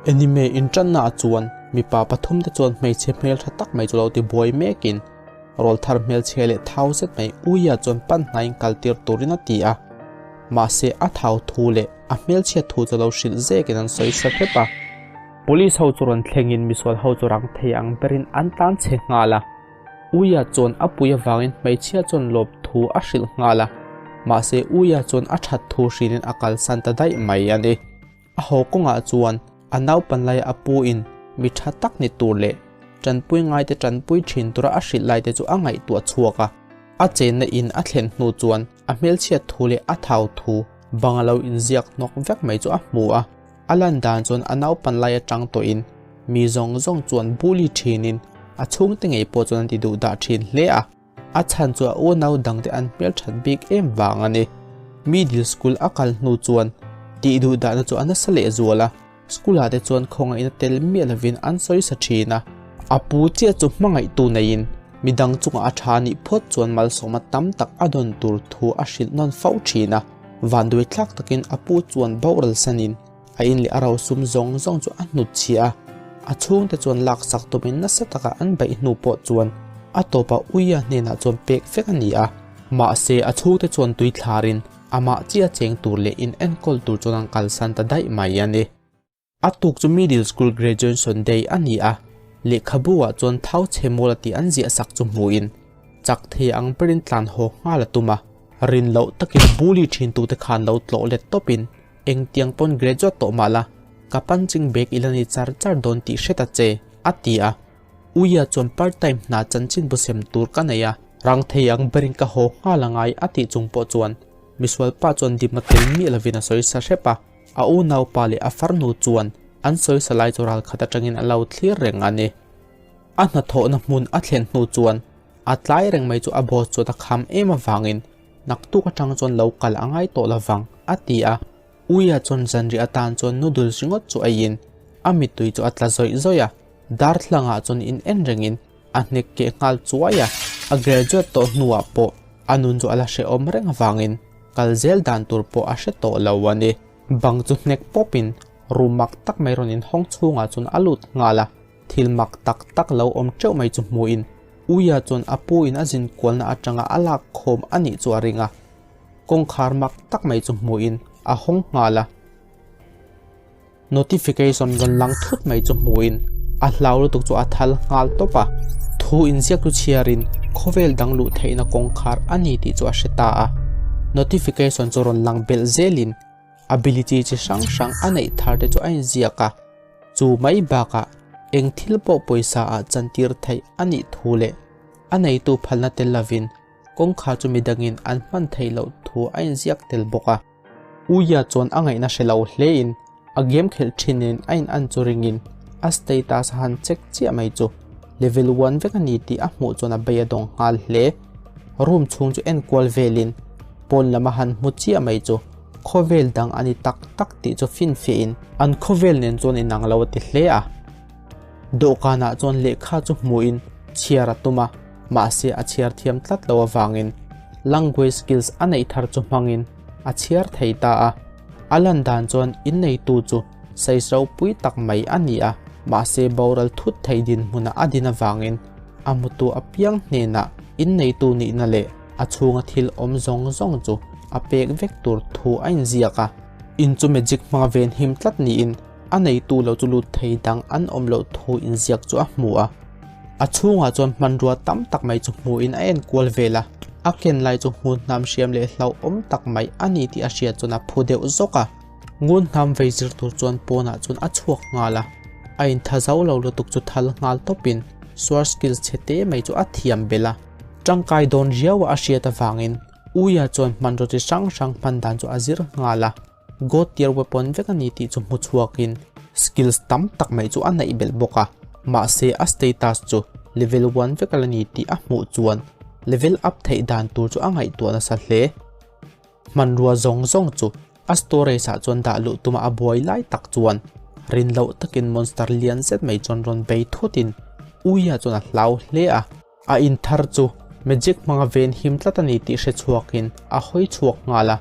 Anime inṭanna ah chuan mipa pathum te chuan hmeichhe hmelṭha tak mai chu lo ti buai mekin rawlthar hmelchhia leh thau zet mai Uia chuan pan hnaiin kaltir turin a ti a. Mahse a thau thu leh a hmelchhiat thu chu lo hrilh zekin an sawi sa hrep a. Police ho chu rawn thlengin misual ho chu rang thei ang berin an tlan chhe nghal a. Uia chuan a pui avangin hmeichhia chuan lawp thu a hrilh nghal a. Mahse Uia chuan a that thu hrilhin a kalsan ta daih mai a ni. A haw kawngah chuan a naupan laia a pu in mi tha tak ni tur leh tanpui ngaite tanpui thin tura a hrilh laite chu a ngaihtuah chhuak a. A chenna in a thlen hnu chuan a hmelchhiat thu leh a thau thu bang a lo inziak hnawk vek mai chu a hmu a. A lan dan chuan a naupan lai atang tawhin mi zawng zawng chuan bully thinin a chhungte ngei pawh chuan an ti duh dah thin hle a. A chhan chu a unau dangte an hmelthat bik em vang a ni. Middle school a kal hnu chuan tih duh dahna chu a nasa leh zual a, school ah te chuan khawngaihna tel miah lovin an sawi sa thin a. A pu chiah chu hmangaihtu neiin midang chungah a tha nih phawt chuan malsawma tam tak a dawn tur thu a hrilh nawn fo thin a. Vanduai thlak takin a pu chuan boral sanin a in leh a rosum zawng zawng chu a hnut chhiah a, a chhungte chuan laksak tumin nasa taka an beih hnu pawh chuan a tawpah Uia hnenah chuan pek vek a ni a. Mahse a chhungte chuan tui thlarin amah chiah cheng tur leh in enkawl tur chuan an kalsan ta daih mai a ni. A tuk chu Middle School Graduation Day a ni a, lehkhabu ah chuan thau chhe mawl a tih an ziah sak chu hmuhin chak thei ang berin tlan haw nghal a tum a, rin loh takin bully thin tute khan lo tlawh let tawpin engtiang pawn graduate tawh mah la ka punching bag i la ni char char dawn tih hre ta che a ti a, Uia chuan part time hna chanchin bu sem tur ka nei a, rang thei ang berin ka haw nghal angai a tih chung pawh chuan misual pa chuan dimna tel miah lovin a sawi sa hrep a. A unaupa leh a farnu chuan an sawisa lai chu ral khat atangin a lo thlir reng a ni. A hnathawhna hmun a thlen hnu chuan a tlai reng mai chu a boss chuan a kham em avangin naktuk atang chuan lo kal a ngai tawh lovang a ti a. Uia chuan zanriah atan chuan noodles ringawt chu eiin a mittui chu a tla zawih zawih a, darthlangah chuan in en rengin a hnek keh nghal chuai a. A graduate tawh hnuah pawh a nun chu a la hrehawm reng avangin Kal zel dan tur pawh a hre tawh lo a ni. Bang chu hnek pawpin room mak tak mai rawn inhawng chhungah chuan a lut nghal a, thil mak tak tak lo awm teuh mai chu hmuhin Uia chuan a pu in a zin kualna atanga a lak khawm a nih chu a ring a. Kawngkhar mak tak mai chu hmuhin a hawng nghal a. Notification rawn lang thut mai chu hmuhin a hlau lutuk chu a thal nghal tawp a. Thu inziak chu chhiarin khawvel dang luh theihna kawngkhar a ni tih chu a hre ta a. Notification chu rawn lang belh zelin ability chi hrang hrang a neih thar te chu a inziak a. Chu mai bakah eng thil pawh pawisa ah chantir theih a nih thu leh a neitu phalna tel lovin kawngkhar chu midangin an hman theih loh thu a inziak tel bawk a. Uia chuan a ngaihna hre lo hlein a game khelh thinin a in an chu ringin a status a han check chiah mai chu level one vek a ni tih a hmuh chuan a bei a dawng nghal hle. Room chhung chu en kual velin pawn lam a han hmu chiah mai chu khawvel dang a ni tak tak tih chu finfiahin an khawvel nen chuan inang lo a ti hle a. Dawhkanah chuan lehkha chu hmuhin chhiar a tum a, mahse a chhiar thiam tlat lo avangin language skills a neih thar chu hmangin a chhiar thei ta a. A lan dan chuan inneitu chu size ropui tak mai a ni a, mahse boral thut thei dinhmuna a din avangin a hmutu apiang hnenah inneitu nihna leh a chhunga thil awm zawng zawng chu a pek vek tur thu a inziak a. In chu magic hmanga venhim tlat niin A neitu lo chu lut thei dang an awm loh thu inziak chu a hmu a. A chhungah chuan hmanrua tam tak mai chu hmuhin a en kual vel a, a ken lai chu hmun hnam hriam leh hlauhawm tak mai a ni tih a hriat chuan a phu deuh zawk a. Ngun hnam vei zir tur chuan pawnah chuan a chhuak nghal a, a intha zo lo lutuk chu thal nghal tawpin sword skills chhe te mai chu a thiam belh a. Tangkai dawn riaua a hriat avangin Uia chuan hmanraw chi hrang hrang hman dan chu a zir nghal a. God tier weapon vek a ni tih chu hmu chhuakin skills tam tak mai chu a neih belh bawk a, mahse a status chu level one vek a la ni tih a hmuh chuan level up theih dan tur chu a ngaihtuah nasa hle. Hmanrua zawng zawng chu a storage ah chuan dah luh tuma a buai lai tak chuan rin loh takin monster lian zet mai chuan rawn bei thutin Uia chuan a hlau hle a. A in thar chu magic hmanga ven him tlat a ni tih hre chhuakin a hawi chhuak nghal a.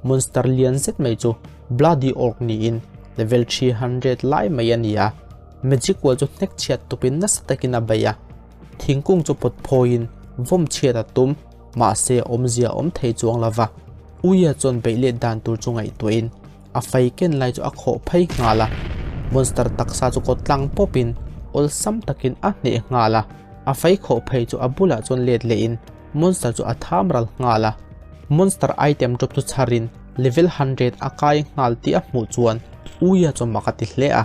Monster lian zet mai chu Bloody Orc niin Level 300 lai mai a ni a, magic wall chu hnek chhiat tupin nasa takin a bei a. Thingkung chu pawt phawiin vawm chhiat a tum, mahse awmzia a awm thei chuang lo va. Uia chuan beih let dan tur chu ngaihtuahin a fei ken lai chu a khawh phei nghal a. Monster taksa chu kawt tlang pawpin awlsam takin a hneh nghal a. A fei khawh phei chu a bulah chuan let lehin monster chu a tham ral nghal a. Monster item drop chu chharin level 100 a kai nghal tih a hmuh chuan Uia chu mak a ti hle a.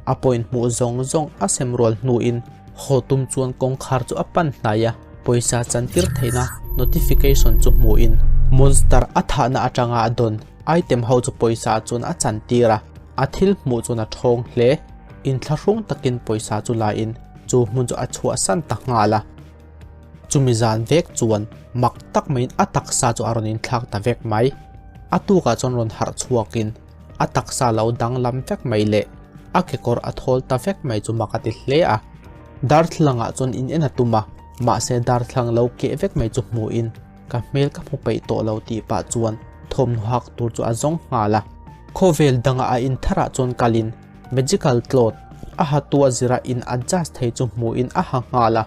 A point hmuh zawng zawng a sem rual hnuin haw tum chuan kawngkhar chu a pan hnai a, pawisa chantir theihna notification chu hmuhin monster a thahna atanga a dawn item ho chu pawisa chuan a chantir a, a thil hmuh chuan a thawng hle. Inthlahrung takin pawisa chu lain chu hmun chu a chhuahsan ta nghal a. Chumi zan vek chuan mak tak maiin a taksa chu a rawn inthlak ta vek mai. A tukah chuan rawn harh chhuakin a taksa lo danglam vek mai leh a kekawr a thawl ta vek mai chu mak a ti hle a. Darthlalangah chuan in en a tum a, mahse darthlalang lo keh vek mai chu hmuhin ka hmel ka hmu peih tawh lo tih pah chuan thawmhnaw hak tur chu a zawng nghal a. Khawvel dangah a intharah chuan kalin magical cloth a hatu a zira in adjust thei chu hmuhin a ha nghal a.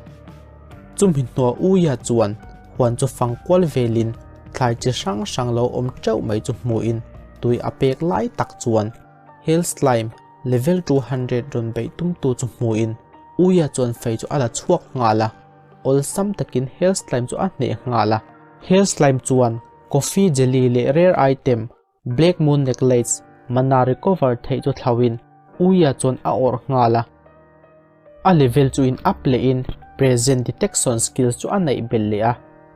Chumi hnuah Uia chuan huan chu fang kual velin thlai chi hrang hrang lo awm teuh mai chu hmuhin tui a pek lai tak chuan Hell Slime level 200 rawn beih tumtu chu hmuhin Uia chuan fei chu a la chhuak nghal a, awlsam takin Hell Slime chu a hneh nghal a. Hell Slime chuan Coffee Jelly leh Rare Item Black Moon Necklace mana recover theih chu thlauhin Uia chuan a awrh nghal a. A level chu in up lehin present detection skills chu a neih belh leh a,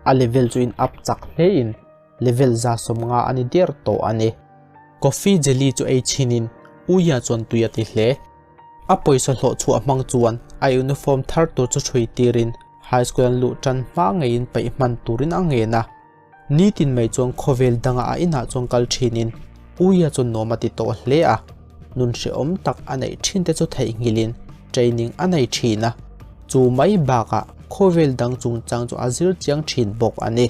a level chu in up chak hlein level 150 a ni der tawh a ni. Coffee jelly chu ei chhinin Uia chuan tui a ti hle. A pawisa hlawh chhuah hmang chuan a uniform thar tur chu hrui tirin high school an luh tan hma ngeiin peih hman turin a ngen a. Nitin mai chuan khawvel dangah a inah chuan kal thinin Uia chu nuam a ti tawh hle a, nun hrehawm tak a neih thin te chu theihnghilhin training a nei thin a, chu mai bakah khawvel dang chungchang chu a zir chiang thin bawk a ni.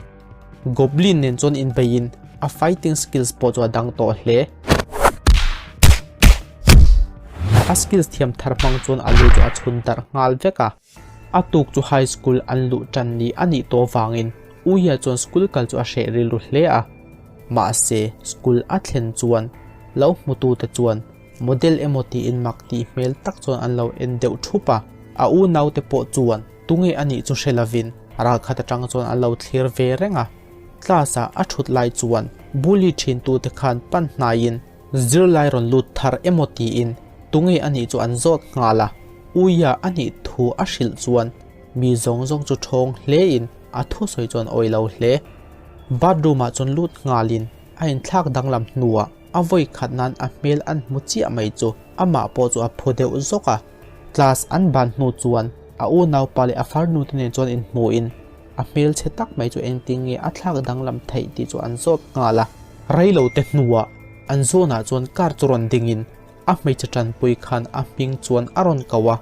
Goblin nen chuan inbeiin a fighting skills pawh chu a dang tawh hle. A skills thiam thar hmang chuan a lu chu a chhun darh nghal vek a. A tuk chu high school an luh tan ni a nih tawh vangin Uia chuan school kal chu a hreh rilru hle a. Mahse, school a thlen chuan lo hmutute chuan model emaw tiin mak tih hmel tak chuan an lo en deuh thup a. A unaute pawh chuan tunge a nih chu hre lovin ralkhat atang chuan an lo thlir ve reng a. Class ah a thut lai chuan bully thintute khan pan hnaiin Zirlai rawn lut thar emaw tiin tunge a nih chu an zawt nghal a, Uia a nih thu a hrilh chuan mi zawng zawng chu thawng hlein a thusawi chuan awih lo hle. Bathroom ah chuan lut nghalin a inthlak danglam hnuah a vawi khat nan a hmel an hmu chiah mai chu amah pawh chu a phu deuh zawk a. Class an ban hnu chuan a unaupa leh a farnu te nen chuan inhmuhin A hmelchhe tak mai chu engtin nge a thlak danglam theih tih chu an zawt nghal a. Reilo te hnuah an zawnah chuan car chu rawn dingin a hmeichhe tanpui khan a hming chuan a rawn ko a.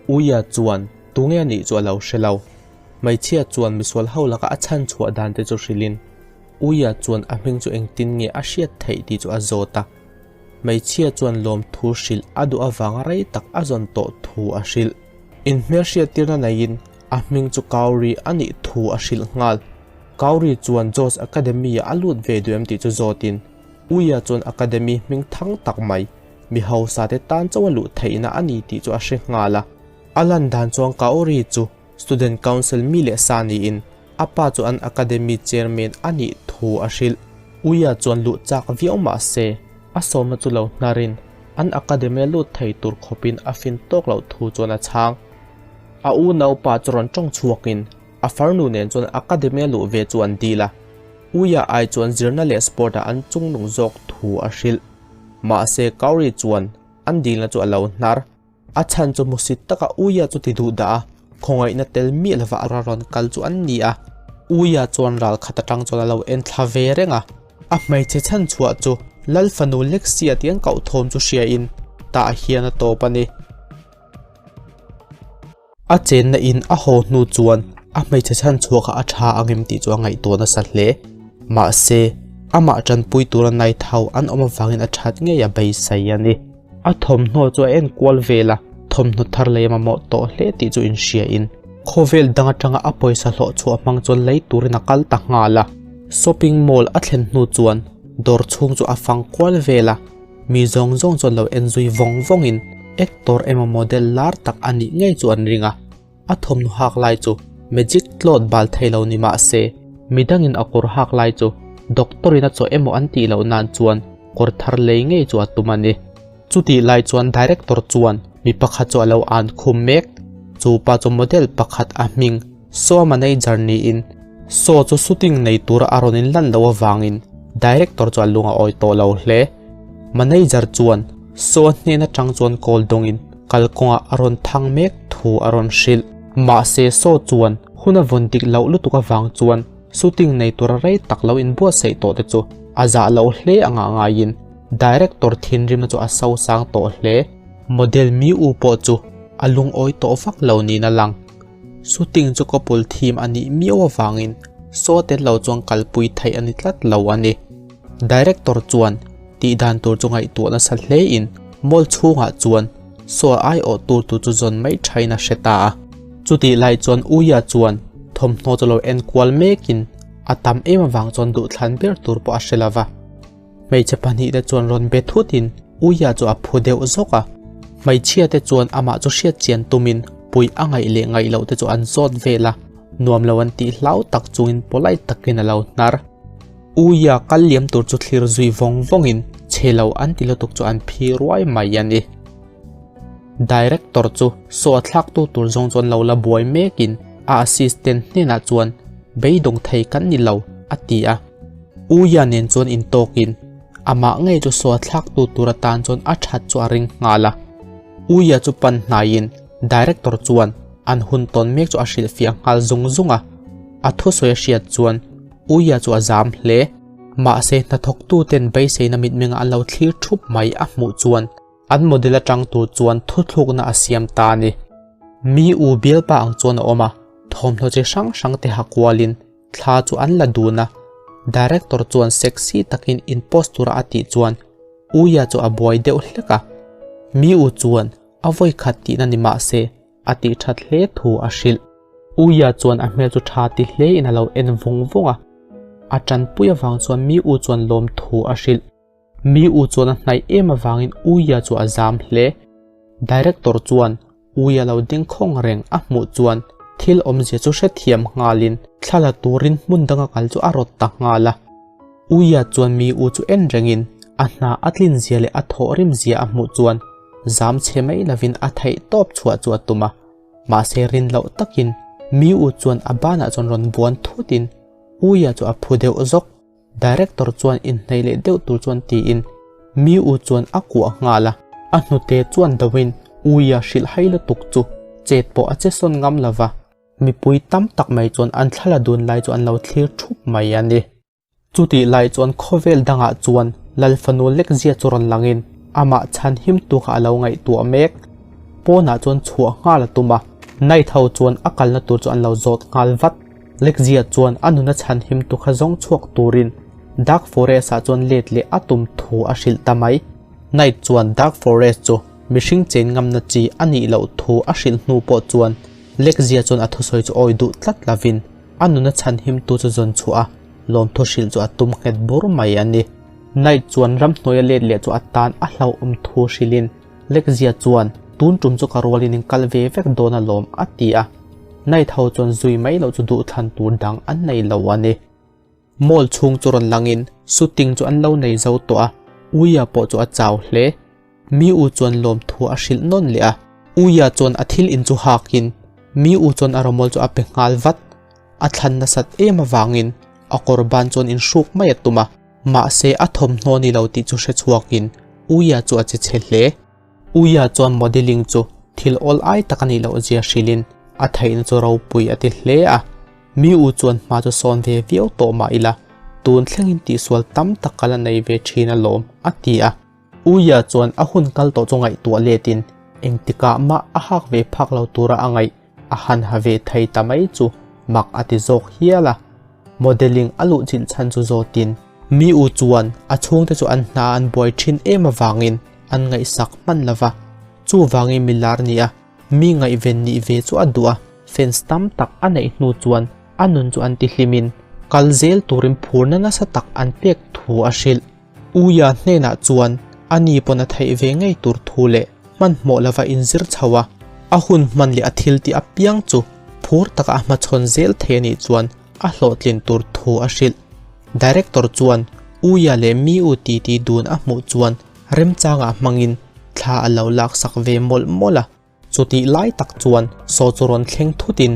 Uia chuan tunge a nih chu a lo hre lo. Hmeichhia chuan misual ho laka a chhan chhuah dan te chu hrilhin Uia chuan a hming chu engtin nge a hriat theih tih chu a zawt a. Hmeichhia chuan lawmthu hrilh a duh avanga rei tak a zawn tawh thu a hrilh. Inhmelhriattirna neiin A hming chu Kauri a nih thu a hrilh nghal. Kauri chuan Jos Academy-ah a lut ve duh em tih chu zawtin, Uia chuan Academy hming thang tak mai, mi hausa te tan chauh a luh theihna a ni tih chu a hre nghal a. A lan dan chuan Kauri chu Student Council mi leh sa niin, a pa chu an Academy Chairman a nih thu a hrilh. Uia chuan luh chak viau mah se, a sawmna chu lo hnarin an Academy-a lut thei tur khawpin a fin tawk loh thu chuan a chhang. A unaupa chu rawn tawng chhuakin a farnu nen chuan academy-a luh ve chu an dil a, Uia ai chuan zirna leh sport-ah an chungnung zawk thu a hrilh. Mahse, Kauri chuan an dilna chu a lo hnar. A chhan chu hmusit taka Uia chu ti duh dah a, khawngaihna tel miah lova a rawn kal chu an ni a. Uia chuan ral khat atang chuan a lo en thla ve reng a. A hmeichhe chhan chhuah chu Lal fanu Lexia tih an koh thawm chu hriain tah hian a tawp a ni. A chenna in a haw hnu chuan a hmeichhe chhan chhuah kha a tha ang em tih chu a ngaihtuah nasa hle. Mahse, amah tanpui tura night ho an awm avangin a that ngei a beisei a ni. A thawmhnaw chu a en kual vel a, thawmhnaw thar lei a mamawh tawh hle tih chu inhriain khawvel dang atanga a pawisa hlawh chhuah hmang chuan lei turin a kal ta nghal a. Shopping mall a thlen hnu chuan dawr chhung chu a fang kual vel a, mi zawng zawng chuan lo en zui vawng vawngin actor emaw model lar tak a nih ngei chu an ring a. A thawmhnaw hak lai chu magic cloth bal thei lo ni mah se, midangin a kawr hak lai chu doctor in a chawh emaw an tih loh nan chuan kawr thar lei ngei chu a tum a ni. Chutih lai chuan director chuan mi pakhat chu a lo an khum mek. Chu pa chu model pakhat a hming Saw manager niin Saw chu shooting nei tura a rawn inlan loh avangin director chu a lung a awi tawh lo hle. Manager chuan Saw hnen atang chuan call dawngin kalkawngah a rawn thang mek thu a rawn hrilh. Mahse Saw chuan hun a vawn dik loh lutuk avang chuan shooting nei tura rei tak lo inbuatsaih tawh te chu a zah loh hle anga ngaiin Director thinrimna chu a sosang tawh hle. Model mi u pawh chu a lungawi tawh vak lo niin a lang. Shooting chu couple theme a nih miau avangin saw tel lo chuan kalpui theih a ni tlat lo a ni. Director chuan tih dan tur chu ngaihtuah nasa hlein mall chhungah chuan saw aiawh tur tur chu zawn mai thain a hre ta a. Chutih lai chuan Uia chuan thawmhnaw chu lo enkual mekin a tam em avang chuan duhthlan ber tur pawh a hre lova. Hmeichhe pahnihte chuan rawn be thutin Uia chu a phu deuh zawk a. Hmeichhiate chuan amah chu hriat chian tumin puih a ngaih leh ngaih lohte chu an zawt vel a, nuam lo an tih hlau tak chungin polite takin a lo hnar. Uia kal liam tur chu thlir zui vawng vawngin chhe lo an ti lutuk chu an phi ruai mai a ni. Director chu saw a thlaktu tur zawng chuan lo la buai mekin a assistant hnenah chuan beidawng thei kan ni lo a ti a. Uia nen chuan intawkin amah ngei chu saw thlaktu tur atan chuan a that chu a ring nghal a. Uia chu pan hnaiin director chuan an hun tawn mek chu a hrilhfiah nghal zung zung a. A thusawi a hriat chuan Uia chu a zam hle. Mahse hnathawktuten beiseina mitmenga an lo thlir thup mai a hmuh chuan An model atang tur chuan thuthlukna a siam ta a ni. Mi u bialpa ang chuan a awm a, thawmhnaw chi hrang hrang te ha kualin thla chu an la dun a. Director chuan sexy takin in post tura a tih chuan Uia chu a buai deuh hlek a. Mi u chuan a vawi khat tihna ni mah se a tih that hle thu a hrilh. Uia chuan a hmel chu tha ti hlein a lo en vung vung a. A tanpui avang chuan mi u chuan lawmthu a hrilh. Mi u chuan a hnaih em avangin Uia chu a zam hle. Director chuan Uia lo ding khawng reng a hmuh chuan thil awmzia chu hrethiam nghalin thla la turin hmun danga kal chu a rawt ta nghal a. Uia chuan mi u chu en rengin a hna a tlin zia leh a thawhrim zia a hmuh chuan zam chhe mai lovin a theih tawp chhuah chu a tum a. Mahse rin loh takin mi u chuan a banah chuan rawn buan thutin Uia chu a phu deuh zawk. Director chuan inhnaih leh deuh tur chuan tiin mi u chuan a kuah nghal a. A hnute chuan doin Uia hrilh hai lutuk chu chet pawh a che sawn ngam lo va, mipui tam tak mai chuan an thla la dun lai chu an lo thlir thup mai a ni. Chutih lai chuan khawvel dangah chuan Lalfanu lekzia chu rawn langin amah chhan him tu kha a lo ngaihtuah mek. Pawnah chuan chhuah nghal a tum a, Knight ho chuan a kalna tur chu an lo zawt nghal vat. Lekzia chuan a nuna chhanhim tu kha zawng chhuak turin Dark Forest ah chuan let leh a tum thu a hrilh ta mai. Knight chuan Dark Forest chu mihring chen ngamna chi a nih loh thu a hrilh hnu pawh chuan Lekzia chuan a thusawi chu awi duh tlat lovin a nuna chhanhim tu chu zawn chhuah a lawmthu hrilh chu a tum nghet bur mai a ni. Knight chuan ramhnuaia let leh chu a tan a hlauhawm thu hrilhin Lekzia chuan tun tum chu ka rualin in kal ve vek dawn alawm a ti a. Knight ho chuan zui mai loh chu duhthlan tur dang an nei lo a ni. Mall chhung chu rawn langin shooting chu an lo nei zo tawh a, Uia pawh chu a chau hle. Mi u chuan lawmthu a hrilh nawn leh a, Uia chuan a thil in chu hakin mi u chuan a rawmawl chu a pe nghal vat. A thlan nasat em avangin a kawr ban chuan inhruk mai a tum a, mahse a thawmhnaw ni lo tih chu hre chhuakin Uia chu a che chhe hle. Uia chuan modelling chu thil awl ai tak a nih loh zia hrilhin a theihna chu ropui a ti hle a. Mi u chuan hma chu sawn ve viau tawh mah ila, tun thlengin tihsual tam tak ka la nei ve thin alawm, a ti a. Uia chuan a hun kal tawh chu ngaihtuah letin engtikah mah a hak ve phak lo tura a ngaih a han ha ve thei ta mai chu mak a ti zawk hial a. Modelling a luhchilh chhan chu zawtin mi u chuan a chhungte chu an hna an buai thin em avangin. an ngaihsak hman lo va, chuvangin mi lar ni a, mi ngaihven nih ve chu a duh a, fans tam tak a neih hnu chuan a nun chu an tihlimin kal zel turin phurna nasa tak an pek thu a hrilh. Uia hnenah chuan a ni pawn a theih ve ngei tur thu leh hmanhmawh lova inzir chho a, a hun hman leh a thil tih apiang chu phur taka a hmachhawn zel thei a nih chuan a hlawhtlin tur thu a hrilh. Director chuan Uia leh Miu titi dun a hmuh chuan remchangah hmangin thla a lo laksak ve mawlh mawlh a. Chutih lai tak chuan Saw chu rawn thleng thutin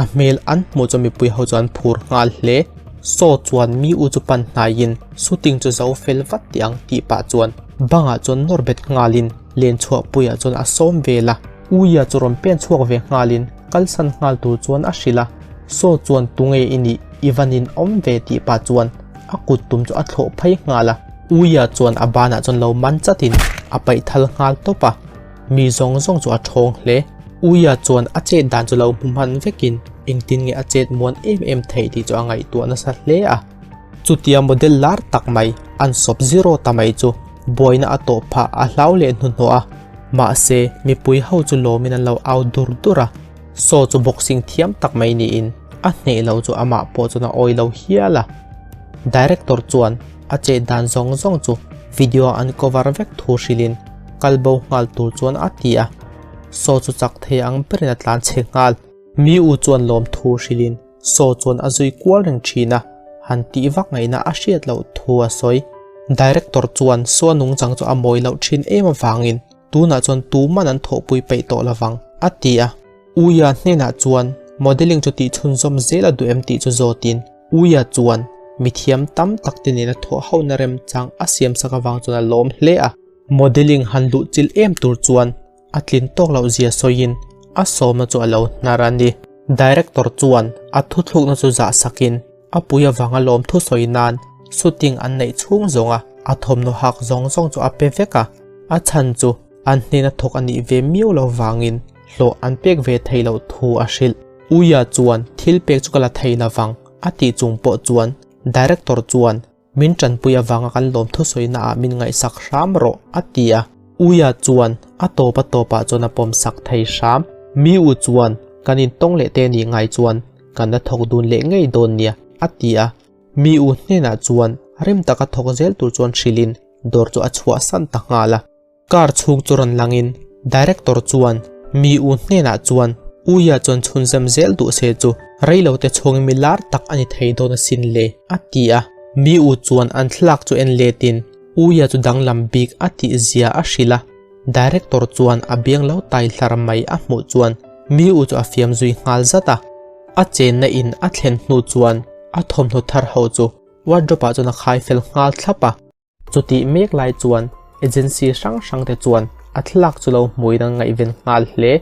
a hmel an hmuh chu mipui ho chu an phur nghal hle. Saw chuan mi u chu pan hnaiin shooting chu zo fel vat tih ang tih pah chuan bangah chuan nawr bet nghalin len chhuah puiah chuan a sawm vel a. Uia chu rawn pen chhuak ve nghalin kalsan nghal tur chuan a hrilh a. Saw chuan tunge i nih i van in awm ve tih pah chuan a kut tum chu a thlawh phei nghal a. Uia chuan a banah chuan lo man chatin a paih thal nghal tawp a. Mi zawng zawng chu a ṭhawng hle. Uia chuan a chet dan chu lo hmu hman vekin engtin nge a chet muan em em theih tih chu a ngaihtuah nasa hle a. Chutia model lar tak mai an sawp zero ta mai chu buaina a tawh phah a hlau leh hnuhnawh a. Mahse, mipui ho chu lawmin an lo au dur dur a. Saw chu boxing thiam tak mai niin a hneh lo chu amah pawh chuan a awi lo hial a. Director chuan a chet dan zawng zawng chu video ah an cover vek thu hrilhin kal bo nghal tur chuan a ti a, Saw chu chak thei ang berin a tlan chhe nghal. Mi u chuan lawmthu hrilhin Saw chuan a zui kual reng thin a, han tih vak ngaihna a hriat loh thu a sawi. Director chuan Saw nungchang chu a mawi loh thin em avangin tunah chuan tuman an thawhpui peih tawh lovang, a ti a. Uia hnenah chuan modelling chu tih chhunzawm zel a duh em tih chu zawtin Uia chuan mithiam tam tak te nena thawh hona remchang a siamsak avang chuan a lawm hle a. Modelling han luh chilh em tur chuan a tlin tawk loh zia sawiin a sawmna chu a lo hnar a ni. Director chuan a thuthlukna chu zah sakin a pui avanga lawm thu sawi nan shooting an neih chhung zawnga a thawmhnaw hak zawng zawng chu a pe vek a, a chhan chu an hnena thawk a nih ve miau lo vangin hlawh an pek ve theih loh thu a hrilh. Uia chuan thil pek chu ka la thei lovang a tih chung pawh chuan Director chuan Min tanpui avanga kan lawm thusawi naah min ngaihsak hram rawh, a ti a. Uia chuan a tawp a tawpah chuan a pawmsak thei hram. Mi u chuan kan intawng leh te nih ngai chuan kan la thawk dun leh ngei dawn nia, a ti a. Mi u hnenah chuan rem taka thawk zel tur chuan hrilhin dawr chu a chhuahsan ta nghal a. Car chhung chu rawn langin Director chuan mi u hnenah chuan Uia chuan chhunzem zel duh se chu reilote chhungin mi lar tak a ni thei dawn asin le a ti a. Mi u chuan an thlalak chu en letin Uia chu danglam bik a tih zia a hrilh a. Director chuan a biang lo tai hlar mai a hmuh chuan mi u chu a fiam zui nghal zat a. A chenna in a thlen hnu chuan a thawmhnaw thar ho chu wardrobe ah chuan a khai fel nghal thlap a. Chutih mek lai chuan agency hrang hrang te chuan a thlalak chu lo hmuin an ngaihven nghal hle.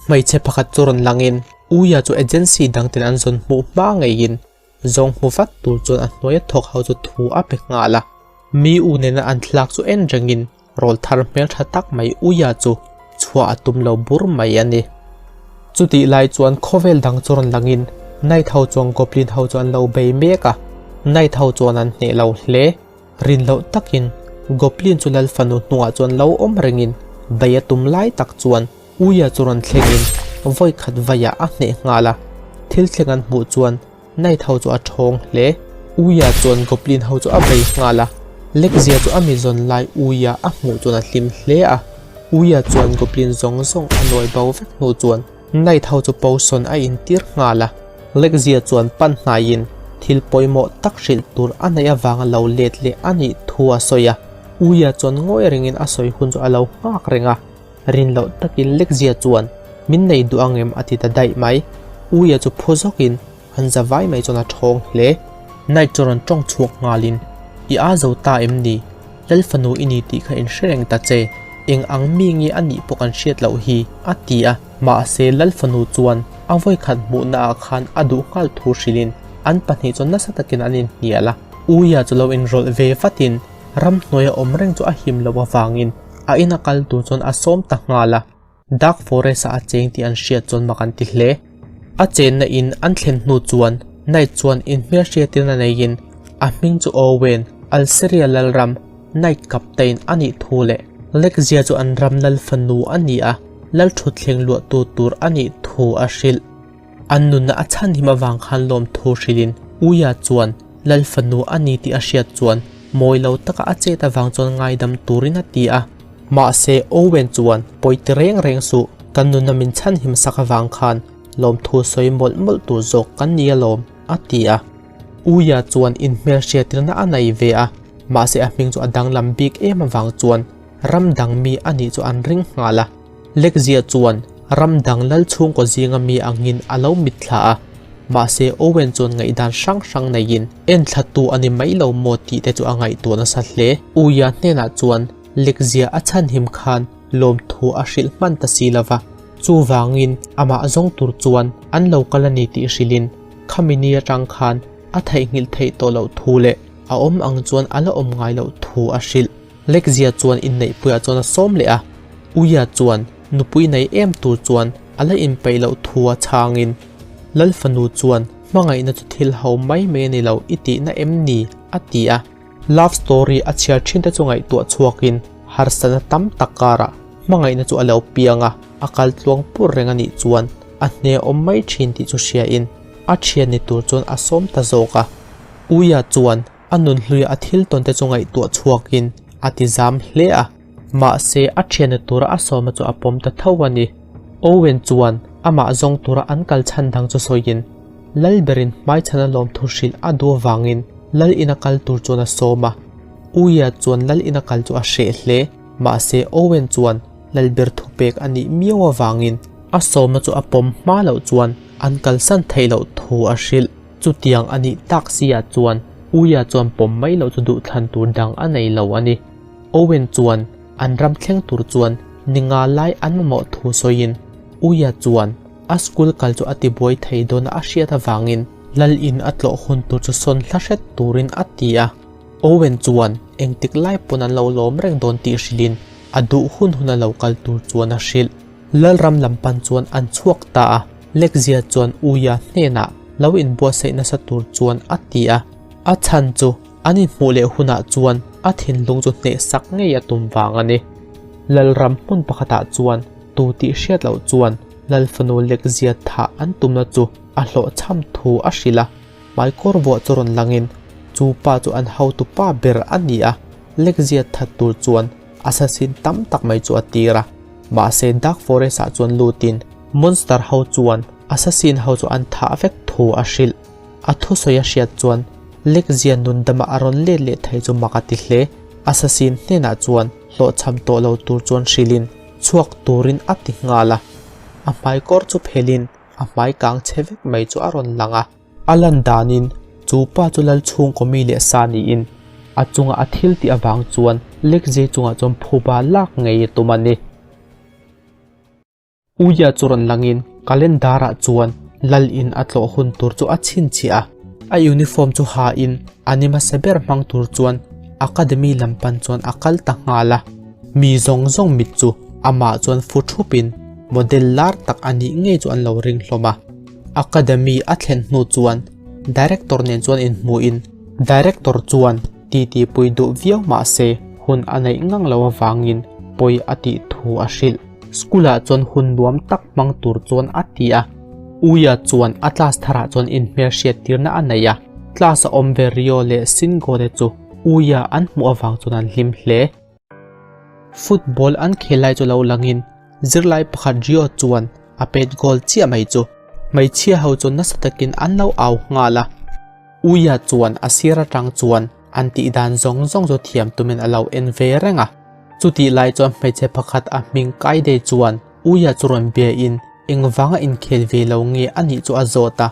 Hmeichhe pakhat chu rawn langin Uia chu agency dang ten an zawn hmuh hma ngeiin zawng hmu vat tur chuan a hnuaia thawk ho chu thu a pe nghal a. Mi u nena an thlalak chu en rengin rawl thar hmeltha tak mai Uia chu chhuah a tum lo bur mai a ni. Chutih lai chuan khawvel dang chu rawn langin Knight ho chuan Goblin ho chu an lo bei mek a, Knight ho chuan an hneh lo hle. Rin loh takin Goblin chu Lal fanu hnungah chuan lo awm rengin bei a tum lai tak chuan Uia chu rawn thlengin vawi khat vaiah a hneh nghal a. Thil thleng an hmuh chuan Knight ho chu a thawng hle. Uia chuan Goblin ho chu a bei nghal a, Lekzia chu a mi zawn lai Uia a hmuh chuan a hlim hle a. Uia chuan Goblin zawng zawng a nawi bo vek hnu chuan Knight ho chu potion a intir nghal a, Lekzia chuan pan hnaiin thil pawimawh tak hrilh tur a neih avanga lo let leh a nih thu a sawi a. Uia chuan ngawi rengin a sawi hun chu a lo nghak reng a, rin loh takin Lekzia chuan min nei duh ang em a ti ta daih mai. Uia chu phu zawkin an za vai mai chuan a thawng hle. Knight chu rawn tawng chhuak nghalin, I a zo ta em ni? Lal fanu i ni tih kha in hre reng ta che, eng ang mi nge a nih pawh kan hriat loh hi, a ti a. Mahse, Lal fanu chuan a vawikhat hmuhna ah khan a duh nghal thu hrilhin an pahnih chuan nasa takin an inhnial a. Uia chu lo inrawlh ve vatin ramhnuaia awm reng chu a him loh avangin a ina kal tur chuan a sawm ta nghal a. Dark Forest ah a cheng tih an hriat chuan mak an ti hle. A chenna in an thlen hnu chuan Knight chuan inhmelhriatin a neiin a hming chu Owen, Alseria Lalram, Knight Captain a nih thu leh Lekzia chu an ram lal fanu a ni a, lal thutthleng luahtu tur a nih thu a hrilh. An nunna a chhanhim avang khan lawmthu hrilhin Uia chuan lal fanu a ni tih a hriat chuan mawi lo taka a chet avang chuan ngaidam turin a ti a. Mahse Owen chuan pawi ti reng reng suh, kan nunna min chhanhim sak avang khan lawmthu sawi mawlh mawlh tur zawk kan ni alawm, a ti a. Uia chuan inhmelhriatirna a nei ve a, mahse a hming chu a danglam bik em avang chuan ram dang mi a nih chu an ring nghal a. Lekzia chuan ram dang lal chhungkaw zinga mi angin a lo mitthla a, mahse Owen chuan ngaihdan hrang hrang neiin enthlatu a ni mai lo maw tih te chu a ngaihtuah nasa hle. Uia hnenah chuan Lekzia a chhanhim khan lawmthu a hrilh hman ta si lova, chuvangin amah zawng tur chuan an lo kal a ni tih hrilhin Khami ni atang khan a theihnghilh theih tawh loh thu leh a awm ang chuan a la awm ngai loh thu a hrilh. Lekzia chuan inneihpuiah chuan a sawm leh a, Uia chuan nupui nei em tur chuan a la inpeih loh thu a chhangin, Lal fanu chuan hmangaihna chu thil ho mai mai a ni lo i tihna em ni? a ti a. Love story a chhiar thin te chu ngaihtuah chhuakin harsatna tam tak karah hmangaihna chu a lo piang a, a kal tluang pur reng a nih chuan a hne awm mai thin tih chu hriain a thian ni tur chuan a sawm ta zawk a. Uia chuan a nun hluia a thil tawn te chu ngaihtuah chhuakin a ti zam hle a, mahse a thian ni tura a sawma chu a pawm ta tho a ni. Owen chuan amah zawng tura an kal chhan dang chu sawiin Lalberin hmaichhana lawmthu hrilh a duh avangin Lal ina kal tur chuan a sawm a. Uia chuan Lal ina kal chu a hreh hle, mahse Owen chuan Lalber thupek a nih miau avangin a sawmna chu a pawm hma loh chuan an kalsan theih loh thu a hrilh. Chutiang a nih tak si-ah chuan Uia chuan pawm mai loh chu duhthlan tur dang a nei lo a ni. Owen chuan an ram thleng tur chuan ni nga lai an mamawh thu sawiin Uia chuan A school kal chu a tibuai thei dawn a hriat avangin Lal in a tlawh hun tur chu sawn hla hret turin a ti a. Owen chuan engtik lai pawn an lo lawm reng dawn tih hrilhin a duh hun hun a lo kal tur chuan a hrilh. Lalram lam pan chuan an chhuak ta a, Lekzia chuan Uia hnenah lo inbuatsaih nasa tur chuan a ti a. A chhan chu an inhmuh leh hunah chuan a thinlung chu hnehsak ngei a tum vang a ni. Lalram hmun pakhatah chuan tu tih hriat loh chuan Lal fanu lekzia thah an tumna chu a hlawhchham thu a hrilh a, hmaikawr vuah chu rawn langin chu pa chu an hotu pa ber a ni a, lekzia that tur chuan assassin tam tak mai chu a tir a, mahse Dark Forest ah chuan lutin monster ho chuan assassin ho chu an thah vek thu a hrilh. A thusawi a hriat chuan lekzia nun dama a rawn let leh thei chu mak a ti hle, assassin hnenah chuan hlawhchham tawh lo tur chuan hrilhin Chhuak turin a ti nghal a, a hmai kawr chu phelin a hmai kang chhe vek mai chu a rawn lang a. A lan danin chu pa chu lal chhungkaw mi leh sa niin a chunga a thil tih avang chuan Lekzei chungah chuan phuba lak ngei a tum a ni. Uia chu rawn langin calendar-ah chuan lal in a tlawh hun tur chu a chhinchhiah a. A uniform chu hain a ni hmasa ber hmang tur chuan academy lam pan chuan a kal ta nghal a. Mi zawng zawng mit chu amah chuan fu thupin model lar tak a nih ngei chu an lo ring hlawm a. Academy a thlen hnu chuan director nen chuan inhmuhin director chuan titi pui duh viau mah se hun a neih ngang lo avangin pawi a tih thu a hrilh. School ah chuan hun nuam tak hmang tur chuan a ti a. Uia chuan a class tharah chuan inhmelhriat tirna a nei a. Class a awm ve Rio leh Shingo te chu Uia an hmuh avang chuan an hlim hle. Football an khel lai chu lo langin zirlai pakhat Rio chuan a pet goal chiah mai chu hmeichhia ho chu nasa takin an lo au nghal a. Uia chuan a sir atang chuan an tih dan zawng zawng chu thiam tumin a lo en ve reng a. Chutih lai chuan hmeichhe pakhat a hming kai dei chuan Uia chu rawn bia in engvanga inkhel ve lo nge a nih chu a zawt a.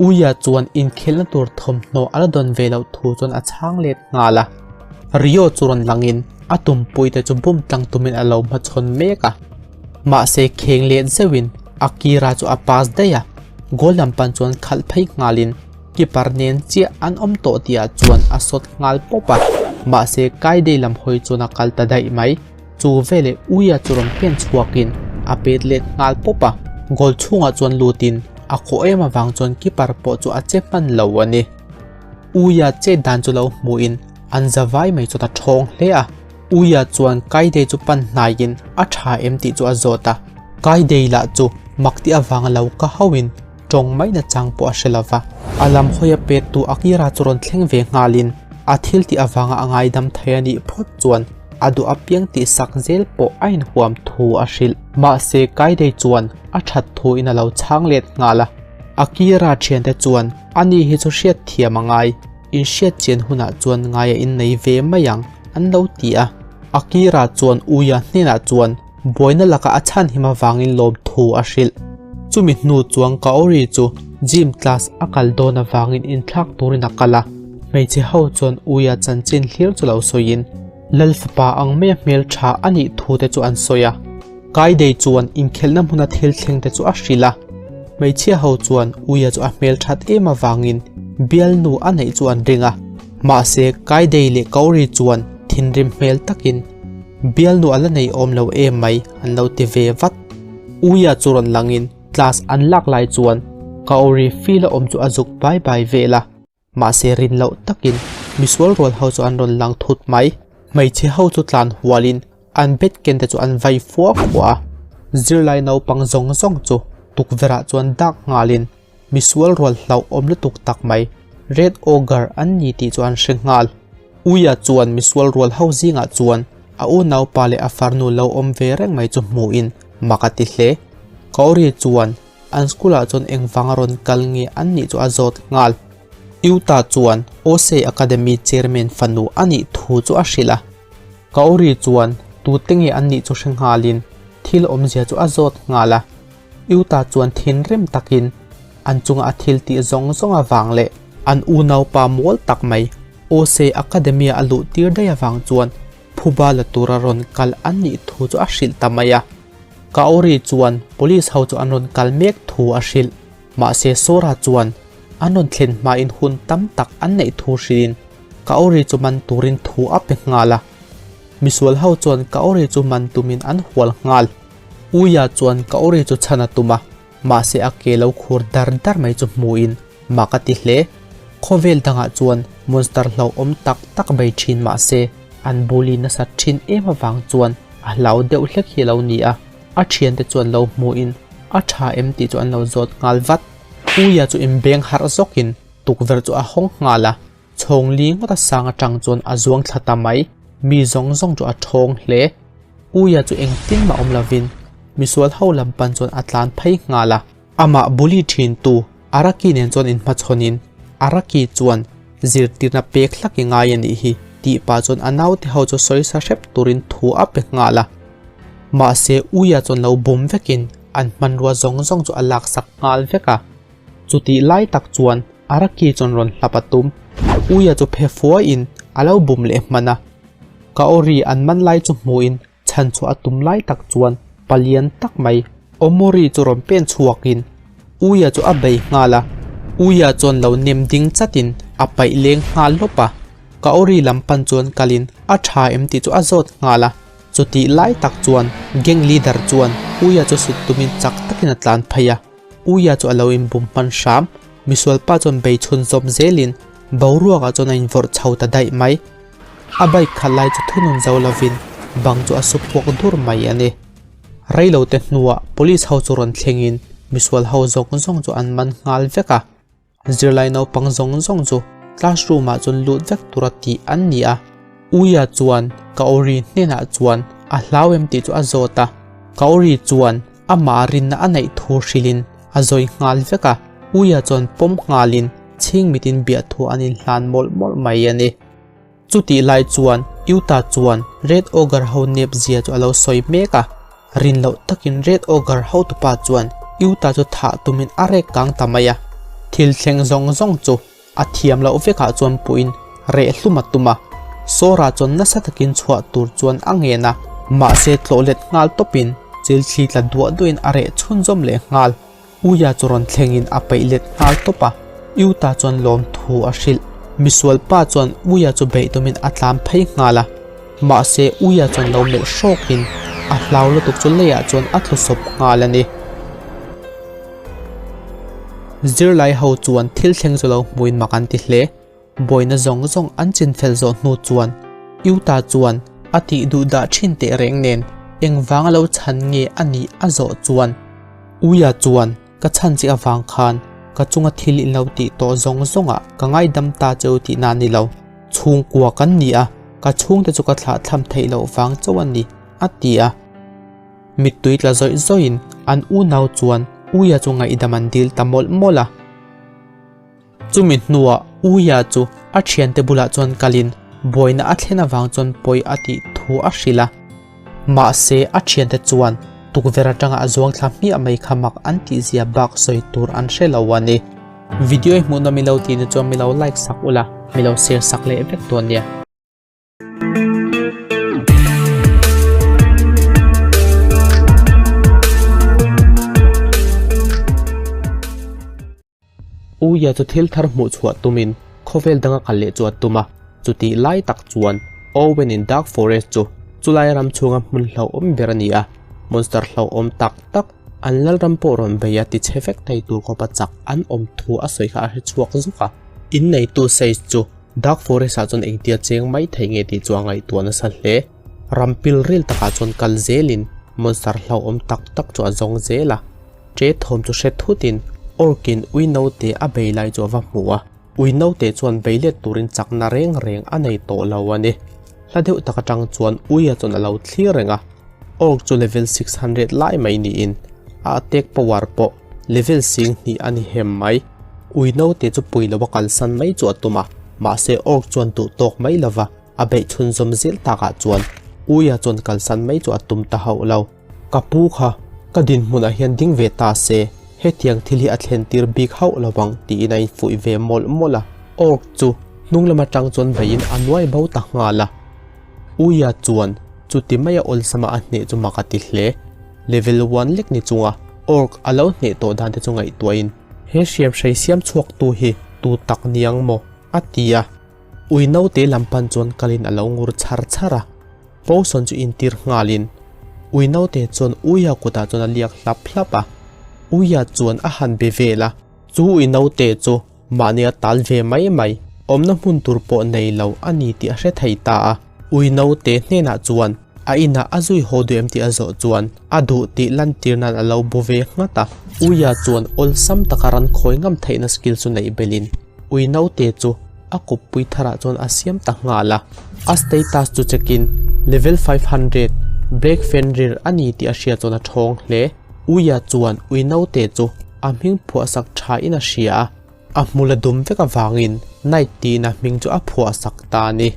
Uia chuan inkhelna tur thawmhnaw a la dawn ve loh thu chuan a chhang let nghal a. Rio chu rawn langin a tumpuite chu bum tlang tumin a lo hmachhawn mek a. Mahse kheng let zeuhin Akira chu a pass daih a, goal lam pan chuan khalh phei nghalin keeper nen chiah an awm tawh tihah chuan a sawt nghal pawp a. Mahse Kaidei lam hawi chuan a kal ta daih mai. Chu veleh Uia chu rawn pen chhuakin a pet let nghal pawp a, goal chhungah chuan lutin a khaw em avang chuan keeper pawh chu a che hman lo a ni. Uia chet dan chu lo hmuhin an za vai mai chuan a thawng hle a. Uia chuan Kaidei chu pan hnaiin a tha em tih chu a zawt a. Kaidei lah chu mak tih avanga lo ka hauhin tawng mai nachang pawh a hre lova. A lam hawia pettu Akira chu rawn thleng ve nghalin a thil tih avanga a ngaidam thei a nih phawt chuan a duh apiang tih sak zel pawh a inhuam thu a hrilh. Mahse Kaidei chuan a that thuin a lo chhang let nghal a. Akira thiante chuan ani hi chu hriat thiam a ngai. Inhriat chian hunah chuan ngai a innei ve mai ang, an lo ti a. Akira chuan Uia hnenah chuan buaina laka a chhan him avangin lawmthu a hrilh. Chumi hnu chuan Kaori chu gym class a kal dawn avangin inthlak turin a kal a. Hmeichhe ho chuan Uia chanchin hlir chu lo sawiin Lal fapa ang maia hmeltha a nih thu te chu an sawi a. Kaidei chuan inkhelhna hmuna thil thleng te chu a hrilh a. Hmeichhia ho chuan Uia chu a hmelthat em avangin bialnu a neih chu an ring a. Mahse, Kaidei leh Kauri chuan thinrim hmel takin bialnu a la nei awm lo em mai an lo ti ve vat. Uia chu rawn langin class an lak lai chuan Kauri field a awm chu a zuk bai bai vel a. Mahse rin loh takin misual rual ho chu an rawn lang thut mai. Hmeichhe ho chu tlan hualin an bet ken te chu an vai fua fua a. Zirlai naupang zawng zawng chu tukverhah chuan dak nghalin misual rual hlauhawm lutuk tak mai Red Ogre an ni tih chu an hre nghal. Uia chuan misual rual ho zingah chuan a unaupa leh a farnu lo awm ve reng mai chu hmuhin mak a ti hle. Kaori chuan An school ah chuan engvang a rawn kal nge an nih chu a zawt nghal. Yuta chuan Osei Academy chairman fanu a nih thu chu a hrilh a. Kaori chuan tute nge an nih chu hre nghalin thil awmzia chu a zawt nghal a. Yuta chuan thinrim takin an chunga a thil tih zawng zawng avang leh an unaupa mual tak mai Osei Academy a luh tir daih avang chuan phuba la tura rawn kal an nih thu chu a hrilh ta mai a. Kaori chuan police ho chu an rawn kal mek thu a hrilh. Mahse Sora chuan an rawn thlen hmain hun tam tak an neih thu hrilhin Kaori chu man turin thu a pe nghal a. Misual ho chuan Kaori chu man tumin an hual nghal. Uia chuan Kaori chu chhan a tum a, mahse a ke lo khur dar dar mai chu hmuin mak a ti hle. Khawvel dangah chuan monster hlauhawm tak tak bei thin mahse an bully nasa thin em avang chuan a hlau deuh hlek hi a lo ni a, a thiante chuan lo hmuin a tha em tih chu an lo zawt nghal vat. Uia chu inbeng harh zawkin tukverh chu a hawng nghal a, chhawng li ngawt a sang atang chuan a zuang thla ta mai. Mi zawng zawng chu a thawng hle. Uia chu engtin mah awm lovin misual ho lam pan chuan a tlan phei nghal a. Amah bully thintu Araki nen chuan inhmachhawnin Araki chuan zirtirna pek hlak i ngai a nih hi tih pah chuan a naute ho chu sawisa hrep turin thu a pe nghal a. Mahse Uia chuan lo bum vekin an hmanrua zawng zawng chu a laksak nghal vek a. Chutih lai tak chuan Araki chuan rawn hlap a tum. Uia chu phe fuaiin a lo bum leh hman a. Kaori an man lai chu hmuhin Chhan chhuah a tum lai tak chuan palian tak mai Omori chu rawn pen chhuakin Uia chu a bei nghal a, Uia chuan lo nem ding chatin a paih leng nghal lawp a, Kaori lam pan chuan kalin a tha em tih chu a zawt nghal a, chutih lai tak chuan gang leader chuan Uia chu sut tumin chak takin a tlan phei a, Uia chu a lo inbum hman hram, misualpa chuan bei chhun zawm zelin boruakah chuan a invawrh chho ta daih mai. A bike khalh lai chu thunun zo lovin bang chu a su puak dur mai a ni. Reilote hnuah police ho chu rawn thlengin misual ho zawng zawng chu an man nghal vek a. Zirlai naupang zawng zawng chu classroom ah chuan lut vek tura tih an ni a. Uia chuan Kaori hnenah chuan a hlau em tih chu a zawt a. Kaori chuan amah rinna a neih thu hrilhin a zawi nghal vek a. Uia chuan pawm nghalin chhing mitin biahthu an inhlan mawlh mawlh mai a ni. Chutih lai chuan Utah chuan Red Ogre ho nep zia chu a lo sawi mek a, rin loh takin Red Ogre hotupa chuan Utah chu thah tumin a rek kang ta mai a. Thil thleng zawng zawng chu a thiam loh vekah chuan puhin reh hlum a tum a, Sora chuan nasa takin chhuah tur chuan a ngen a, mahse tlawh let nghal tawpin chil thli tla duah duahin a reh chhunzawm leh nghal. Uia chu rawn thlengin a peih let nghal tawp a, Utah chuan lawmthu a hrilh. Misual pa chuan Uia chu beih tumin a tlan phei nghal a, mahse Uia chuan lo melh hrawkin a hlau lutuk chu leiah chuan a tlu sawp nghal a ni. Zirlai ho chuan thil thleng chu lo hmuin mak an ti hle. Buaina zawng zawng an chinfel zawh hnu chuan Utah chuan A tih duh dah thin teh reng nen engvanga lo chhan nge a nih a zawh chuan Uia chuan ka chhan che avang khan ka chunga thil in lo tih tawh zawng zawngah ka ngaidam ta cheu tihna a ni lo. Chhungkua kan ni a, ka chhungte chu ka thlahthlam theih loh vang chauh a ni, a ti a. Mittui tla zawih zawihin an unau chuan Uia chu ngaihdam an dil ta mawlh mawlh a. Chumi hnuah Uia chu a thiante bulah chuan kalin buaina a thlen avang chuan pawi a tih thu a hrilh a. Mahse a thiante chuan tukverh atanga a zuang thla hmiah mai kha mak an tihzia bak sawi tur an hre lo a ni. Video i hmuhnawm i lo tih ni chuan mi lo like sak ula, mi lo share sak leh vek dawn nia. Uia chu thil thar hmuh chhuah tumin khawvel danga kal leh chu a tum a, chutih lai tak chuan Owen in Dark Forest chu chulai ram chhunga hmun hlauhawm ber a ni a, monster hlauhawm tak tak an lalram pawh rawn bei a tichhe vek thei tur khawpa chak an awm thu a sawi kha a hre chhuak zuk a. Inneitu Sage chu Dark Forest ah chuan engtia cheng mai thei nge tih chu a ngaihtuah nasa hle. Ram pilril takah chuan kal zelin monster hlauhawm tak tak chu a zawng zel a. Ṭe thawm chu hre thutin Orc-in ui naute a bei lai chu a va hmu a, ui naute chuan bei let turin chakna reng reng a nei tawh lo a ni. Hla deuh tak atang chuan uia chuan a lo thlir reng a, Orc chu level 600 lai mai niin a attack power pawh level 2000 a ni hem mai. Ui naute chu pui lova kalsan mai chu a tum a, mahse Orc chuan duh tawk mai lova a beih chhunzawm zel takah chuan uia chuan kalsan mai chu a tum ta hauh lo. Ka pu kha ka dinhmunah hian ding ve ta se, hetiang thil hi a thlen tir bik hauh lo vang tiin a infuih ve mawlh mawlh a. Orc chu hnung lam atang chuan veiin a nuai bo ta nghal a. Uia chuan chuti maia awlsama a hneh chu mak a ti hle. Level one lek ni chunga Orc a lo hneh tawh dan te chu ngaihtuahin he hriam hrei siam chhuaktu hi tu tak niang maw a ti a. Ui naute lam pan chuan kalin a lo ngur chhar chhar a. Potion chu intir nghalin ui naute chuan Uia kutah chuan a liak hlap hlap a, Uia chuan a han be vel a, chu ui naute chu mahnia tal ve mai mai awmna hmun tur pawh nei lo a ni tih a hre thei ta a, ui naute hnenah chuan a inah a zui haw duh em tih a zawh chuan a duh tih lantir nan a lo bu ve nghat a, Uia chuan awlsam taka ran khawi ngam theihna skill chu neih belhin ui naute chu a kawppui tharah chuan a siam ta nghal a, a status chu check in level 500 Black Fenrir a ni tih a hria chuan a thawng hle. Uia chuan ui naute chu a hming phuahsak tha in a hria a, a hmul a dum vek avangin Knight tiin a hming chu a phuahsak ta a ni.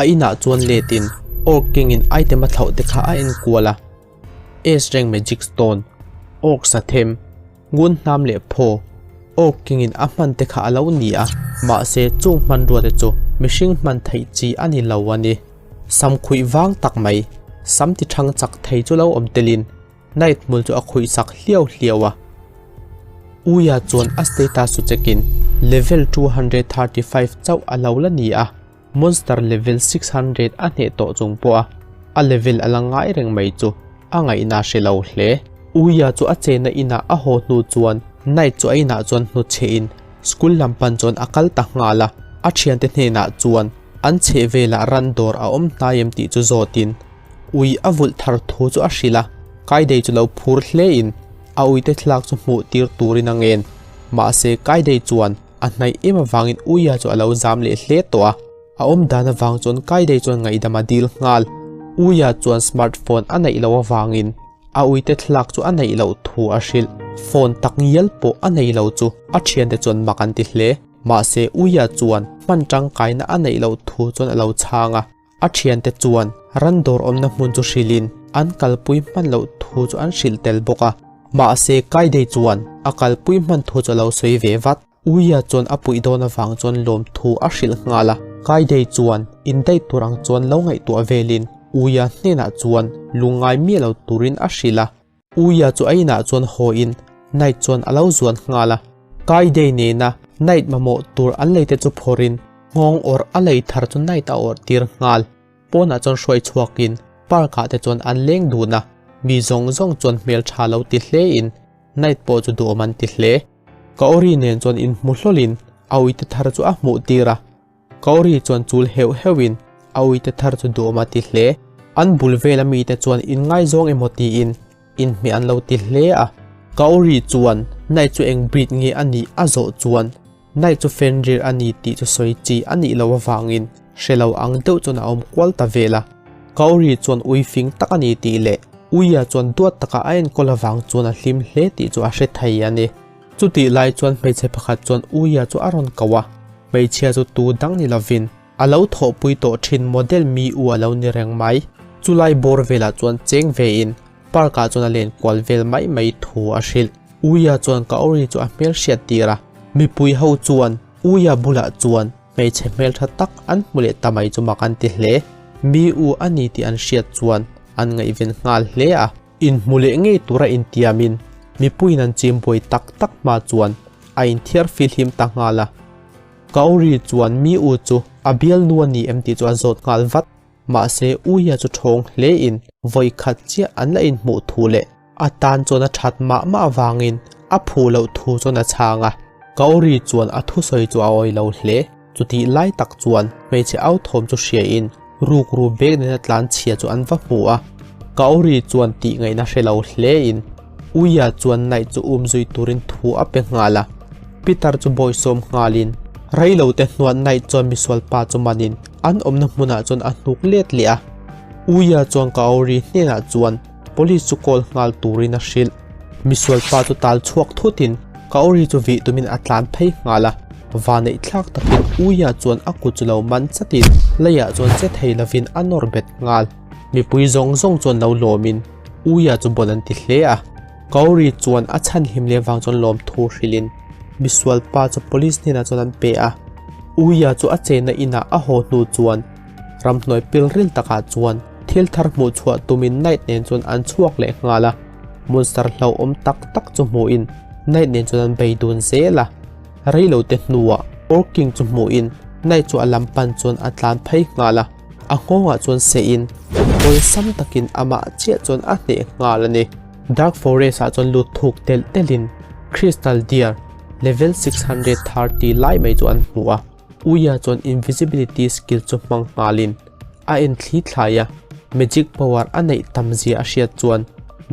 A inah chuan let in Orc King in item a thlauh te kha a enkual a, S rank magic stone, Orc sathem, Ngun hnam leh phaw, Orc King-in a hman te kha a lo ni a, mahse chung hmanrua te chu mihring hman theih chi a ni lo a ni. Sam khuih vang tak mai, sam ti thang chak thei chu lo awm telin Knight hmul chu a khuih sak hliau hliau a. Uia chuan a status chu check-in level 235 chauh a lo la ni a. Monster level 600 a hneh tawh chung pawha a level a la ngai reng mai chu a ngaihna hre lo hle. Uia chu a chenna inah a haw hnu chuan Knight chu a inah chuan hnutchhehin school lam pan chuan a kal ta nghal a, a thiante hnenah chuan an chheh velah ran dawr a awm hnai em tih chu zawtin ui a vulh thar thu chu a hrilh a, Kaidei chu lo phur hlein a uite thlalak chu hmuh tir turin a ngen. Mahse Kaidei chuan A hnaih em avangin Uia chu a lo zam leh hle tawh a, a awm dan avang chuan Kaidei chuan ngaihdam a dil nghal. Uia chuan smartphone a neih loh avangin a uite thlalak chu a neih loh thu a hrilh. Phone tak ngial pawh a nei lo chu a thiante chuan mak an ti hle. Mahse Uia chuan hman tangkaina a neih loh thu chuan a lo chhang a. A thiante chuan ran dawr awmna hmun chu hrilhin an kalpui hman loh thu chu an hrilh tel bawk a. Mahse Kaidei chuan a kalpui hman thu chu a lo sawi ve vat. Uia chuan a puih dawn avang chuan lawmthu a hrilh nghal a. Kaidei chuan indaih tur ang chuan lo ngaihtuah velin Uia hnenah chuan lungngai miah lo turin a hrilh a. Uia chu a inah chuan haw in Knight chuan a lo zuan nghal a. Kaidei nena Knight mamawh tur an lei te chu phawrhin nghawng awrh a lei thar chu Knight a awrh tir nghal. Pawnah chuan hruai chhuakin park ah te chuan an leng dun a, mi zawng zawng chuan hmel tha lo ti hle in Knight pawh chu duhawm an ti hle. Kaori nen chuan inhmu hlawlhin a uite thar chu a hmuh tir a. Kaori chuan chul heuh heuhin a uite thar chu duhawm a ti hle. An bul vela mite chuan inngaizawng emaw tiin inhmeh an lo ti hle a. Kaori chuan Night chu eng breed nge a nih a zawh chuan Night chu Fenrir a ni tih chu sawi chi a nih loh avangin hre lo ang deuh chuan a awm kual ta vel a. Kaori chuan ui fing tak a ni tih leh Uia chuan duat taka a enkawl avang chuan a hlim hle tih chu a hre thei a ni. Chutih lai chuan hmeichhe pakhat chuan Uia chu a rawn ko a, hmeichhia chu tu dang ni lovin a lo thawhpui tawh thin model mi u a lo ni reng mai. Chulai bawr velah chuan cheng vein park ah chuan a len kual vel mai mai thu a hrilh. Uia chuan Kaori chu a hmel hriat tir a, mipui ho chuan Uia bulah chuan hmeichhe hmeltha tak an hmu leh ta mai chu mak an ti hle. Mi u a ni tih an hriat chuan an ngaihven nghal hle a. Inhmu leh ngei tura intiamin mipuiin an chim buai tak tak hma chuan a inthiar filhim ta nghal a. Kaori chuan mi u chu a bialnu a ni em tih chu a zawt nghal vat. Mahse Uia chu ṭhawng hlein vawi khat chiah an la inhmuh thu leh a tan chuan a ṭhat mah mah avangin a phu loh thu chuan a chhang a. Kaori chuan a thusawi chu a awi lo hle. Chutih lai tak chuan hmeichhe au thawm chu hriain rukru bag nena tlan chhia chu an va hmu a. Kaori chuan tih ngaihna hre lo hlein Uia chuan Night chu um zui turin thu a pe nghal a. Peter chu bawisawm nghalin reilote hnuah Night chuan misual pa chu manin an awmna hmunah chuan a hnuk let leh a. Uia chuan Kaori hnenah chuan Police chu call nghal turin a hrilh. Misual pa chu tal chhuak thutin Kaori chu vih tumin a tlan phei nghal a. Vaneih thlak takin Uia chuan a kut chu lo man chatin leiah chuan che thei lovin a nawr bet nghal. Mipui zawng zawng chuan lo lawmin Uia chu bawn an ti hle a. Kaori chuan a chhan him leh vang chuan lawmthu hrilhin misual pa chu police hnenah chuan an pe a. Uia chu a chenna inah a haw hnu chuan ramhnuai pilril takah chuan thil thar hmuh chhuah tumin Night nen chuan an chhuak leh nghal a. Monster hlauhawm tak tak chu hmuhin Night nen chuan an bei dun zel a. Reilote hnuah Orc King chu hmuhin Night chu a lam pan chuan a tlan phei nghal a. A nghawngah chuan seihin awlsam takin amah chiah chuan a hneh nghal a ni. Dark Forest ah chuan lut thuk telh telhin Crystal Deer level 630 lai mai chu an hmu a. Uia chuan Invisibility skill chu hmang nghalin a en thli thlai a, magic power a neih tam zia a hriat chuan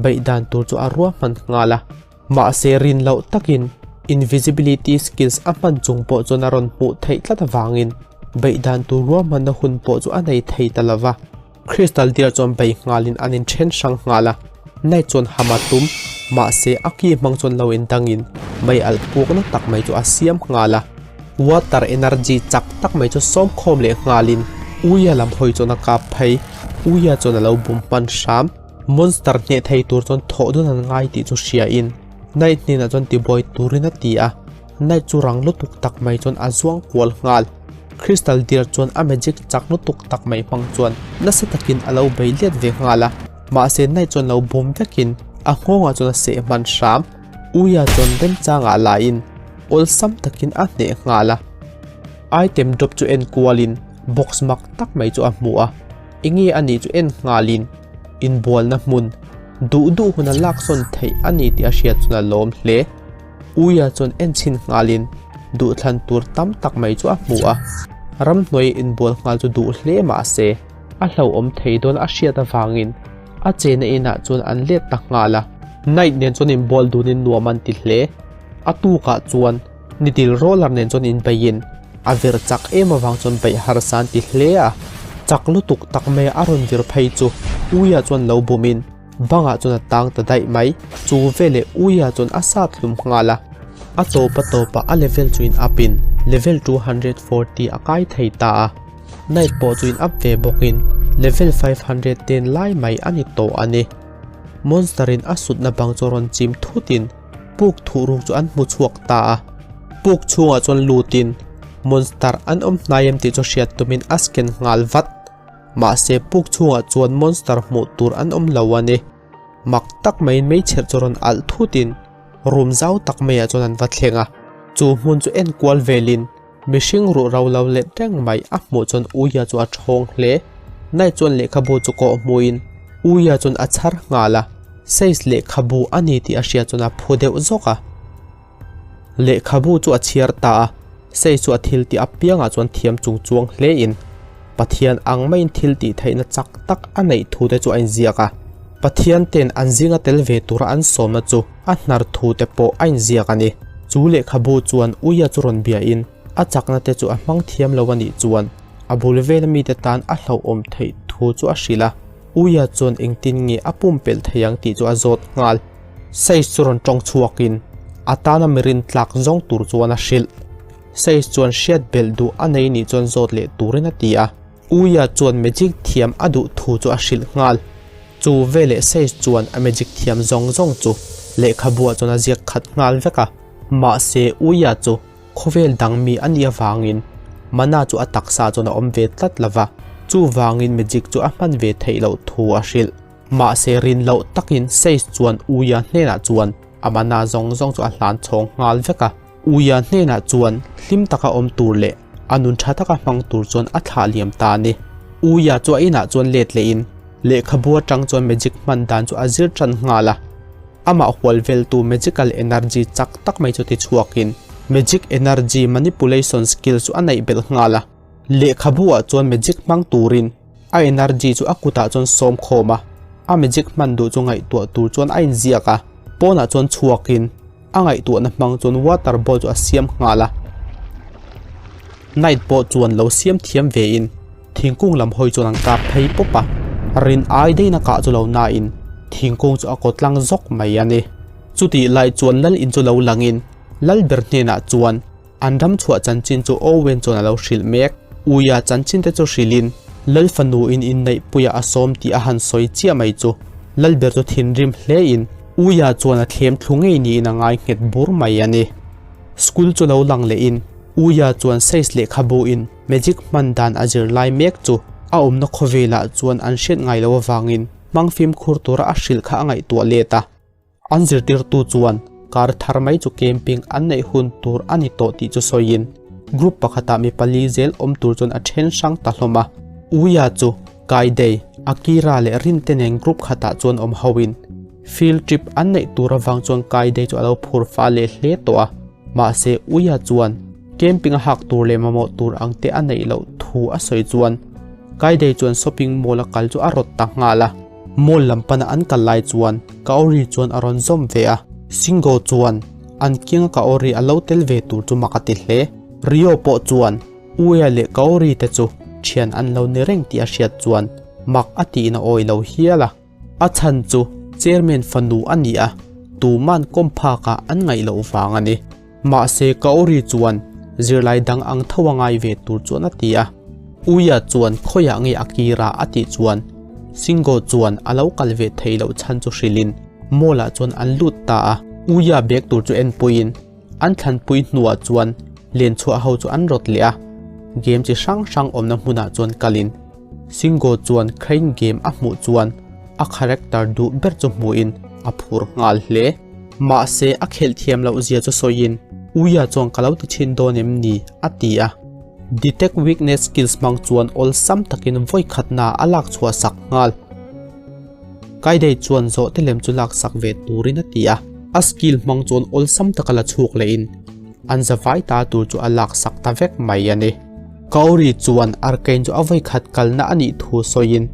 beih dan tur chu a ruahman nghal a. Mahse rin loh takin Invisibility skills a hman chung pawh chuan a rawn hmuh theih tlat avangin beih dan tur ruahmanna hun pawh chu a nei thei ta lova. Crystal Deer chuan bei nghalin an inthen hrang nghal a, Knight chuan ham a tum, mahse a ki hmang chuan lo indangin mei alh pukna tak mai chu a siam nghal a. Water energy chak tak mai chu sawm khawm leh nghalin Uia lam hawi chuan a kap phei, Uia chuan a lo bum hman hram. Monster hneh thei tur chuan thawh dawn an ngai tih chu hriain Knight hnenah chuan tibuai turin a ti a. Knight chu rang lutuk tak mai chuan a zuang kual nghal. Crystal Deer chuan a magic chak lutuk tak mai hmang chuan nasa takin a lo bei let ve nghal a, mahse Knight chuan lo bawm vekin a nghawngah chuan a seh hman hram. Uia chuan remchangah lain awlsam takin a hneh nghal a. Item drop chu en kualin box mak tak mai chu a hmu a, enge a nih chu en nghalin inbualna hmun duh duh huna laksawn theih a ni tih a hriat chuan a lawm hle. Uia chuan en chhin nghalin duhthlan tur tam tak mai chu a hmu a, ramhnuai inbual nghal chu duh hle mah se a hlauhawm thei dawn a hriat avangin a chena inah chuan an let ta nghal a. Night nen chuan inbual dunin nuam an ti hle. A tukah chuan nitil roller nen chuan inbeiin a vir chak em avang chuan beih harsa an ti hle a, chak lutuk tak mai a rawn vir phei chu Uia chuan lo bumin Bangah chuan a tang ta daih mai. Chu veleh Uia chuan a sat hlum nghal a. A tawp a tawpah a level chu in up in level 240 a kai thei ta a. Knight pawh chu in up ve bawkin level 510 lai mai a ni tawh a ni. Monster in a sutna bang chu rawn chim thutin puk thuh ruk chu an hmu chhuak ta a. Puk chhungah chuan lutin monster an awm hnai em tih chu hriat tumin a scan nghal vat. Mahse puk chhungah chuan monster hmuh tur an awm lo a ni. Mak tak maiin meichher chu rawn alh thutin room zau tak maiah chuan an va thleng a. Chu hmun chu en kual velin mihring ruh ro lo let reng mai a hmuh chuan Uia chu a thawng hle. Night chuan lehkhabu chu kawh hmuhin Uia chuan a chhar nghal a, size lehkhabu a ni tih a hriat chuan a phu deuh zawk a. Lehkhabu chu a chhiar ta a, Sei chu a thil tih apiangah chuan thiam chung chuang hle in. Pathian ang maiin thil tih theihna chak tak a neih thu te chu a inziak a. Pathian ten an zinga tel ve tura an sawmna chu a hnar thu te pawh a inziak a ni. Chu lehkhabu chuan Uia chu rawn biain a chakna te chu a hmang thiam lo a nih chuan a bul vela mite tan a hlauhawm theih thu chu a hrilh a. Uia chuan engtin nge a pumpelh thei ang tih chu a zawt nghal. Sage chu rawn tawng chhuakin a tana mirin tlak zawng tur chuan a hrilh. Sage chuan hriat belh duh a nei nih chuan zawt leh turin a ti a. Uia chuan magic thiam a duh thu chu a hrilh nghal. Chu veleh Sage chuan a magic thiam zawng zawng chu lehkhabuah chuan a ziak khat nghal vek a. Mahse Uia chu Khawvel dang mi a nih avangin Mana chu a taksa chuan a awm ve tlat lo va, chuvangin magic chu a hman ve theih loh thu a hrilh. Mahse rin loh takin Sage chuan Uia hnenah chuan a mana zawng zawng chu a hlan chhawng nghal vek a. Uia hnenah chuan hlim taka awm tur leh a nun tha taka hmang tur chuan a thlah liam ta a ni. Uia chu a inah chuan let lehin lehkhabu atang chuan magic hman dan chu a zir tan nghal a. Amah hual veltu magical energy chak tak mai chu ti chhuakin magic energy manipulation skill chu a neih belh nghal a. Lehkhabu ah chuan magic hmang turin a energy chu a kutah chuan sawm khawm a, a magic hman duh chu ngaihtuah tur chuan a inziak a, pawnah chuan chhuakin a ngaihtuahna hmang chuan water ball chu a siam nghal a. Knight pawh chuan lo siam thiam vein thingkung lam hawi chuan an kap phei pawp a, rin ai deiin a kah chu lo nain thingkung chu a kaw tlang zawk mai a ni. Chutih lai chuan lal in chu lo langin lal ber hnenah chuan an ram chhuah chanchin chu Owen chuan a lo hrilh mek. Uia chanchin te chu hrilhin lal fanu in inneihpuiah a sawm tih a han sawi chiah mai chu lal ber chu thinrim hlein Uia chuan a thlem thlu ngei niin a ngai nghet bur mai a ni. School chu lo lang lehin Uia chuan Sage lehkhabu in magic hman dan a zir lai mek chu a awmna khawvelah chuan an hriat ngai lo avangin hmang fimkhur tura a hrilh kha a ngaihtuah let a. An zirtirtu chuan kar thar mai chu camping an neih hun tur a ni tawh tih chu sawiin group pakhatah mi pali zel awm tur chuan a then hrang ta hlawm a. Uia chu Kaidei, Akira leh Rinte nen group khatah chuan awm hoin field trip an neih tur avang chuan Kaidei chu a lo phur fah leh hle tawh a. Mahse Uia chuan camping a hak tur leh mamawh tur ang te a neih loh thu a sawi chuan Kaidei chuan shopping mall a kal chu a rawt ta nghal a. Mall lam pana an kal lai chuan Kaori chuan a rawn zawm ve a, Shingo chuan an kianga Kaori a lo tel ve tur chu mak a ti hle. Rio pawh chuan Uea leh Kaori te chu thian an lo ni reng tih a hriat chuan mak a tiin a awi lo hial a. A chhan chu chairman fanu a ni a, tuman kawm phakah an ngaih loh vang a ni. Mahse Kaori chuan zirlai dang ang tho a ngai ve tur chuan a ti a. Uia chuan khawiah nge Akira a tih chuan Shingo chuan a lo kal ve thei loh chhan chu hrilhin mall ah chuan an lut ta a. Uia bag tur chu enpuiin An thlanpui hnuah chuan lenchhuah ho chu an rawt leh a, game chi hrang hrang awmna hmunah chuan kalin Shingo chuan Crane game a hmuh chuan a character duh ber chu hmuhin a phur nghal hle. Mahse a khelh thiam loh zia chu sawiin Uia chuan ka lo ti chhin dawn em ni? a ti a. Detect weakness skills hmang chuan awlsam takin vawi khatna a lak chhuah sak nghal. Kaidei chuan zawhte lem chu laksak ve turin a ti a, a skill hmang chuan awlsam taka la chhuak lehin an zavai ta tur chu a laksak ta vek mai a ni. Kaori chuan Arcane chu a vawikhat kalna a nih thu sawiin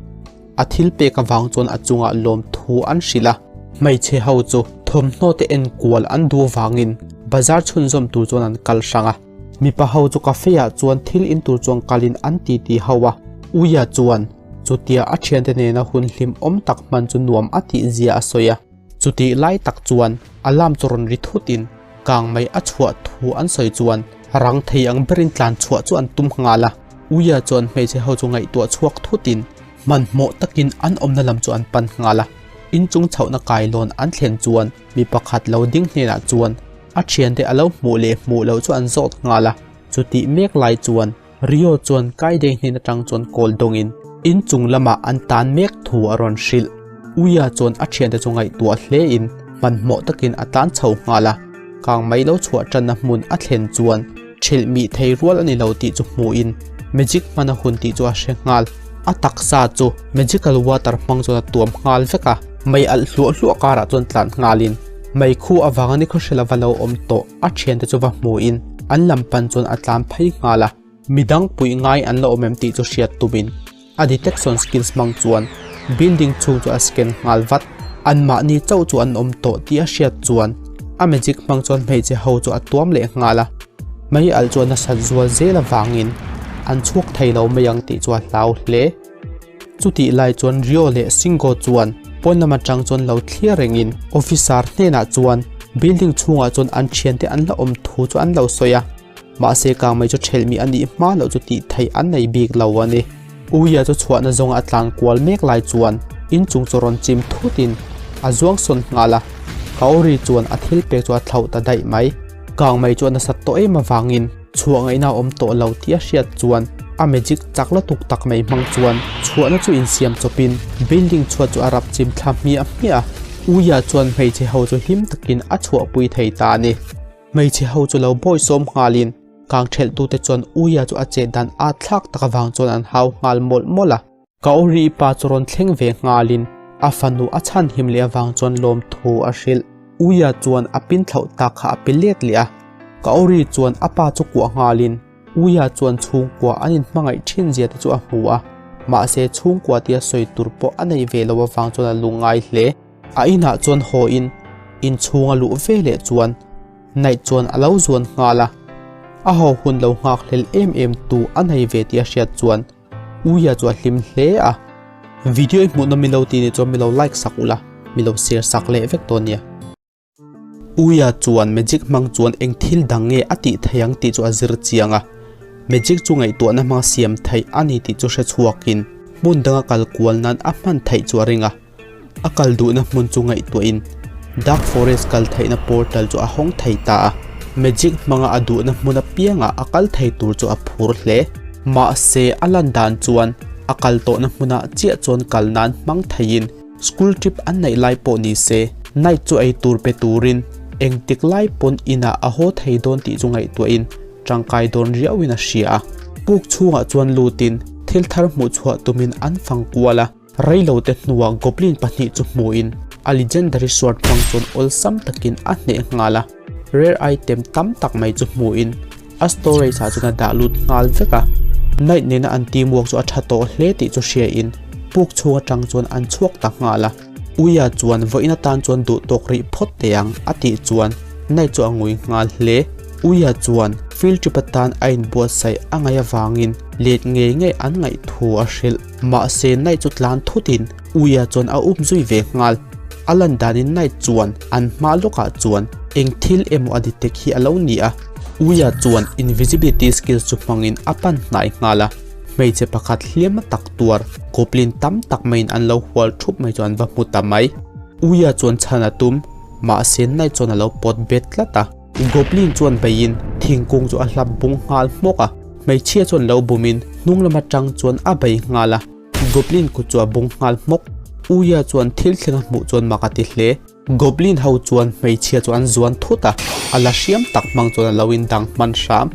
a thil pek avang chuan a chungah lawmthu an hrilh a. Hmeichhe ho chu thawmhnaw te enkual an duh avangin bazar chhunzawm tur chuan an kal hrang a. Mipa ho chu cafe ah chuan thil in tur chuan kalin an titi ho a, Uia chuan chutia a thiante nena hun hlim awm tak hman chu nuam a tih zia a sawi a. Chutih lai tak chuan alarm chu rawn ri thut in kang mai a chhuah thu an sawi chuan rang thei ang berin tlan chhuah chu an tum nghal a. Uia chuan hmeichhe ho chu ngaihtuah chhuak thut in hmanhmawh takin an awmna lam chu an pan nghal a. Inchung chhohna kailawn an thlen chuan mi pakhat lo ding hnenah chuan A thiante a lo hmuh leh hmuh loh chu an zawt nghal a, chutih mek lai chuan Rio chuan Kaidei hnen atang chuan kawl dawngin inchung lamah an tan mek thu a rawn hrilh. Uia chuan a thiante chu ngaihtuah hlein hmanhmawh takin a tlan chho nghal a, kang mai lo chhuah tanna hmun a thlen chuan thelh mih thei rual a ni lo tih chu hmuhin magic hman a hun tih chu a hre nghal. A taksa chu magical water hmang chuan a tuam nghal vek a, mei alh hluah hluah karah chuan tlan nghalin Meikhu avanga ni khawhre lova lo awm tawh a thiante chu va hmuhin an lam pan chuan a tlan phei nghal a. Midang puih ngai an la awm em tih chu hriat tumin a detection skills hmang chuan building chhung chu a scan nghal vat. Anmahni chauh chu an awm tawh tih a hriat chuan a magic hmang chuan hmeichhe ho chu a tuam leh nghal a. Mei alh chu a nasat zual zel avangin an chhuak thei lo mai ang tih chu a hlau hle. Chutih lai chuan Rio leh Singo chuan pawn lam atang chuan lo thlir rengin officer hnenah chuan building chhungah chuan an thiante an la awm thu chu an lo sawi a, mahse kangmei chu thelhmi a nih hma loh chu tih theih an nei bik lo a ni. Uia chu chhuahna zawnga a tlan kual mek lai chuan inchung chu rawn chim thutin a zuang sawn nghal a, Kaori chuan a thil pek chu a thlauh ta daih mai. Kangmei chu a nasat tawh em avangin Chhuah ngaihna a awm tawh lo tih a hriat chuan a magic chak lutuk tak mai hmang chuan chhuahna chu insiam chawpin building chhuat chu a rap chim thla hmiah hmiah a, Uia chuan hmeichhe ho chu hlim takin a chhuahpui thei ta a ni. Hmeichhe ho chu lo bawisawm nghalin kang thelhtute chuan Uia chu a chet dan at thlak tak avang chuan an hau nghal mawlh mawlh a. Ka awri pa chu rawn thleng ve nghalin a fanu a chhan him leh avang chuan lawmthu a hrilh. Uia chuan a pin thlauh tak kha a pe let leh a. Ka awri chuan a pa chu kuah nghalin Uia chuan chhungkua an inhmangaih thin zia te chu a hmu a, mahse chhungkua tia sawi tur pawh a nei ve lo avang chuan a lungngai hle. A inah chuan haw in inchhung a luh ve leh chuan Naih chuan a lo zuan nghal a. A haw hun lo nghak hlel em em tu a nei ve tih a hriat chuan Uia chu a hlim hle a. Video i hmuhnawm milo tih nih chuan milo like sak ula, milo share sak leh vek dawn nia. Uia chuan magic hmang chuan eng thil dang nge a tih theih ang tih chu a zir chiang a. Magic chu ngaihtuahna hmang siam theih a ni tih chu hre chhuakin hmun danga kal kual nan a hman theih chu a ring a. A kal duhna hmun chu ngaihtuahin Dark Forest kal theihna portal chu a hawng thei ta a, magic hmanga a duhna hmun apiangah a kal thei tur chu a phur hle. Mahse, a lan dan chuan a kal tawhna hmunah chiah chuan kal nan hmang theiin school trip an neih lai pawh ni se, Knight chu ei tur pe turin engtik lai pawn inah a haw thei dawn tih chu ngaihtuahin tangkai dawn riauhin a hria a. Puk chhungah chuan lutin thil thar hmuh chhuah tumin an fang kual a. Reilote hnuah Goblin pahnih chu hmuin a Legendary Sword hmang chuan awlsam takin a hneh nghal a, rare item tam tak mai chu hmuin a storage ah chuan a dah lut nghal vek a. Knight nena an teamwork chu a tha tawh hle tih chu hriain puk chhung atang chuan an chhuak ta nghal a. Uia chuan vawiin atan chuan duh tawk rih phawt teh ang a tih chuan Knight chu a ngui nghal hle. Uia chuan field trip atan a inbuatsaih a ngaih avangin let ngei ngei an ngaih thu a hrilh. Mahse Knight chu tlan thutin Uia chuan a um zui ve nghal. A lan danin Knight chuan an hma lawkah chuan eng thil emaw a detect hi a lo ni a. Uia chuan invisibility skills chu hmangin a pan hnai nghal a. Hmeichhe pakhat hliam tak tuar goblin tam tak maiin an lo hual thup mai chu an va hmu ta mai. Uia chuan chhan a tum, mahse Knight chuan a lo pawt bet tlat a. Goblin chuan beiin thingkung chu a hlap bung nghal hmawk a, hmeichhia chuan lo bumin hnung lam atang chuan a bei nghal a, Goblin kut chu a bung nghal hmawk. Uia chuan thil thleng a hmuh chuan mak a ti hle. Goblin ho chuan hmeichhia chu an zuan thut a, a la hriam tak hmang chuan a lo indang hman hram.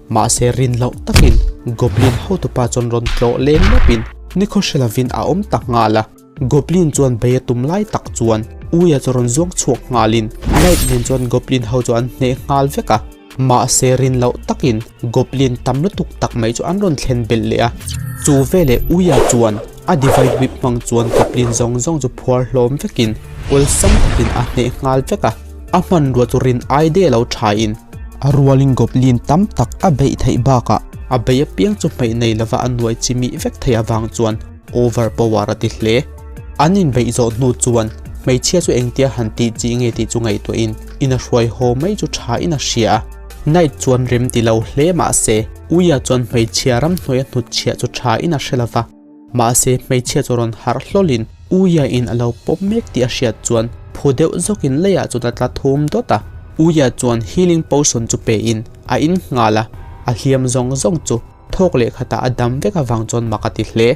Mahse rin loh takin Goblin hotupa chuan rawn tlawh leng lawpin nikhaw hre lovin a awm ta nghal a. Goblin chuan bei a tum lai tak chuan Uia chu rawn zuang chhuak nghalin Knight nen chuan Goblin ho chu an hneh nghal vek a. Mahse rin loh takin Goblin tam lutuk tak mai chu an rawn thlen belh leh a. Chu veleh Uia chuan a Divine Whip hmang chuan Goblin zawng zawng chu phuar hlawm vekin awlsam takin a hneh nghal vek a. A hmanrua chu rin ai de lo thain a rualin Goblin tam tak a beih theih bakah a bei apiang chu hmeih nei lova a nuai chimih vek theih avang chuan Over power a ti hle. An inbeih zawh hnu chuan hmeichhia chu engtia han tih chi nge tih chu ngaihtuahin in a hruai haw mai chu tha in a hria a. Knight chuan rem ti lo hle mahse Uia chuan hmeichhia ramhnuai a hnutchhiah chu tha in a hre lova. Mahse hmeichhia chu rawn harh hlawlin Uia in a lo pawp mek tih a hriat chuan phu deuh zawkin leiah chuan a tla thum dawt a. Uia chuan healing potion chu pe in a in nghal a, a hliam zawng zawng chu Thawk leh khatah a dam vek avang chuan mak a ti hle.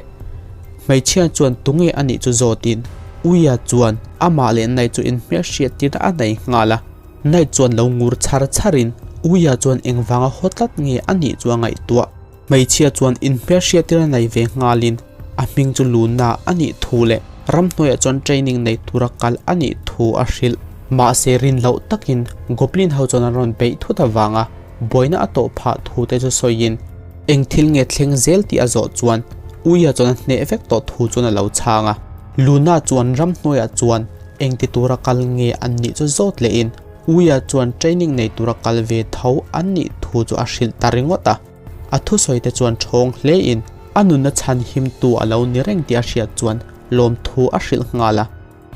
Hmeichhia chuan tunge a nih chu zawtin Uia chuan amah leh Knight chu inhmelhriat tir a nei nghal a. Knight chuan lo ngur chhar chharin Uia chuan engvanga haw tlat nge a nih chu a ngaihtuah. Hmeichhia chuan inhmelhriat tir a nei ve nghalin a hming chu Luna a nih thu leh ramhnuaiah chuan training nei tura kal a nih thu a hrilh. Mahse rin loh takin Goblin ho chuan an rawn beih thut avanga buaina a tawh phah thu te chu sawiin. Eng thil nge thleng zel tih a zawh chuan Uia chuan a hneh vek tawh thu chuan a lo chhang a. Luna chuan ramhnuaiah chuan eng ti tura kal nge an nih chu zawt lehin Uia chuan training nei tura kal ve tho an nih thu chu a hrilh ta ringawt a. A thusawi te chuan ṭhawng hlein a nunna chhan himtu a lo ni reng tih a hriat chuan lawmthu a hrilh nghal a.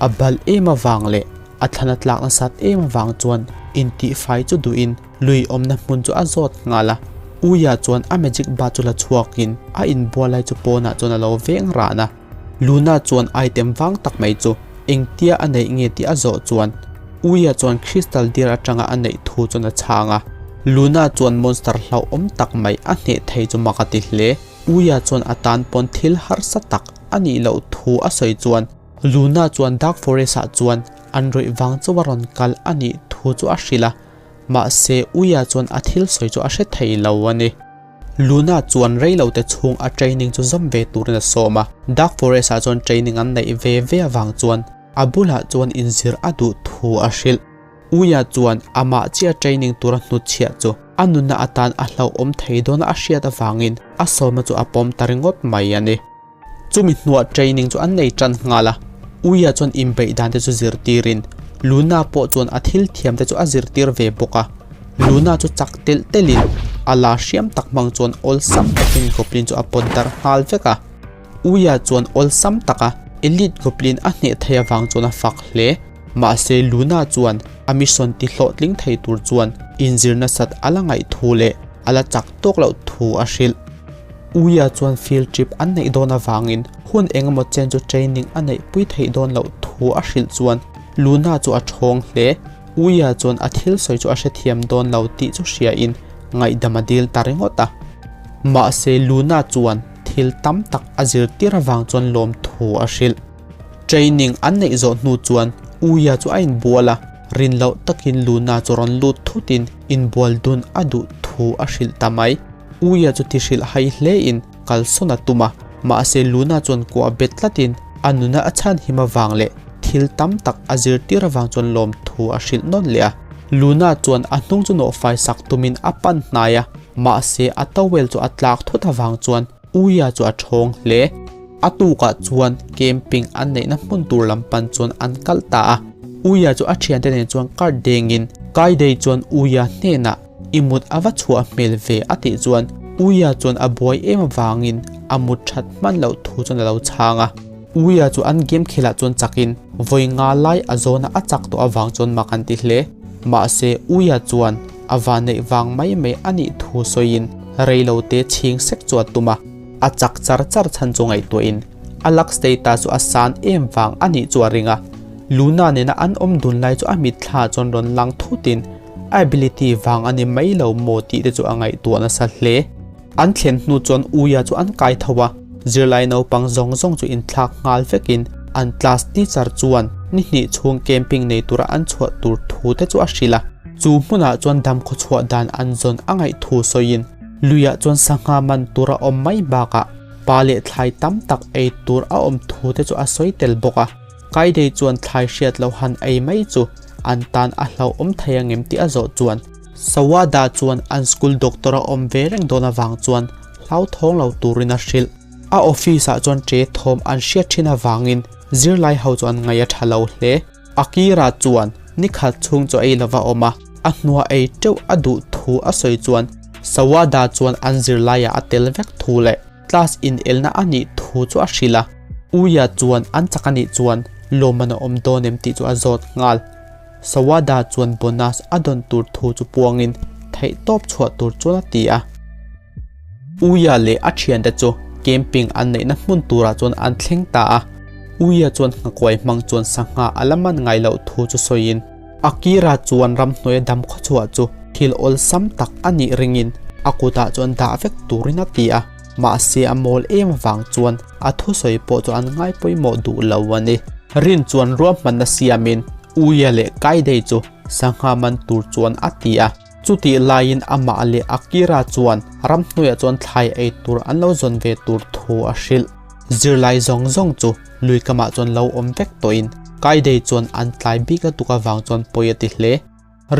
A balh em avang leh a thlan a tlak nasat em avang chuan intihfai chu duhin lui awmna hmun chu a zawt nghal a. Uia chuan a magic bat chu la chhuakin a inbual lai chu pawnah chuan a lo veng ran a. Luna chuan item vang tak mai chu engtia a neih nge tih a zawh chuan Uia chuan crystal deer atanga a neih thu chuan a chhang a. Luna chuan monster hlauhawm tak mai a hneh thei chu mak a ti hle. Uia chuan a tan pawn thil harsa tak a nih loh thu a sawi chuan Luna chuan Dark Forest ah chuan an rawih vang chauh a rawn kal a nih thu chu a hrilh a, mahse Uia chuan a thil sawi chu a hre thei lo a ni. Luna chuan reilote chhung a training chu zawm ve turin a sawm a, Dark Forest ah chuan training an neih ve ve avang chuan a bulah chuan inzir a duh thu a hrilh. Uia chuan amah chiah training tura hnutchhiah chu a nunna atan a hlauhawm thei dawn a hriat avangin a sawmna chu a pawm ta ringawt mai a ni. Chumi hnuah training chu an nei tan nghal a, Uia chuan inbeih dan te chu zirtirin Luna pawh chuan a thil thiam te chu a zirtir ve bawk a. Luna chu chak telh telhin a la hriam tak hmang chuan awlsam takin Goblin chu a pawt darh nghal vek a. Uia chuan awlsam taka Elite Goblin a hneh thei avang chuan a fak hle. Mahse Luna chuan a mission ti hlawhtling thei tur chuan inzir nasat a la ngaih thu leh a la chak tawk loh thu a hrilh. Uia chuan field trip an neih dawn avangin hun eng emaw chen chu training a neih pui theih dawn loh thu a hrilh chuan Luna chu a ṭhawng hle. Uia chuan a thil sawi chu a hrethiam dawn lo tih chu hriain ngaihdam a dil ta ringawt a. Mahse Luna chuan thil tam tak a zirtir avang chuan lawmthu a hrilh. Training an neih zawh hnu chuan Uia chu a inbual a, rin loh takin Luna chu rawn lut thutin inbual dun a duh thu a hrilh ta mai. Uia chu ti hrilh hai hlein kalsawn a tum a, mahse Luna chuan kuah bet tlatin a nuna a chhan him avang leh thil tam tak a zirtir avang chuan lawmthu a hrilh nawn leh a. Luna chuan a hnung chu nawhfai sak tumin a pan hnai a, mahse a towel chu a tlak thut avang chuan Uia chu a ṭhawng hle. A tukah chuan camping an neihna hmun tur lam pan chuan an kalh ta a. Uia chu a ṭhiante nen chuan card dengin Kaidei chuan Uia hnenah I mut a va chhuah hmel ve a tih chuan Uia chuan a buai em avangin a mut that hman loh thu chuan a lo chhang a. Uia chu an game khelah chuan chakin vawi nga lai a zawna a chak tawh avang chuan mak an ti hle. Mahse Uia chuan a vanneih vang mai mai a nih thu sawiin reilote chhing sek chu a tum a. A chak char char chhan chu ngaihtuahin a luck status chu a san em vang a nih chu a ring a. Luna nena an awm dun lai chu a mitthla chuan rawn lang thutin A ability vang a ni mai lo maw tih te chu a ngaihtuah nasa hle. An thlen hnu chuan Uia chu an kai tho a, zirlai naupang zawng zawng chu inthlak nghal vekin an class teacher chuan ni hnih chhung camping nei tura an chhuah tur thu te chu a hrilh a. Chu hmunah chuan damkhaw chhuah dan an zawn a ngaih thu sawiin luiah chuan sangha man tur a awm mai bakah pa leh thlai tam tak ei tur a awm thu te chu a sawi tel bawk a. Kaidei chuan thlai hriat lo han ei mai chu an tan a hlauhawm thei angem tih a zawh chuan Sawada chuan an school doctor a awm ve reng dawn avang chuan hlauthawng lo turin a hrilh. A office ah chuan ṭe thawm an hriat ṭhin avangin zirlai ho chu an ngaih a ṭha lo hle. Akira chuan nikhat chhung chu ei lova awm a, a hnua ei ṭeuh a duh thu a sawi chuan Sawada chuan an zirlaiah a tel vek thu leh Class inelna a nih thu chu a hrilh a, Uia chuan an chak a nih chuan lawmman a awm dawn em tih chu a zawt nghal. Sawada chuan bonus a dawn tur thu chu puangin theihtawp chhuah tur chuan a ti a. Uia leh a thiante chu camping an neihna hmun turah chuan an thleng ta a, Uia chuan nghakuai hmang chuan sangha a la man ngai loh thu chu sawiin, Akira chuan ramhnuaia dam khawchhuah chu thil awlsam tak a nih ringin a kutah chuan dah vek turin a ti a, mahse a mawl em avang chuan a thusawi pawh chu an ngai pawimawh duh lo a ni. Rin chuan ruahmanna siamin Uia leh Kaidei chu sangha man tur chuan a ti a, chutih laiin amah leh Akira chuan ramhnuaiah chuan thlai ei tur an lo zawn ve tur thu a hrilh. Zirlai zawng zawng chu lui kamah chuan lo awm vek tawhin Kaidei chuan an tlai bik lutuk avang chuan pawi a ti hle.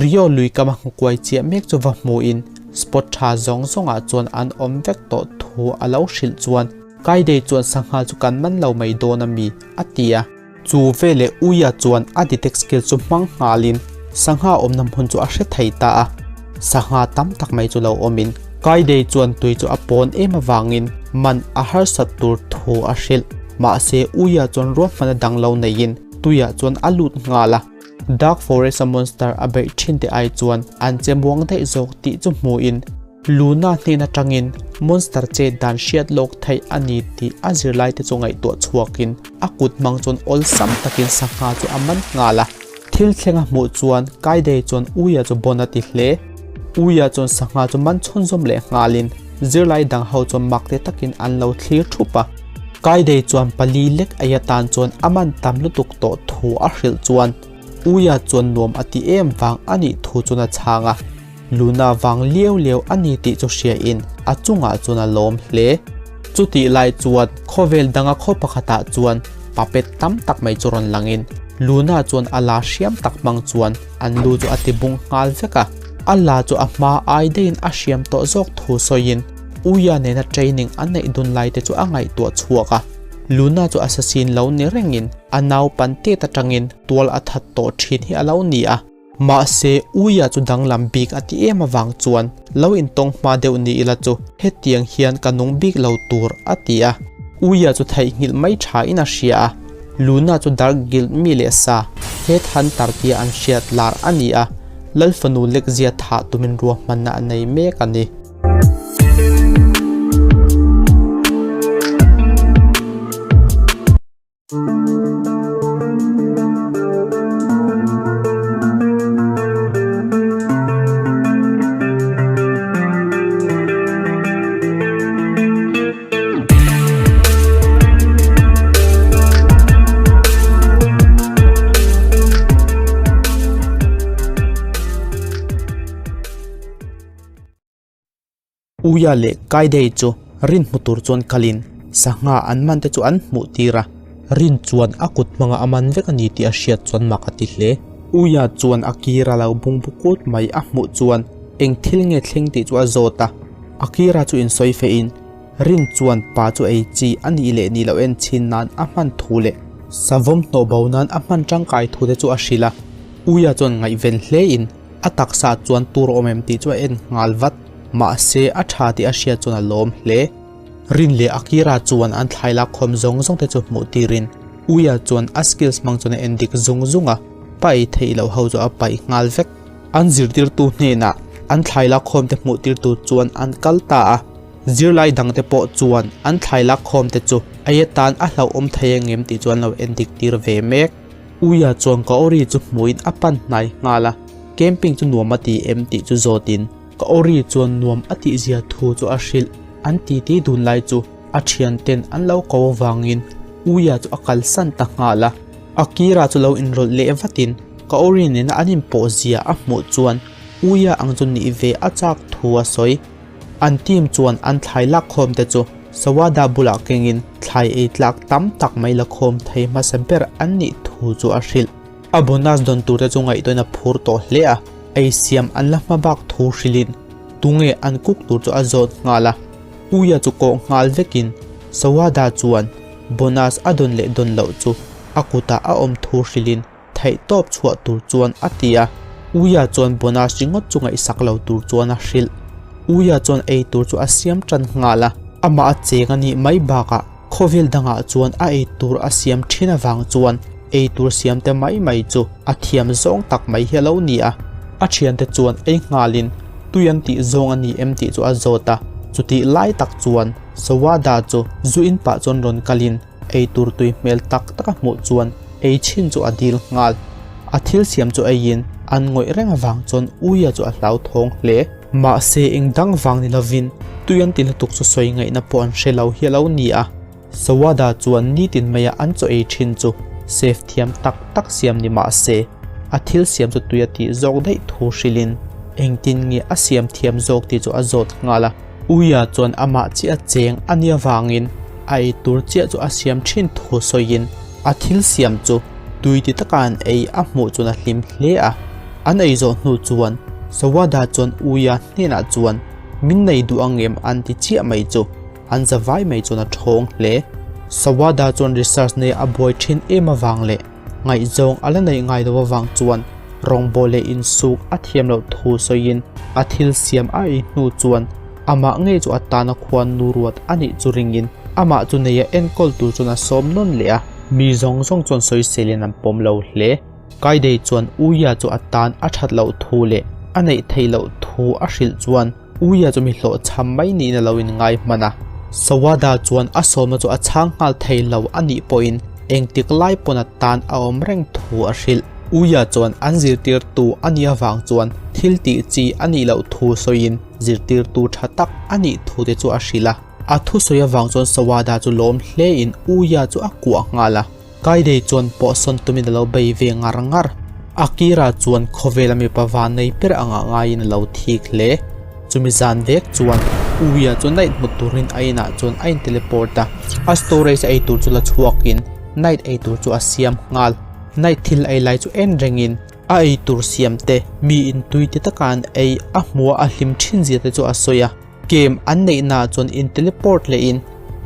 Rio lui kama hmukuai chiah mek chu va hmuhin Spot tha zawng zawngah chuan an awm vek tawh thu a lo hrilh chuan Kaidei chuan sangha chu kan man lo mai dawn a mi? a ti a. Chu veleh Uia chuan a detect skill chu hmang nghalin sangha awmna hmun chu a hre thei ta a. Sangha tam tak mai chu lo awmin Kaidei chuan tui chu a pawn em avangin man a harsat tur thu a hrilh. Mahse Uia chuan ruahmana dang lo neiin tuiah chuan a lut nghal a. Dark Forest a monster a beih thin te ai chuan an che muang daih zawk tih chu hmuin Luna hnen atangin monster chet dan hriat lawk theih a ni tih a zirlai te chu ngaihtuah chhuakin a kut hmang chuan awlsam takin sangha chu a man nghal a. Thil thleng a hmuh chuan Kaidei chuan Uia chu bon a ti hle. Uia chuan sangha chu man chhunzawm leh nghalin zirlai dang ho chuan mak te takin an lo thlir thup a. Kaidei chuan pali lek ei atan chuan a man tam lutuk tawh thu a hrilh chuan Uia chuan nuam a ti em vang a nih thu chuan a chhang a. Luna vang liau liau a ni tih chu hriain a chungah chuan a lawm hle. Chutih lai chuan khawvel danga khaw pakhatah chuan puppet tam tak mai chu rawn langin Luna chuan a la hriam tak hmang chuan an lu chu a ti bung nghal vek a. A la chu a hma ai daihin a hriam tawh zawk thu sawiin Uia nena training a neih dun lai te chu a ngaihtuah chhuak a. Luna chu assassin lo ni rengin a naupan tet atangin tual a that tawh thin hi a lo ni a. Mahse, Uia chu danglam bik a ti em avang chuan lo intawng hma deuh ni ila chu hetiang hian ka nung bik lo tur a ti a. Uia chu theihnghilh mai tha in a hria a. Luna chu Dark Guild mi leh sa, Head Hunter tia an hriat lar a ni a, Lal fanu lekzia thah tumin ruahmanna a nei mek a ni. Uia leh Kaidei chu rin hmu tur chuan kalin sangha an man te chu an hmuh tir a, rin chuan a kut hmanga a man vek a ni tih a hriat chuan mak a ti hle. Uia chuan a kir a lo bungbu kut mai a hmuh chuan eng thil nge thleng tih chu a zawt a, Akira chu insawi fehin rin chuan pa chu ei chi a nih leh nih loh en chhin nan a hman thu leh savawm hnawh bo nan a hman tangkai thu te chu a hrilh a, Uia chuan ngaihven hlein A taksa chuan tur awm em tih chu a en nghal vat, mahse a tha tih a hriat chuan a lawm hle. Rin leh Akira chuan an thlai lak khawm zawng zawng te chu hmuh tirin Uia chuan a skills hmang chuan a en dik zung zung a, pa ei theih loh ho chu a paih nghal vek. An zirtirtu hnenah an thlai lak khawm te hmuh tirtu chuan an kal ta a, zirlai dang te pawh chuan an thlai lak khawm te chu ei atan a hlauhawm thei angem tih chu an lo en dik tir ve mek. Uia chuan Kaori chu hmuhin a pan hnai nghal a, camping chu nuam a ti em tih chu zawtin Kaori chuan nuam a tih zia thu chu a hrilh. An titi dun lai chu a thianten an lo ko avangin Uia chu a kalsan ta nghal a. Akira chu lo inrawlh leh vatin Kaori nena an inpawh zia a hmuh chuan Uia ang chu nih ve a chak thu a sawi. An team chuan an thlai lakkhawm te chu Sawada bulah kengin thlai ei tlak tam tak mai lakhawm thei hmasa ber an nih thu chu a hrilh. A bonus dawn tur te chu ngaihtuahin a phur tawh hle a, ei siam an la hma bak thu hrilhin tunge an cook tur chu a zawt nghal a. Uia chu kawh nghal vekin Sawada chuan bonus a dawn leh dawn loh chu a kutah a awm thu hrilhin Theihtawp chhuah tur chuan a ti a, Uia chuan bonus ringawt chu ngaihsak lo tur chuan a hrilh. Uia chuan ei tur chu a siam tan nghal a, amah a cheng a nih mai bakah khawvel dangah chuan a ei tur a siam thin avang chuan ei tur siam te mai mai chu a thiam zawng tak mai hi a lo ni a. A thiante chuan ei nghalin tui an tih zawng a ni em tih chu a zawt a, chutih lai tak chuan Sawada chu zu in pah chuan rawn kalin Ei tur tui hmel tak tak a hmuh chuan ei chhin chu a dil nghal. A thil siam chu eiin an ngawih reng avang chuan Uia chu a hlauthawng hle. Mahse eng dang vang ni lovin tui an ti lutuk chu sawi ngaihna pawh an hre lo hi a lo ni a. Sawada chuan nitin maia an chaw ei thin chu chef thiam tak tak siam ni mahse a thil siam chu tui a tih zawk daih thu hrilhin engtin nge a siam thiam zawk tih chu a zawt nghal a. Uia chuan amah chiah cheng a nia vangin a ei tur chiah chu a siam thin thu sawiin a thil siam chu tui ti taka an ei a hmuh chuan a hlim hle a. An ei zawh hnu chuan Sawada chuan Uia hnenah chuan min nei duh ang em an ti chiah mai chu an za vai mai chuan a thawng hle. Sawada chuan research nei a buai thin em avang leh ngaihzawng a la neih ngai lo avang chuan rawngbawl leh insuk a thiam loh thu sawiin a thil siam a ei hnu chuan amah ngei chu a tana khuan nu ruat a nih chu ringin amah chu neia enkawl tur chuan a sawm nawn leh a. Mi zawng zawng chuan sawiselin an pawm lo hle. Kaidei chuan Uia chu a tan a that loh thu leh a neih theih loh thu a hrilh chuan Uia chu mi hlawhchham mai niin a lo inngai hman a. Sawada chuan a sawmna chu a chhang nghal thei lo a nih pawhin engtik lai pawn a tan a awm reng thu a hrilh. Uia chuan an zirtirtu a nih avang chuan thil tih chi a nih loh thu sawiin zirtirtu tha tak a nih thu te chu a hrilh a. A thusawi avang chuan Sawada chu lawm hlein Uia chu a kuah nghal a. Kaidei chuan pawhsawn tumin a lo bei ve ngar ngar. Akira chuan khawvela mipa van nei ber anga ngaiin a lo thik hle. Chumi zan vek chuan Uia chu Night hmu turin a inah chuan a in-teleport a. A storage a eitur chu la chhuakin Night eitur chu a siam nghal. Night thil ei lai chu en rengin a eitur siam te, mi intui te taka an ei a hmuha a hlim thin zia te chu a sawi a. Game an neihnaah chuan in teleport lehin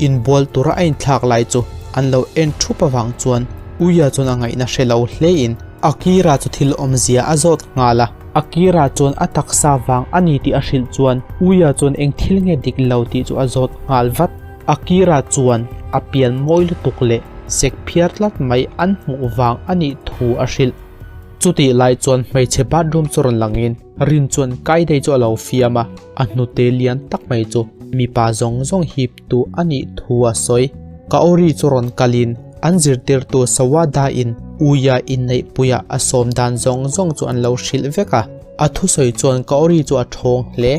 inbual tura a inthlak lai chu an lo en thup avang chuan Uia chuan a ngaihna hre lo hlein Akira chu thil awmzia a zawt nghal a. Akira chuan a taksa vang a ni tih a hrilh chuan Uia chuan eng thil nge dik lo tih chu a zawt nghal vat. Akira chuan a pian mawi lutuk leh sek phiar tlat mai an hmuh vang a nih thu a hrilh. Chutih lai chuan hmeichhe bathroom chu rawn langin Rin chuan Kaidei chu a lo fiam a, a hnute lian tak mai chu mipa zawng zawng hip tu a nih thu a sawi. Kaori chu rawn kalin an zirtirtu Sawada-in Uia inneihpuia a sawm dan zawng zawng chu an lo hrilh vek a. A thusawi chuan Kaori chu a thawng hle.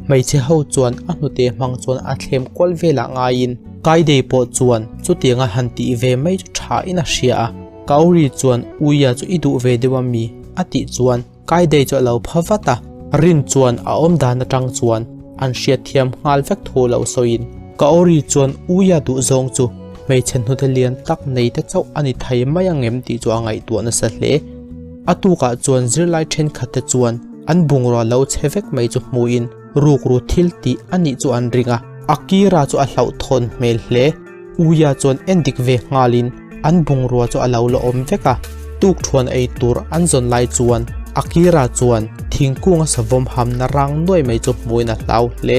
Hmeichhe ho chuan a hnute hmang chuan a thlem kual velah ngaiin Kaidei pawh chuan chutianga han tih ve mai chu thain a hria a. Kaori chuan Uia chu i duh ve deuh a mi? a tih chuan Kaidei chu a lo pha vat a, Rin chuan a awm dan atang chuan an hriatthiam nghal vek thu lo sawiin Kaori chuan Uia duh zawng chu hmeichhe hnute lian tak nei te chauh a ni thei mai ang em tih chu a ngaihtuah nasa hle. A tukah chuan zirlai thenkhat te chuan an bungrua lo chhe vek mai chu hmuin rukru thil tih a nih chu an ring a, Akira chu a hlauhthawn hmel hle. Uia chuan en dik ve nghalin an bungrua chu a lo la awm vek a, tukthuan ei tur an zawn lai chuan Akira chuan thingkunga savawm hamna rang nuai mai chu hmuin a hlau hle.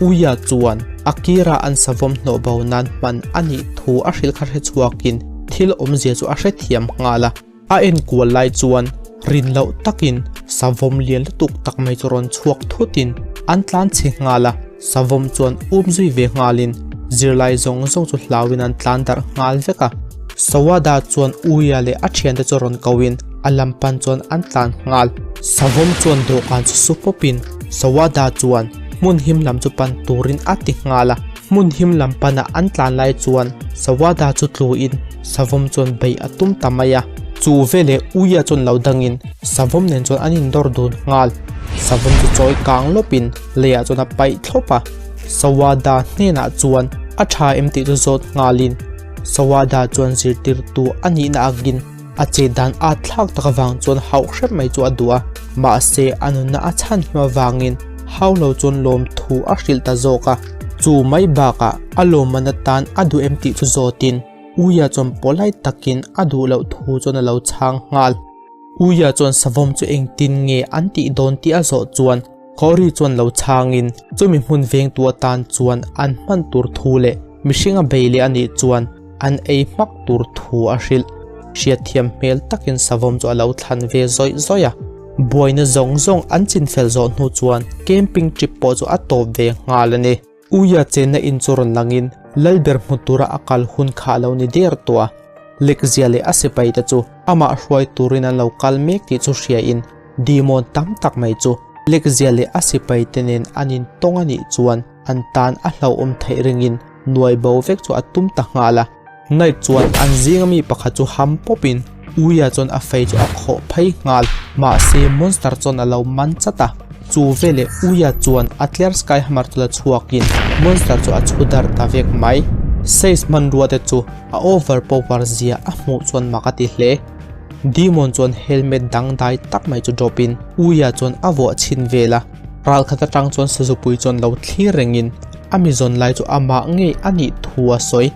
Uia chuan Akira an savawm hnawh bo nan hman a nih thu a hrilh kha hre chhuakin thil awmzia chu a hrethiam nghal a. A enkual lai chuan rin loh takin savawm lian lutuk tak mai chu rawn chhuak thutin an tlan chhe nghal a, savawm chuan um zui ve nghalin zirlai zawng zawng chu hlauin an tlan darh nghal vek a. Sawada chuan Uia leh a thiante chu rawn koin a lam pan chuan an tlan nghal. Savawm chuan dawhkan chu su pawpin Sawada chuan hmun him lam chu pan turin a ti nghal a. Hmun him lam pana an tlan lai chuan Sawada chu tluin Savawm chuan beih a tum ta mai a. Chu veleh Uia chuan lo dangin Savawm nen chuan an indawr dun nghal. Savawm chu chawi kang lawpin leiah chuan a paih thlawp a. Sawada hnenah chuan a tha em tih chu zawt nghalin Sawada chuan zirtirtu a nihna agin a chet dan at thlak tak avang chuan hauh hrep mai chu a duh a. Mahse a nunna a chhan him avangin hau lo chuan lawmthu a hrilh ta zawk a. Chu mai bakah a lawmman atan a duh em tih chu zawtin Uia chuan pawlai takin a duh loh thu chuan a lo chhang nghal. Uia chuan savawm chu engtin nge an tih dawn tih a zawh chuan Kaori chuan lo chhangin chumi hmun vengtu atan chuan an hman tur thu leh mihring a bei leh a nih chuan an ei hmak tur thu a hrilh. Hriatthiam hmel takin savawm chu a lo thlan ve zawih zawih a. Buaina zawng zawng an chinfel zawh hnu chuan camping trip pawh chu a tawp ve nghal a ni. Uia chenna in chu rawn langin Lalber hmu tura a kal hun kha a lo ni der tawh a. Lekzia leh a sipai te chu amah hruai turin an lo kal mek tih chu hriain demon tam tak mai chu Lekzia leh a sipai te nen an intawng a nih chuan an tan a hlauhawm theih ringin nuai bo vek chu a tum ta nghal a. Knight chuan an zinga mi pakhat chu ham pawpin Uia chuan a fei chu a khawh phei nghal. Mahse monster chuan a lo man chat a, chu veleh Uia chuan a tler sky hammer chu la chhuakin monster chu a chhu dar ta vek mai. Says hmanrua te chu a over power zia a hmuh chuan mak a ti hle. Demon chuan helmet dangdai tak mai chu drop in Uia chuan a vuah chhin vel a, ralkhat atang chuan Sazupui chuan lo thlir rengin a mi zawn lai chu amah ngei a nih thu a sawi.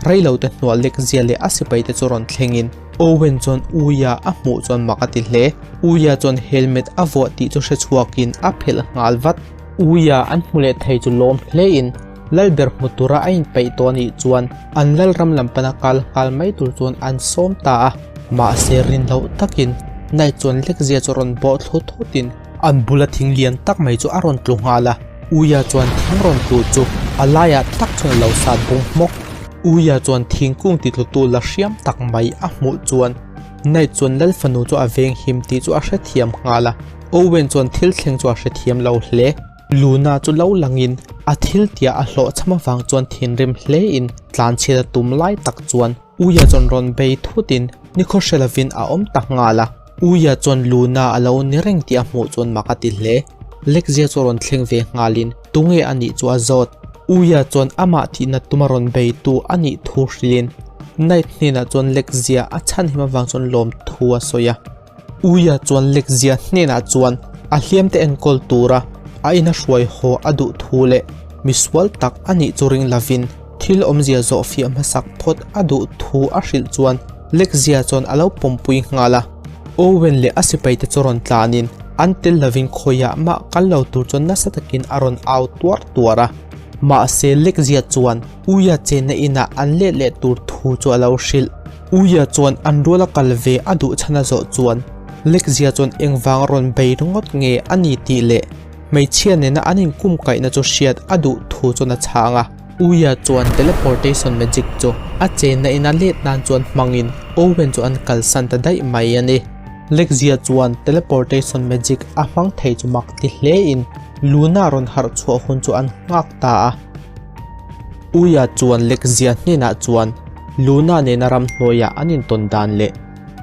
Reilote hnuah Lekzia leh a sipaite chu rawn thlengin Owen chuan Uia a hmuh chuan mak a ti hle. Uia chuan helmet a vuah tih chu hre chhuakin a phelh nghal vat. Uia an hmu leh thei chu lawm hlein Lalber hmu tura a inpeih tawh anih chuan an Lalram lam pana kal nghal mai tur chuan an sawm ta a. Mahse rin loh takin Knight chuan Lekzia chu rawn bawh thlu thutin an bula thing lian tak mai chu a rawn tlu nghal a. Uia chuan thing rawn tlu chu a laiah tak chuan a lo sat bung hmawk. Uia chuan thingkung ti tlutu la hriam tak mai a hmuh chuan Knight chuan Lal fanu chu a veng him tih chu a hrethiam nghal a. Owen chuan thil thleng chu a hrethiam lo hle. Luna chu lo langin a thil tia a hlawhchham avang chuan thinrim hlein tlanchhiat a tum lai tak chuan Uia chuan rawn bei thutin nikhaw hre lovin a awm ta nghal a. Uia chuan Luna a lo ni reng tih a hmuh chuan mak a ti hle. Lekzia chu rawn thleng ve nghalin tunge a nih chu a zawt. Uia chuan amah thihna tuma rawn beitu a nih thu hrilhin Knight hnenah chuan Lekzia a chhanhim avang chuan lawmthu a sawi a. Uia chuan Lekzia hnenah chuan a hliamte enkawl tura a ina hruai haw a duh thu leh misual tak a nih chu ring lovin thil awmzia zawhfiah hmasak phawt a duh thu a hrilh chuan Lekzia chuan a lo pawmpui nghal a. Owen leh a sipaite chu rawn tlanin an tel lovin khawiah mah kal lo tur chuan nasa takin a rawn au tuar tuar a. Mahse Lekzia chuan Uia chenna inah an let leh tur thu chu a lo hrilh. Uia chuan an ruala kal ve a duh chhan a zawh chuan Lekzia chuan engvang rawn bei ringawt nge a ni tih leh hmeichhia nena an inkumkaihna chu hriat a duh thu chuan a chhang a. Uia chuan teleportation magic chu a chenna ina let nan chuan hmangin Owen chu an kalsan ta daih mai a ni. Lekzia chuan teleportation magic a hmang thei chu mak ti hlein Luna rawn harh chhuah hun chu an nghak ta a. Uia chuan Lekzia hnenah chuan Luna nena ramhnuaiah an intawn dan leh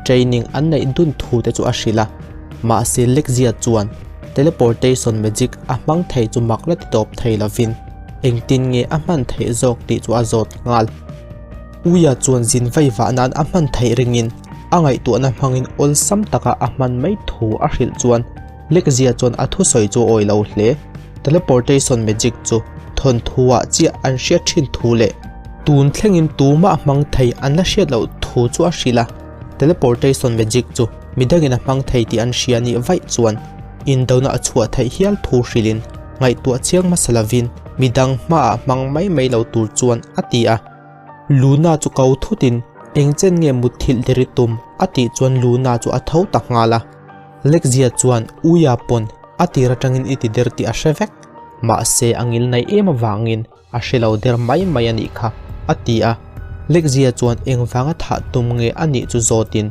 training an neih dun thu te chu a hrilh a, mahse Lekzia chuan teleportation magic a hmang thei chu mak la ti tawp thei lovin engtin nge a hman theih zawk tih chu a zawt nghal. Uia chuan zin vei vah nan a hman theih ringin a ngaihtuahna hmangin awlsam taka a hman mai thu a hrilh chuan Lekzia chuan a thusawi chu a awih lo hle. Teleportation magic chu thawnthuah chiah an hriat thin thu leh tun thlengin tumah hmang thei an la hriat loh thu chu a hrilh a. Teleportation magic chu midangin a hmang thei tih an hria nih vaih chuan indona a chhuah theih hial thu hrilhin ngaihtuah chiang hmasa lovin midang hmaah hmang mai mai lo tur chuan a ti a. Luna chu ko thutin eng chen nge mutthilh der i tum a tih chuan Luna chu a tho ta nghal a. Lekzia chuan Uia pawn a tir atangin i ti der tih a hre vek, mahse a ngil naih em avangin a hre lo der mai mai a nih kha, a ti a. Lekzia chuan engvanga thah tum nge a nih chu zawtin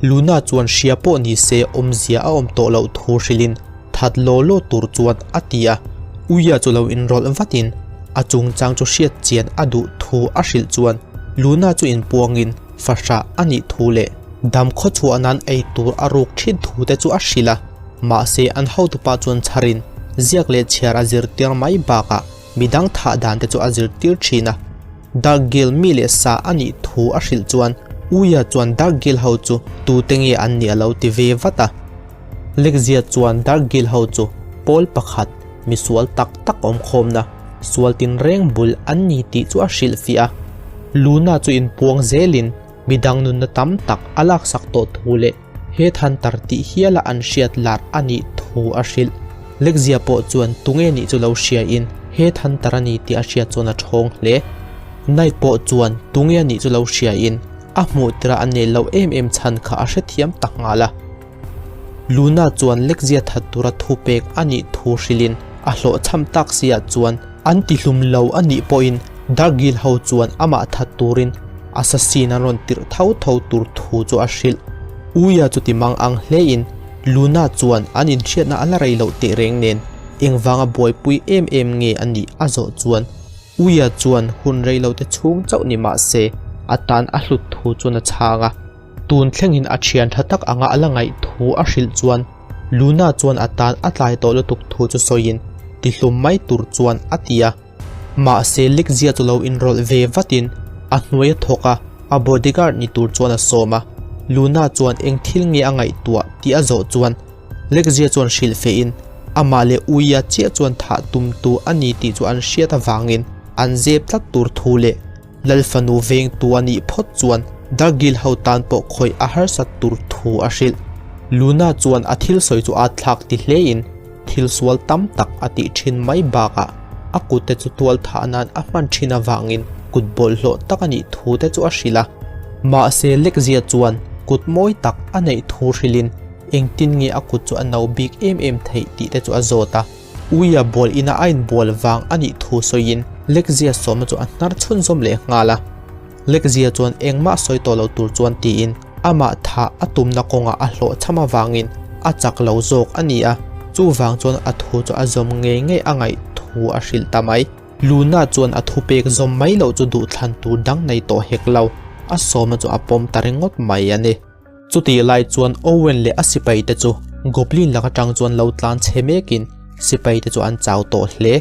Luna chuan hria pawh ni se awmzia a awm tawh loh thu hrilhin that law law tur chuan a ti a. Uia chu lo inrawlh vatin a chungchang chu hriat chian a duh thu a hrilh chuan Luna chu inpuangin fahrah a nih thu leh dam khaw chhuah nan ei tur a ruk thin thu te chu a hrilh a, mahse an hotupa chuan chharin ziak leh chhiar a zirtir mai bakah midang thah dan te chu a zirtir thin a. Dark Guild mi leh sa a nih thu a hrilh chuan Uia chuan Dark Guild ho chu tute nge an nih a lo ti ve vat a. Lekzia chuan Dark Guild ho chu pawl pakhat misual tak tak awmkhawmna sual tinreng bul an ni tih chu a hrilhfiah a. Luna chu inpuang zelin midang nunna tam tak a laksak tawh thu leh he thantar tih hiala an hriat lar a nih thu a hrilh. Lekzia pawh chuan tunge nih chu lo hriain he thantar a ni tih a hriat chuan a ṭhawng hle. Knight pawh chuan tunge a nih chu lo hriain a hmuh tirah a nel loh em em chhan kha a hrethiam ta nghal a. Luna chuan Lekzia that tura thupek a nih thu hrilhin a hlawhchham tak siah chuan an tihlum lo a nih pawhin Dark Guild ho chuan amah that turin assassin an rawn tirh tho tho tur thu chu a hrilh. Uia chu ti mang ang hlein Luna chuan an inhriatna a la rei loh tehreng nen engvanga buaipui em em nge a nih a zawh chuan Uia chuan hun rei lote chhung chauh ni mah se a tan a hlut thu chuan a chhang a. Tun thlengin a thian tha tak anga a la ngaih thu a hrilh chuan Luna chuan a tan a tlai tawh lutuk thu chu sawiin tihlum mai tur chuan a ti a. Mahse Lekzia chu lo inrawlh ve vatin a hnuai a thawk a, a bodyguard ni tur chuan a sawm a. Luna chuan eng thil nge a ngaihtuah tih a zawh chuan Lekzia chuan hrilh fehin amah leh Uia chiah chuan thah tumtu a ni tih chu an hriat avangin an zep tlat tur thu leh Lal fanu vengtu a nih phawt chuan Darkgill ho tan pawh khawih a harsat tur thu a hrilh. Luna chuan a thil sawi chu a thlak ti hlein thil sual tam tak a tih thin mai bakah a kutte chu tual thah nan a hman thin avangin kut bawlhhlawh tak a nih thu te chu a hrilh a. Mahse Lekzia chuan kut mawi tak a neih thu hrilhin engtin nge a kut chu a no bik em em theih tih te chu a zawt a. Uia bual ina a inbual vang a nih thu sawiin Lekzia sawmna chu a hnar chhunzawm leh nghal a. Lekzia chuan engmah sawi tawh lo tur chuan tiin amah thah a tumna kawngah a hlawhchham avangin a chak lo zawk a ni a, chuvang chuan a thu chu a zawm ngei ngei a ngaih thu a hrilh ta mai. Luna chuan a thupek zawm mai loh chu duhthlan tur dang nei tawh hek lo, a sawmna chu a pawm ta ringawt mai a ni. Chutih lai chuan Owen leh a sipaite chu Goblin lak atang chuan lo tlan chhe mekin sipaite chu an chau tawh hle.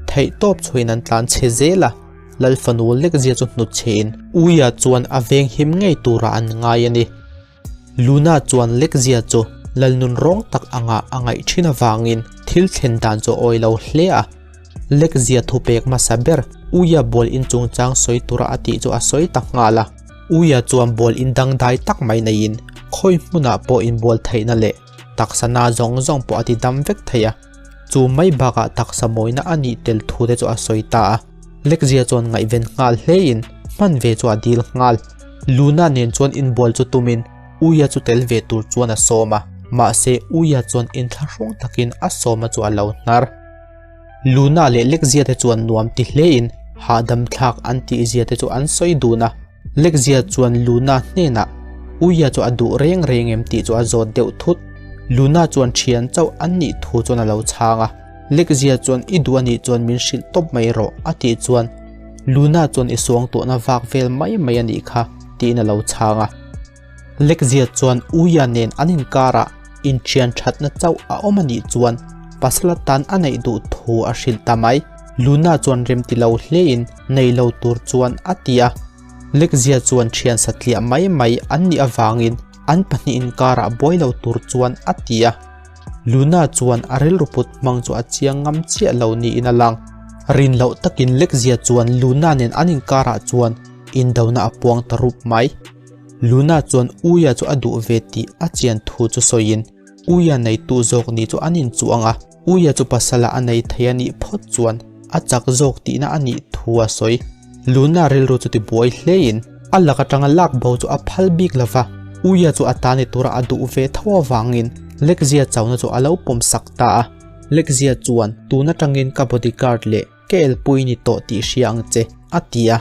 Theihtawp chhuahin an tlan chhe zel a, Lal fanu lekzia chu hnut chhein Uia chuan a veng him ngei turah an ngai a ni. Luna chuan lekzia chu Lal nun rawng tak anga a ngaih thin avangin thil thlen dan chu a awi lo hle a. Lekzia thupek hmasa ber Uia bual in chungchang sawi tura a tih chu a sawi ta nghal a. Uia chuan bual in dangdai tak mai neiin khawi hmunah pawh inbual theihna leh taksa na zawng zawng pawh a ti dam vek thei a. Chu mai bakah taksa mawina a nih tel thu te chu a sawi ta a. Lekzia chuan ngaihven nghal hlein hman ve chu a dil nghal. Luna nen chuan inbual chu tumin Uia chu tel ve tur chuan a sawm a, mahse Uia chuan inthlahrung takin a sawma chu a lo hnar. Luna leh Lekzia te chuan nuam ti hlein hahdam thlak an tihzia te chu an sawi dun a. Lekzia chuan Luna hnenah Uia chu a duh reng reng em tih chu a zawt deuh thut. Luna chuan thian chauh an nih thu chuan a lo chhang a. Lekzia chuan i duh a nih chuan min hrilh tawp mai rawh a tih chuan Luna chuan i suang tawhna vak vel mai mai a nih kha tiin a lo chhang a. Lekzia chuan Uia nen an inkarah inṭhian ṭhatna chauh a awm a nih chuan pasal atan a neih duh thu a hrilh ta mai. Luna chuan remti lo hlein nei lo tur chuan a ti a. Lekzia chuan ṭhian satliah mai mai an nih avangin an pahnih inkarah buai lo tur chuan a ti a. Luna chuan a rilru put hmang chu a chiang ngam chiah lo niin a lang. Rin loh takin Lekzia chuan Luna nen an inkarah chuan indona a puang ta rup mai. Luna chuan Uia chu a duh ve tih a chian thu chu sawiin Uia neitu zawk ni chu an inchuang a, Uia chu pasala a nei thei a nih phawt chuan a chak zawk tihna a nih thu a sawi. Luna rilru chu tibuai hlein a lak atanga lak bo chu a phal bik lo va, Uia chu a ta ni tura a duh ve tho avangin Lekzia chona chu a lo pawm sak ta a. Lekzia chuan tun atangin ka bodyguard leh Ka elpui ni tawh tih hria ang che, a ti a.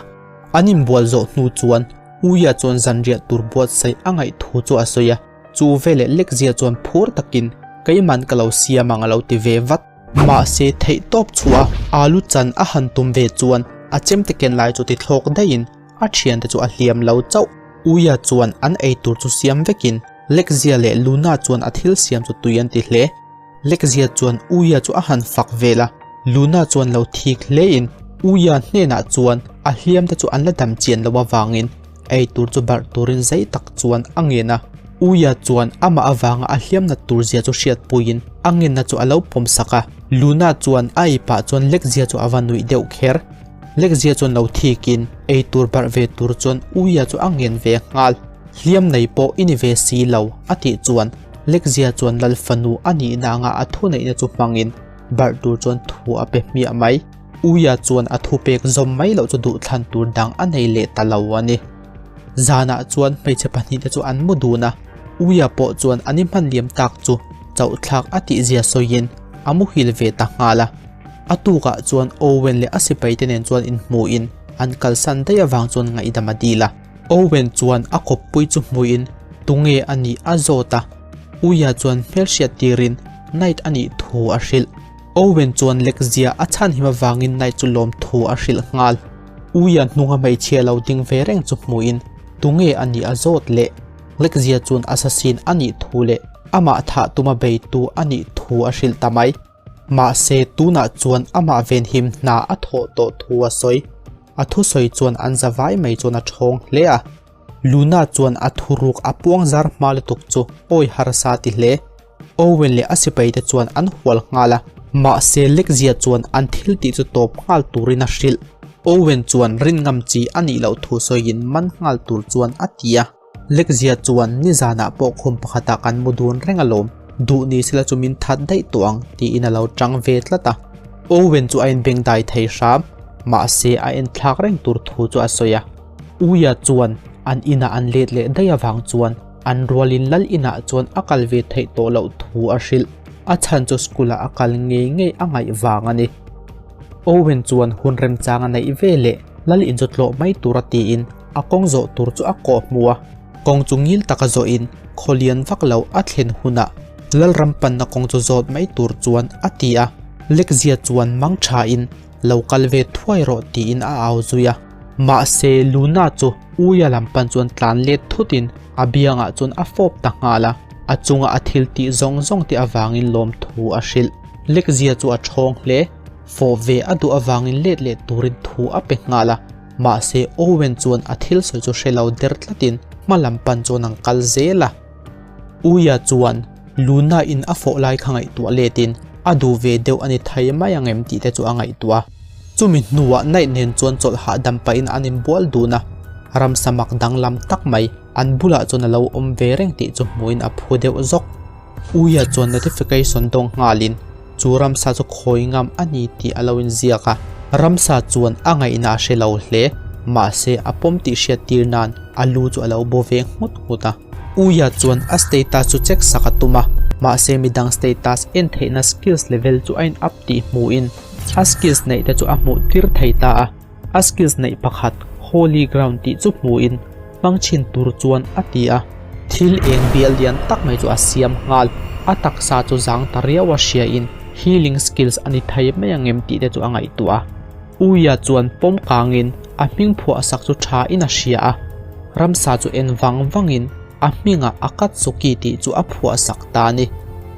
An inbual zawh hnu chuan Uia chuan zanriah tur buatsaih a ngaih thu chu a sawi a, chu veleh Lekzia chuan phur takin Keiman ka lo siam ang a lo ti ve vat. Mahse theihtawp chhuah a alu chan a han tum ve chuan a chemte ken lai chu ti thlawk daihin a thiante chu a hliam lo chauh. Uia chuan an eitur chu siam vekin Lekzia leh Luna chuan a thil siam chu tui an ti hle. Lekzia chuan Uia chu a han fak vel a, Luna chuan lo thik hlein Uia hnenah chuan a hliam te chu an la dam chian loh avangin ei tur chu barh turin zei tak chuan a ngen a. Uia chuan amah avanga a hliam nat tur zia chu hriatpuiin a ngenna chu a lo pawm sak a. Luna chuan a ei pah chuan Lekzia chu a va nuih deuh kher. Lekzia chuan lo thikin ei tur barh ve tur chuan Uia chu a ngen ve nghal. Hliam nei pawh i ni ve si lo, a tih chuan Lekzia chuan Lal fanu a nihna anga a thuneihna chu hmangin barh tur chuan thu a pe hmiah mai. Uia chuan a thupek zawm mai loh chu duhthlan tur dang a nei leh ta lo a ni. Zanah chuan hmeichhe pahnihte chu an mu dun a, Uia pawh chuan an i hman liam tak chu chauhthlak a tihzia sawiin a muhil ve ta nghal a. A tukah chuan Owen leh a sipaite nen chuan inhmuhin an kalsan daih avang chuan ngaihdam a dil a. Owen chuan a kawppui chu hmuin tunge a nih a zawt a, Uia chuan hmelhriat tirin Knight a nih thu a hrilh. Owen chuan lekzia a chhanhim avangin Knight chu lawm thu a hrilh nghal. Uia hnunga hmeichhia lo ding ve reng chu hmuin tunge a nih a zawt leh. Lekzia chuan assassin a nih thu leh amah thah tuma beitu a nih thu a hrilh ta mai. Mahse tunah chuan amah venhim hna a thawh tawh thu a sawi. A thusawi chuan an za vai mai chuan a ṭhawng hle a. Luna chuan a thuruk a puang zar hma lutuk chu awi harsa ti hle. Owen leh a sipaite chuan an hual nghal a, mahse Lekzia chuan an thil tih chu tawp nghal turin a hrilh. Owen chuan rin ngam chi a nih loh thu sawiin man nghal tur chuan a ti a. Lekzia chuan nizanah pawh khum pakhatah kan mu dun reng alawm, duh ni sela chu min that daih tawh ang tiin a lo tang ve tlat a. Owen chu a inbengdai thei hram, mahse a enthlak reng tur thu chu a sawi a. Uia chuan an inah an let leh daih avang chuan an rualin lal inah chuan a kal ve theih tawh loh thu a hrilh. A chhan chu school-ah a kal ngei ngei a ngaih vang a ni. Owen chuan hun remchang a neih ve leh lal in chu tlawh mai tura tiin a kawng zawh tur chu a kawh hmu a. Kawng chu ngil taka zawhin khaw lian vak lo a thlen hunah Lalram panna kawng chu zawt mai tur chuan a ti a. Lekzia chuan mang thain lo kal ve thuai rawh tiin a au zui a. Mahse Luna chu Uia lam pan chuan tlan let thutin a biangah chuan a fawp ta nghal a, a chunga a thil tih zawng zawng te avangin lawmthu a hrilh. Lekzia chu a ṭhawng hle, fawh ve a duh avangin let leh turin thu a pe nghal a, mahse Owen chuan a thil sawi chu hre lo der tlatin hma lam pan chuan an kal zel a. Uia chuan Luna in a fawh lai kha ngaihtuah letin a duh ve deuh a ni thei mai ang em tih te chu a ngaihtuah a. Chumi hnuah Knight nen chuan chawlh hahdam pahin an inbual dun a, ramsa mak danglam tak mai an bulah chuan a lo awm ve reng tih chu hmuhin a phu deuh zawk. Uia chuan notification dawng nghalin chu ramsa chu khawi ngam a ni tih a lo inziak a, ramsa chuan a ngaihna a hre lo hle, mahse a pawm tih hriattir nan a lu chu a lo bo ve nghut nghut a. Uia chuan a status chu check sak a tum a, mahse midang status en theihna skills level chu a in up tih hmuhin a skills neih te chu a hmuh tir thei ta a, a skills neih pakhat Holy Ground tih chu hmuhin hmang chhin tur chuan a ti a, thil eng bial lian tak mai chu a siam nghal, a taksa chu zang ta riau a hriain healing skills a ni thei mai ang em tih te chu a ngaihtuah a, Uia chuan pawm kangin a hming phuah sak chu tha in a hria a, ramsa chu en vang vangin a hmingah Akatsuki tih chu a phuah sak ta a ni.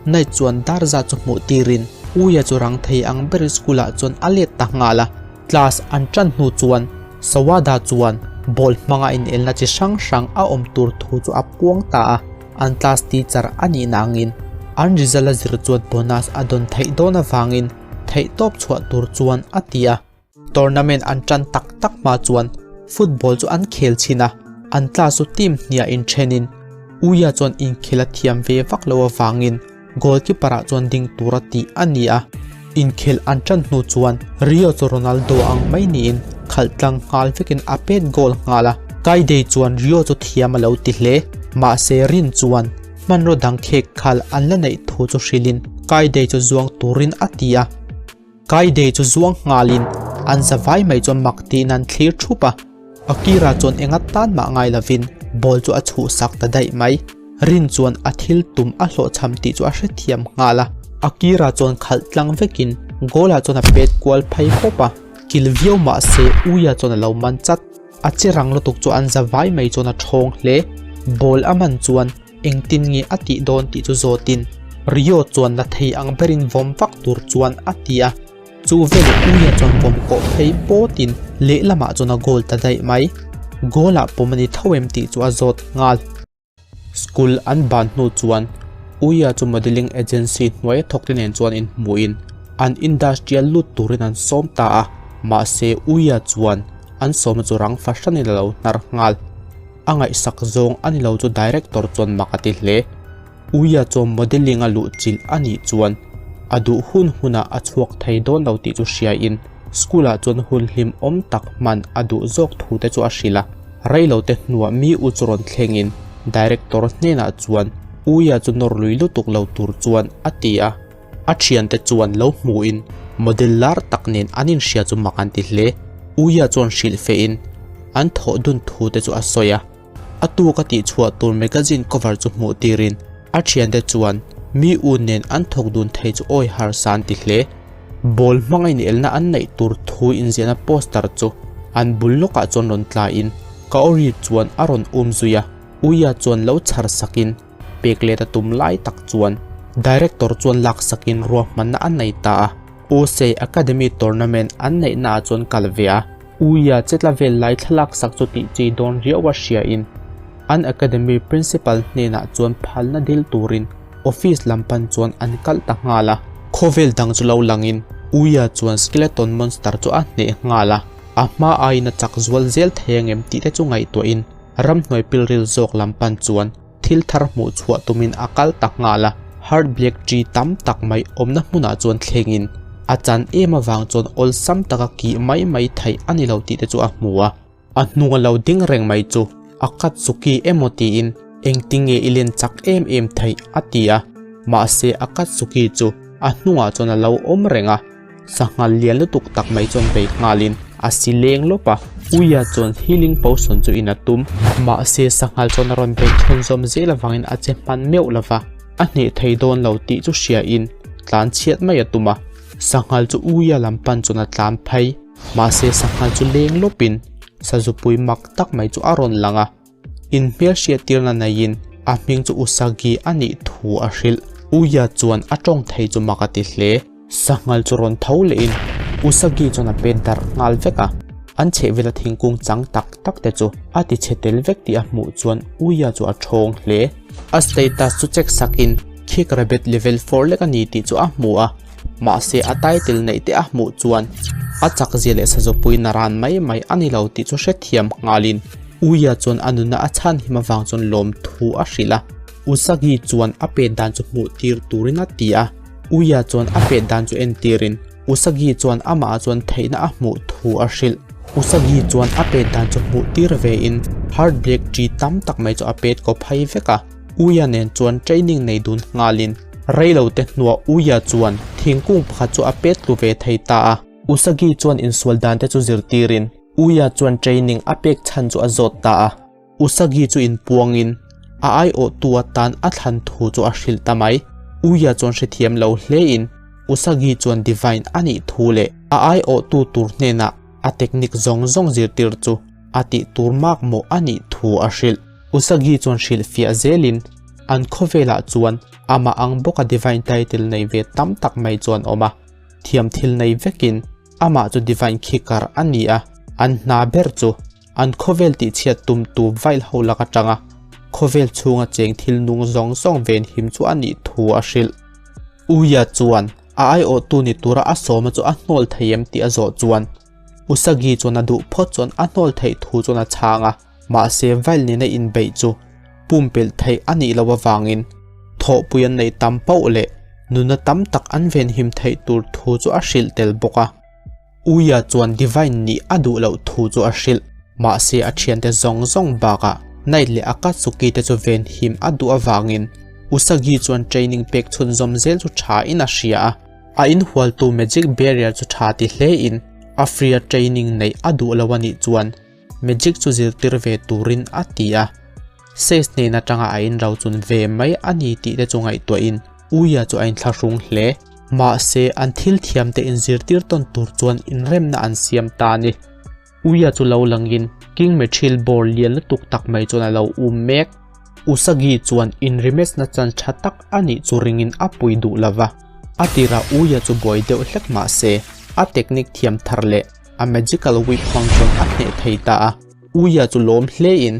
Knight chuan dar zat chu hmuh tirin Uia chu rang thei ang berin school ah chuan a let ta nghal a. Class an tan hnu chuan Sawada chuan ball hmanga inelna chi hrang hrang a awm tur thu chu a puang ta a, an class teacher a nih na angin an result a zir chuan bonus a dawn theih dawn avangin theihtawp chhuah tur chuan a ti a. Tournament an tan tak tak hma chuan football chu an khel chhin a, an class chu team hniah inthenin Uia chuan inkhel a thiam ve vak lo avangin goalkeeper ah chuan ding tura tih a ni a. Inkhel an tan hnu chuan Rio chu Ronaldo ang mai niin khalh tlang nghal vekin a pet goal nghal a, Kaidei chuan Rio chu thiam a lo ti hle. Mahse Rin chuan hmanraw dang khek khal an la neih thu chu hrilhin Kaidei chu zuang turin a ti a. Kaidei chu zuang nghalin an za vai mai chuan mak tiin an thlir thup a, Akira chuan enga tan mah ngai lovin ball chu a chhuhsak ta daih mai. Rin chuan a thil tum a hlawhchham tih chu a hrethiam nghal a, Akira chuan khalh tlang vekin goal ah chuan a pet kual phei pawp a, kil viau mah se Uia chuan a lo man chat. A che rang lutuk chu an za vai mai chuan a thawng hle. Ball a man chuan Engtin nge a tih dawn tih chu zawtin Rio chuan la thei ang berin vawm vak tur chuan a ti a, chu veleh Uia chuan vawm kawh phei pawtin lehlamah chuan a goal ta daih mai. Goal ah pawm a ni tho em tih chu a zawt nghal. School an ban hnu chuan Uia chu modelling agency hnuaia thawkte nen chuan inhmuhin an industrial lut turin an sawm ta a, mahse Uia chuan an sawmna chu rang fahranin a lo hnar nghal. A ngaihsak zawng a ni lo chu director chuan mak a ti hle. Uia chuan modelling a luh chilh a nih chuan a duh hun hunah a chhuak thei dawn lo tih chu hriain school ah chuan hun hlim awm tak hman a duh zawk thu te chu a hrilh a. Reilo te hnuah mi u chu rawn thlengin director hnenah chuan Uia chu nawr lui lutuk lo tur chuan a ti a. A thiante chuan lo hmuhin model lar tak nen an inhria chu mak an ti hle. Uia chuan hrilh fehin an thawh dun thu te chu a sawi a. A tuk a tihchhuah tur magazine cover chu hmuh tirin a thiante chuan mi u nen an thawk dun thei chu awi harsa an ti hle. Ball hmanga inelna an neih tur thu inziahna poster chu an bul lawkah chuan rawn tlain Kaori chuan a rawn um zui a. Uia chuan lo chhar sakin Pek let a tum lai tak chuan Director chuan laksakin ruahmanna a nei ta a, USA Academy Tournament an neihnaah chuan kal ve a, Uia chetla vel lai thlalak sak chu tih chi dawn riau a hriain An academy principal hnenah chuan phalna dil turin office lam pan chuan an kal ta nghal a. Khawvel dang chu lo langin Uia chuan skeleton monster chu a hneh nghal a, a hma aiin a chak zual zel thei angem tih te chu ngaihtuahin ramhnuai pilril zawk lam pan chuan thil thar hmuh chhuah tumin a kal ta nghal a. Hard black tree tam tak mai awmna hmunah chuan thlengin a chan em avang chuan awlsam taka kih mai mai theih a ni lo tih te chu a hmu a. A hnunga lo ding reng mai chu Akatsuki emaw tiin engtinge i len chak em em theih a ti a, mahse Akatsuki chu a hnungah chuan a lo awm reng a, sanghal lian lutuk tak mai chuan bei nghalin a si leng lawp a, Uia chuan healing potion chu in a tum, mahse sanghal chuan a rawn beih chhunzawm zel avangin a che hman meuh lo va, a hneh thei dawn lo tih chu hriain tlan chhiat mai a tum a, sanghal chu Uia lam pan chuan a tlan phei. Mahse sanghal chu leng lawpin sazupui mak tak mai chu a rawn lang a, in hmelhriat tirna neiin a hming chu Usagi a nih thu a hrilh. Uya chuan a tawng thei chu mak a ti hle. Sanghal chu rawn tho lehin Usagi chuan a pet darh nghal vek a, an chhehvela thingkung chang tak tak te chu a ti chhe tel vek tih a hmuh chuan Uya chu a thawng hle. A status chu check sakin Kick Rabbit level four lek a ni tih chu a hmu a. Mahse a title neih te a hmuh chuan a chak zia leh sazawpui naran mai mai a ni lo tih chu hrethiam nghalin Uia chuan a nunna a chhan him avang chuan lawmthu a hrilh a. Usagi chuan a pet dan chu hmuh tir turin a ti a. Uia chuan a pet dan chu entirin Usagi chuan amah chuan theihna a hmuh thu a hrilh. Usagi chuan a pet dan chu hmuh tir vein Heart Black Tree tam tak mai chu a pet kaw phei vek a. Uia nen chuan training nei dun nghalin reilo te hnuah Uia chuan thingkung pakhat chu a pet tlu ve thei ta a. Usagi chuan insual dan te chu zirtirin Uia chuan training a pek chhan chu a zawt ta a. Usagi chu inpuangin a aiawhtu atan a thlan thu chu a hrilh ta mai. Uia chuan hrethiam lo hlein Usagi chuan Divine a nih thu leh a aiawhtu tur hnenah a technique zawng zawng zirtir chu a tih tur makmawh a nih thu a hrilh. Usagi chuan hrilh fiah zelin an khawvelah chuan amah ang bawka Divine title nei ve tam tak mai chuan awm a, thiam thil nei vekin amah chu Divine Kicker a ni a, an hna ber chu an khawvel tihchhiat tumtu vail ho lak atanga khawvel chhunga cheng thil nung zawng zawng venhim chu a nih thu a hrilh. Uia chuan a aiawhtu ni tura a sawma chu a hnawl thei em tih a zawh chuan Usagi chuan a duh phawt chuan a hnawl theih thu chuan a chhang a. Mahse Vail nena inbeih chu pumpelh theih a nih loh avangin thawhpui an neih tam pauh leh nuna tam tak an venhim theih tur thu chu a hrilh tel bawk a. Uia chuan Divine nih a duh loh thu chu a hrilh. Mahse a thiante zawng zawng bakah Knight leh Akatsuki te chu venhim a duh avangin Usagi chuan training pek chhunzawm zel chu tha in a hria a. A inhualtu Magic Barrier chu tha ti hle in a free a training neih a duh lo a nih chuan Magic chu zirtir ve turin a ti a, Says hnen atanga a inro chun ve mai a ni tih te chu ngaihtuahin Uia chu a inthlahrung hle. Mahse, an thil thiamte inzirtir tawn tur chuan inremna an siam ta a ni. Uia chu lo langin King Mithril bawr lian lutuk tak mai chuan a lo um mek. Usagi chuan inrimesna chan tha tak a nih chu ringin a pui duh lova, a tirah Uia chu buai deuh hlek mahse a technique thiam thar leh A magical whip hmang chuan a hneh thei ta a, Uia chu lawm hle in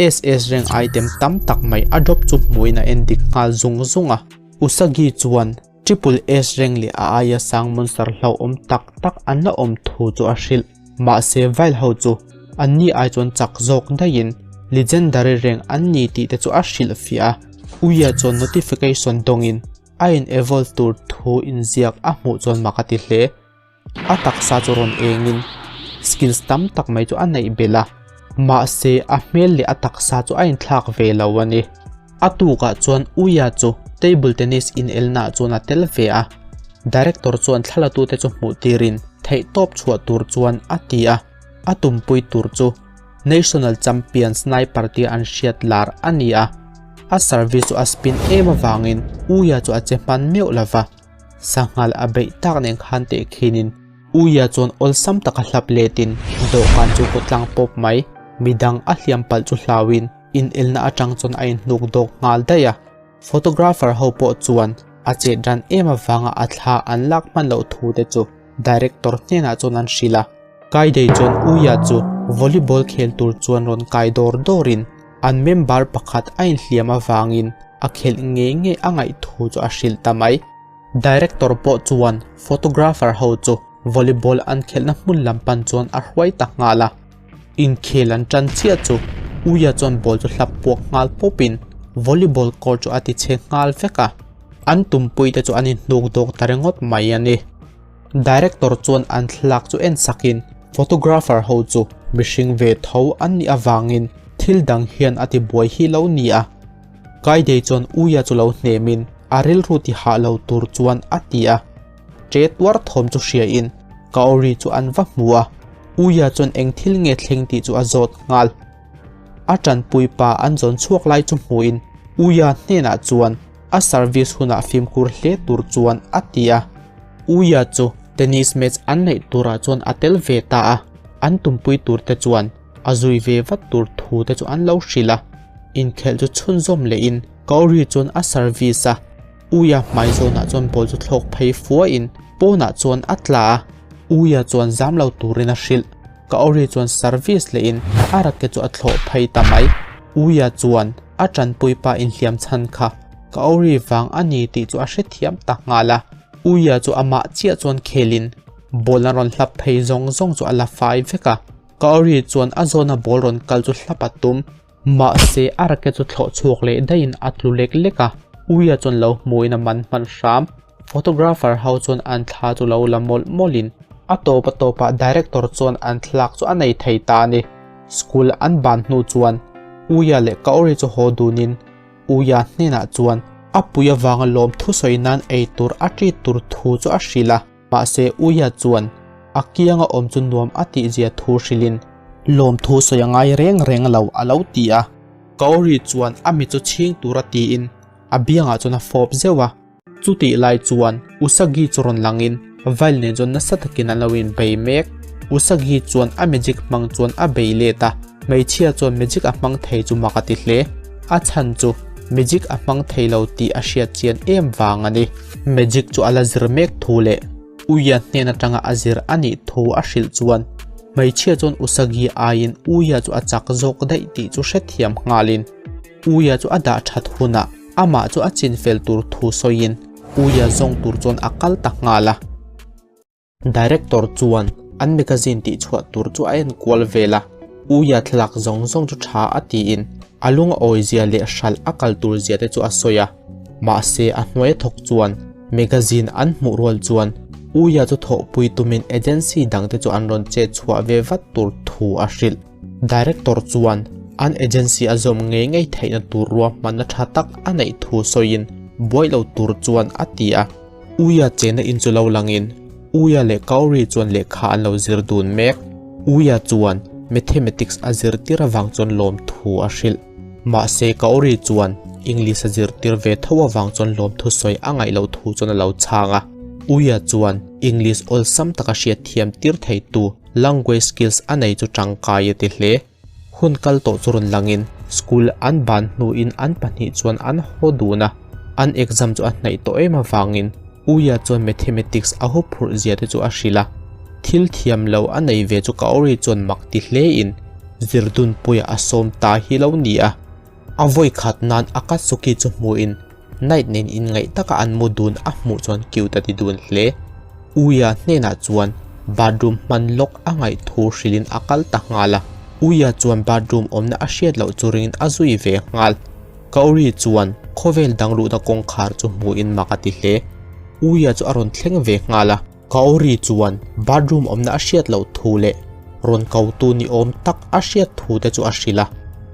SS rank item tam tak mai a drop chu hmuin a en dik nghal zung zung a. Usagi chuan Triple S rank leh a aia sang monster hlauhawm tak tak an la awm thu chu a hrilh. Mahse Vile ho chu anni ai chuan chak zawk daihin Legendary rank an ni tih te chu a hrilh fiah a. Uia chuan notification dawngin a in evolve tur thu inziak a hmuh chuan mak a ti hle. A taksa chu rawn engin skills tam tak mai chu a neih belh a, mahse a hmel leh a taksa chu a inthlak ve lo a ni. A tukah chuan Uia chu table tennis inelnaah chuan a tel ve a, director chuan thlalatute chu hmuh tirin theihtawp chhuah tur chuan a ti a, a tumpui tur chu National champion sniper tia an hriat lar a ni a, a service chu a spin em avangin Uia chu a che hman meuh lova. Sanghal a beih tak nen khan teh khinin Uia chuan awlsam taka hlap letin dawhkan chu kut tlang pawp mai. Midang a hliam palh chu hlauin inelna atang chuan a inhnuk dawk nghal daih a. Photographer ho pawh chuan a chet ran em avanga a thla an lak hman loh thu te chu director hnenah chuan an hrilh a. Kaidei chuan Uia chu volleyball khel tur chuan rawn kai dawr dawrin. An member pakhat a inhliam avangin a khelh ngei ngei a ngaih thu chu a hrilh ta mai. Director pawh chuan photographer ho chu volleyball an khelhna hmun lam pan chuan a hruai ta nghal a. Inkhel an tan chiah chu Uia chuan ball chu hlap puak nghal pawpin volleyball court chu a ti chhe nghal vek a. An tumpui te chu an inhnuk dawk ta ringawt mai a ni. Director chuan an thlalak chu en sakin photographer ho chu mihring ve tho an nih avangin thil dang hian a ti buai hi lo ni a. Kaidei chuan Uia chu lo hnemin a rilru ti hah lo tur chuan a ti a. Che tuar thawm chu hriain Kaori chu an va hmu a, Uia chuan eng thil nge thleng tih chu a zawt nghal. A tanpui pa an zawn chhuak lai chu hmuin Uia hnenah chuan a service hunah fimkhur hle tur chuan a ti a. Uia chu tennis match an neih turah chuan a tel ve ta a, an tumpui tur te chuan a zui ve vat tur thu te chu an lo hrilh a. Inkhelh chu chhunzawm lehin Kaori chuan a service a. Uia hmai zawnah chuan ball chu thlawk phei fuahin pawnah chuan a tla a, Uia chuan zam lo turin a hrilh. Kaori chuan service lehin a racket chu a thlawh phei ta mai. Uia chuan a tanpui pa inhliam chhan kha Kaori vang a ni tih chu a hrethiam ta nghal a. Uia chu amah chiah chuan khelin ball a rawn hlap phei zawng zawng chu a la fai vek a. Kaori chuan a zawna ball rawn kal chu hlap a tum. Mahse, a racket chu thlawh chhuak leh daihin a tlu lek lek a, Uia chuan lo hmuin a man hman hram. Photographer ho chuan an thla chu lo la mawlh mawlhin a tawp a tawpah director chuan an thlalak chu a nei thei ta a ni. School an ban hnu chuan Uia leh Kaori chu haw dunin Uia hnenah chuan a pui avanga lawm thusawi nan ei tur a treat tur thu chu a hrilh a. Mahse Uia chuan a kianga awm chu nuam a tihzia thu hrilhin lawmthu sawi a ngai reng reng lo a lo ti a. Kaori chuan a mi chu chhing tura tiin a biangah chuan a fawp zeuh a. Chutih lai chuan Usagi chu rawn langin Vile nen chuan nasa takin an lo inbei mek. Usagi chuan a magic hmang chuan a bei let a, hmeichhia chuan magic a hmang thei chu mak a ti hle. A chhan chu magic a hmang thei lo tih a hriat chian em vang a ni. Magic chu a la zir mek thu leh Uia hnen atanga a zir a nih thu a hrilh chuan hmeichhia chuan Usagi aiin Uia chu a chak zawk daih tih chu hrethiam nghalin Uia chu a dah that hunah amah chu a chinfel tur thu sawiin Uia zawng tur chuan a kal ta nghal a. Director chuan an magazine tih chhuah tur chu a enkual vel a, Uia thlalak zawng zawng chu tha a tiin a lung a awi zia leh hralh a kal tur zia te chu a sawi a. Mahse a hnuai a thawk chuan magazine an hmuh rual chuan Uia chu thawhpui tumin agency dang te chu an rawn chet chhuah ve vat tur thu a hrilh. Director chuan an agency a zawm ngei ngei theihna tur ruahmanna tha tak a neih thu sawiin buai lo tur chuan a ti a. Uia chena in chu lo langin Uia leh Kaori chuan lehkha an lo zir dun mek. Uia chuan Mathematics a zirtir avang chuan lawmthu a hrilh. Mahse Kaori chuan English a zirtir ve tho avang chuan lawmthu sawi a ngaih loh thu chuan a lo chhang a. Uia chuan English awlsam taka hriatthiam tir theitu language skills a nei chu tangkai a ti hle. Hun kal tawh chu rawn langin school an ban hnuin an pahnih chuan an haw dun a, an exam chu a hnaih tawh em avangin Uia chuan mathematics a hup phurh zia te chu a hrilh a, thil thiam lo a nei ve chu Kaori chuan mak ti hlein zirdunpuia a sawm ta hi lo ni a. A vawi khat nan Akatsuki chu hmuhin Night nen inngaih taka an mu dun a hmuh chuan cute a ti dun hle. Uia hnenah chuan bathroom hman lawk a ngaih thu hrilhin a kal ta nghal a. Uia chuan bathroom awmna a hriat loh chu ringin a zui ve nghal. Kaori chuan khawvel dang luhna kawngkhar chu hmuhin mak a ti hle. Uia chu a rawn thleng ve nghal a. Kaori chuan bathroom awmna a hriat loh thu leh rawn kotu ni awm tak a hriat thu te chu a hrilh a.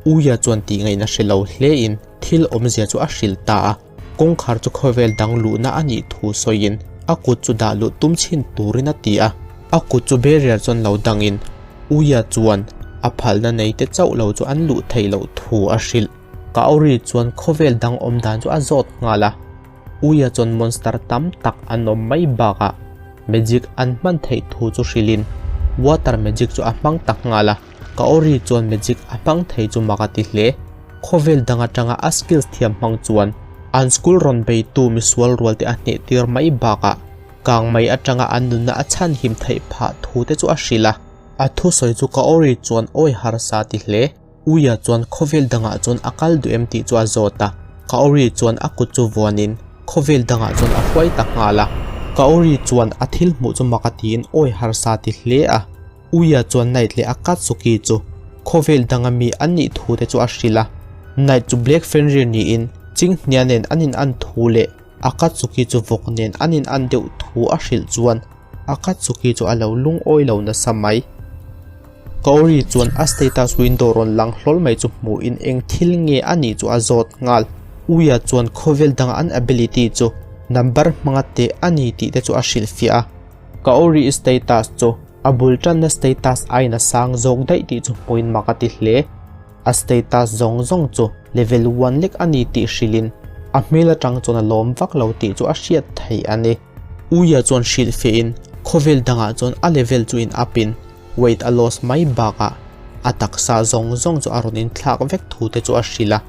Uia chuan tih ngaihna hre lo hlein thil awmzia chu a hrilh ta a, kawngkhar chu khawvel dang luhna a nih thu sawiin a kut chu dah luh tum chhin turin a ti a. A kut chu barrier chuan lo dangin Uia chuan a phalna nei te chauh lo chu an luh theih loh thu a hrilh. Kaori chuan khawvel dang awm dan chu a zawt nghal a. Uia chuan monster tam tak an awm mai bakah magic an hman theih thu chu hrilhin water magic chu a hmang ta nghal a, Kaori chuan magic a hmang thei chu mak a ti hle. Khawvel dang atanga a skills thiam hmang chuan an school rawn beitu misual rual te a hneh tir mai bakah kang mai atanga an nunna a chhanhim theih phah thu te chu a hrilh a, a thusawi chu Kaori chuan awi harsa ti hle. Uia chuan khawvel dangah chuan a kal duh em tih chu a zawt a, Kaori chuan a kut chu vuanin khawvel dangah chuan a hruai ta nghal a. Kaori chuan a thil hmuh chu mak a tiin awi harsa ti hle a. Uia chuan Night leh Akatsuki chu khawvel danga mi an nih thu te chu a hrilh a. Night chu Black Fenrir niin Chinghnia nen an in an thu leh Akatsuki chu vawk nen an in an deuh thu a hrilh chuan Akatsuki chu a lo lungawi lo nasa mai. Kaori chuan a status window rawn lang hlawl mai chu hmuhin eng thil nge a nih chu a zawt nghal. Uia chuan khawvel danga an ability chu number hmanga teh a ni tih te chu a hrilhfiah a. Kaori status chu a bul tanna status aiin a sang zawk daih tih chu hmuhin mak a ti hle. A status zawng zawng chu level one lek a ni tih hrilhin a hmel atang chuan a lawm vak lo tih chu a hriat theih a ni. Uia chuan hrilhfiahin khawvel dangah chuan a level chu in up in weight a loss mai bakah a taksa zawng zawng chu a rawn inthlak vek thu te chu a hrilh a,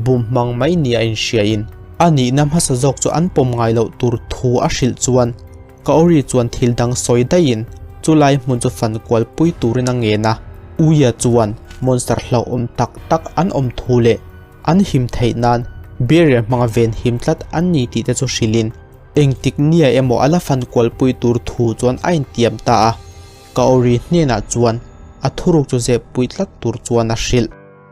bum hmang mai nia inhriain a nihna hmasa zawk chu an pawm ngai loh tur thu a hrilh chuan Kaori chuan thil dang sawi daihin chulai hmun chu fan kual pui turin a ngen a, Uia chuan monster hlauhawm tak tak an awm thu leh an him theih nan barrier hmanga ven him tlat an ni tih te chu hrilhin engtik nia emaw a la fan kual pui tur thu chuan a intiam ta a, Kaori hnenah chuan a thuruk chu zep pui tlat tur chuan a hrilh.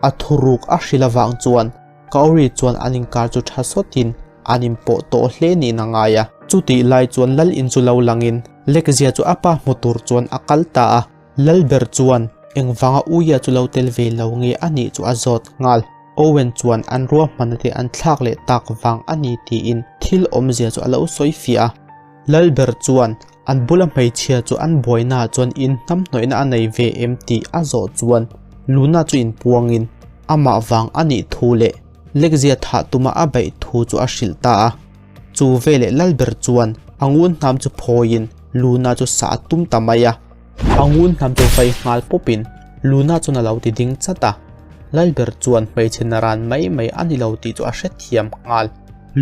A thuruk a hrilh avang chuan Kaori chuan an inkar chu tha sawtin an inpawh tawh hle niin a ngai a. Chutih lai chuan lal in chu lo langin Lekzia chu a pa hmu tur chuan a kal ta a. Lalber chuan engvanga Uia chu lo tel ve lo nge a nih chu a zawt nghal. Owen chuan an ruahmanna te an thlak leh tak vang a ni tiin thil awmzia chu a lo sawi fiah a. Lalber chuan an bula hmeichhia chu an buainaah chuan in hnamhnawihna a nei ve em tih a zawh chuan Luna chu inpuangin amah vang a nih thu leh Lekzia thah tuma a beih thu chu a hrilh ta a. Chu veleh Lalber chuan a ngun hnam chu phawiin Luna chu sah a tum ta mai a. A ngun hnam chu vai nghal pawpin Luna chuan a lo ti ding chat a. Lalber chuan hmeichhe naran mai mai a ni lo tih chu a hrethiam nghal.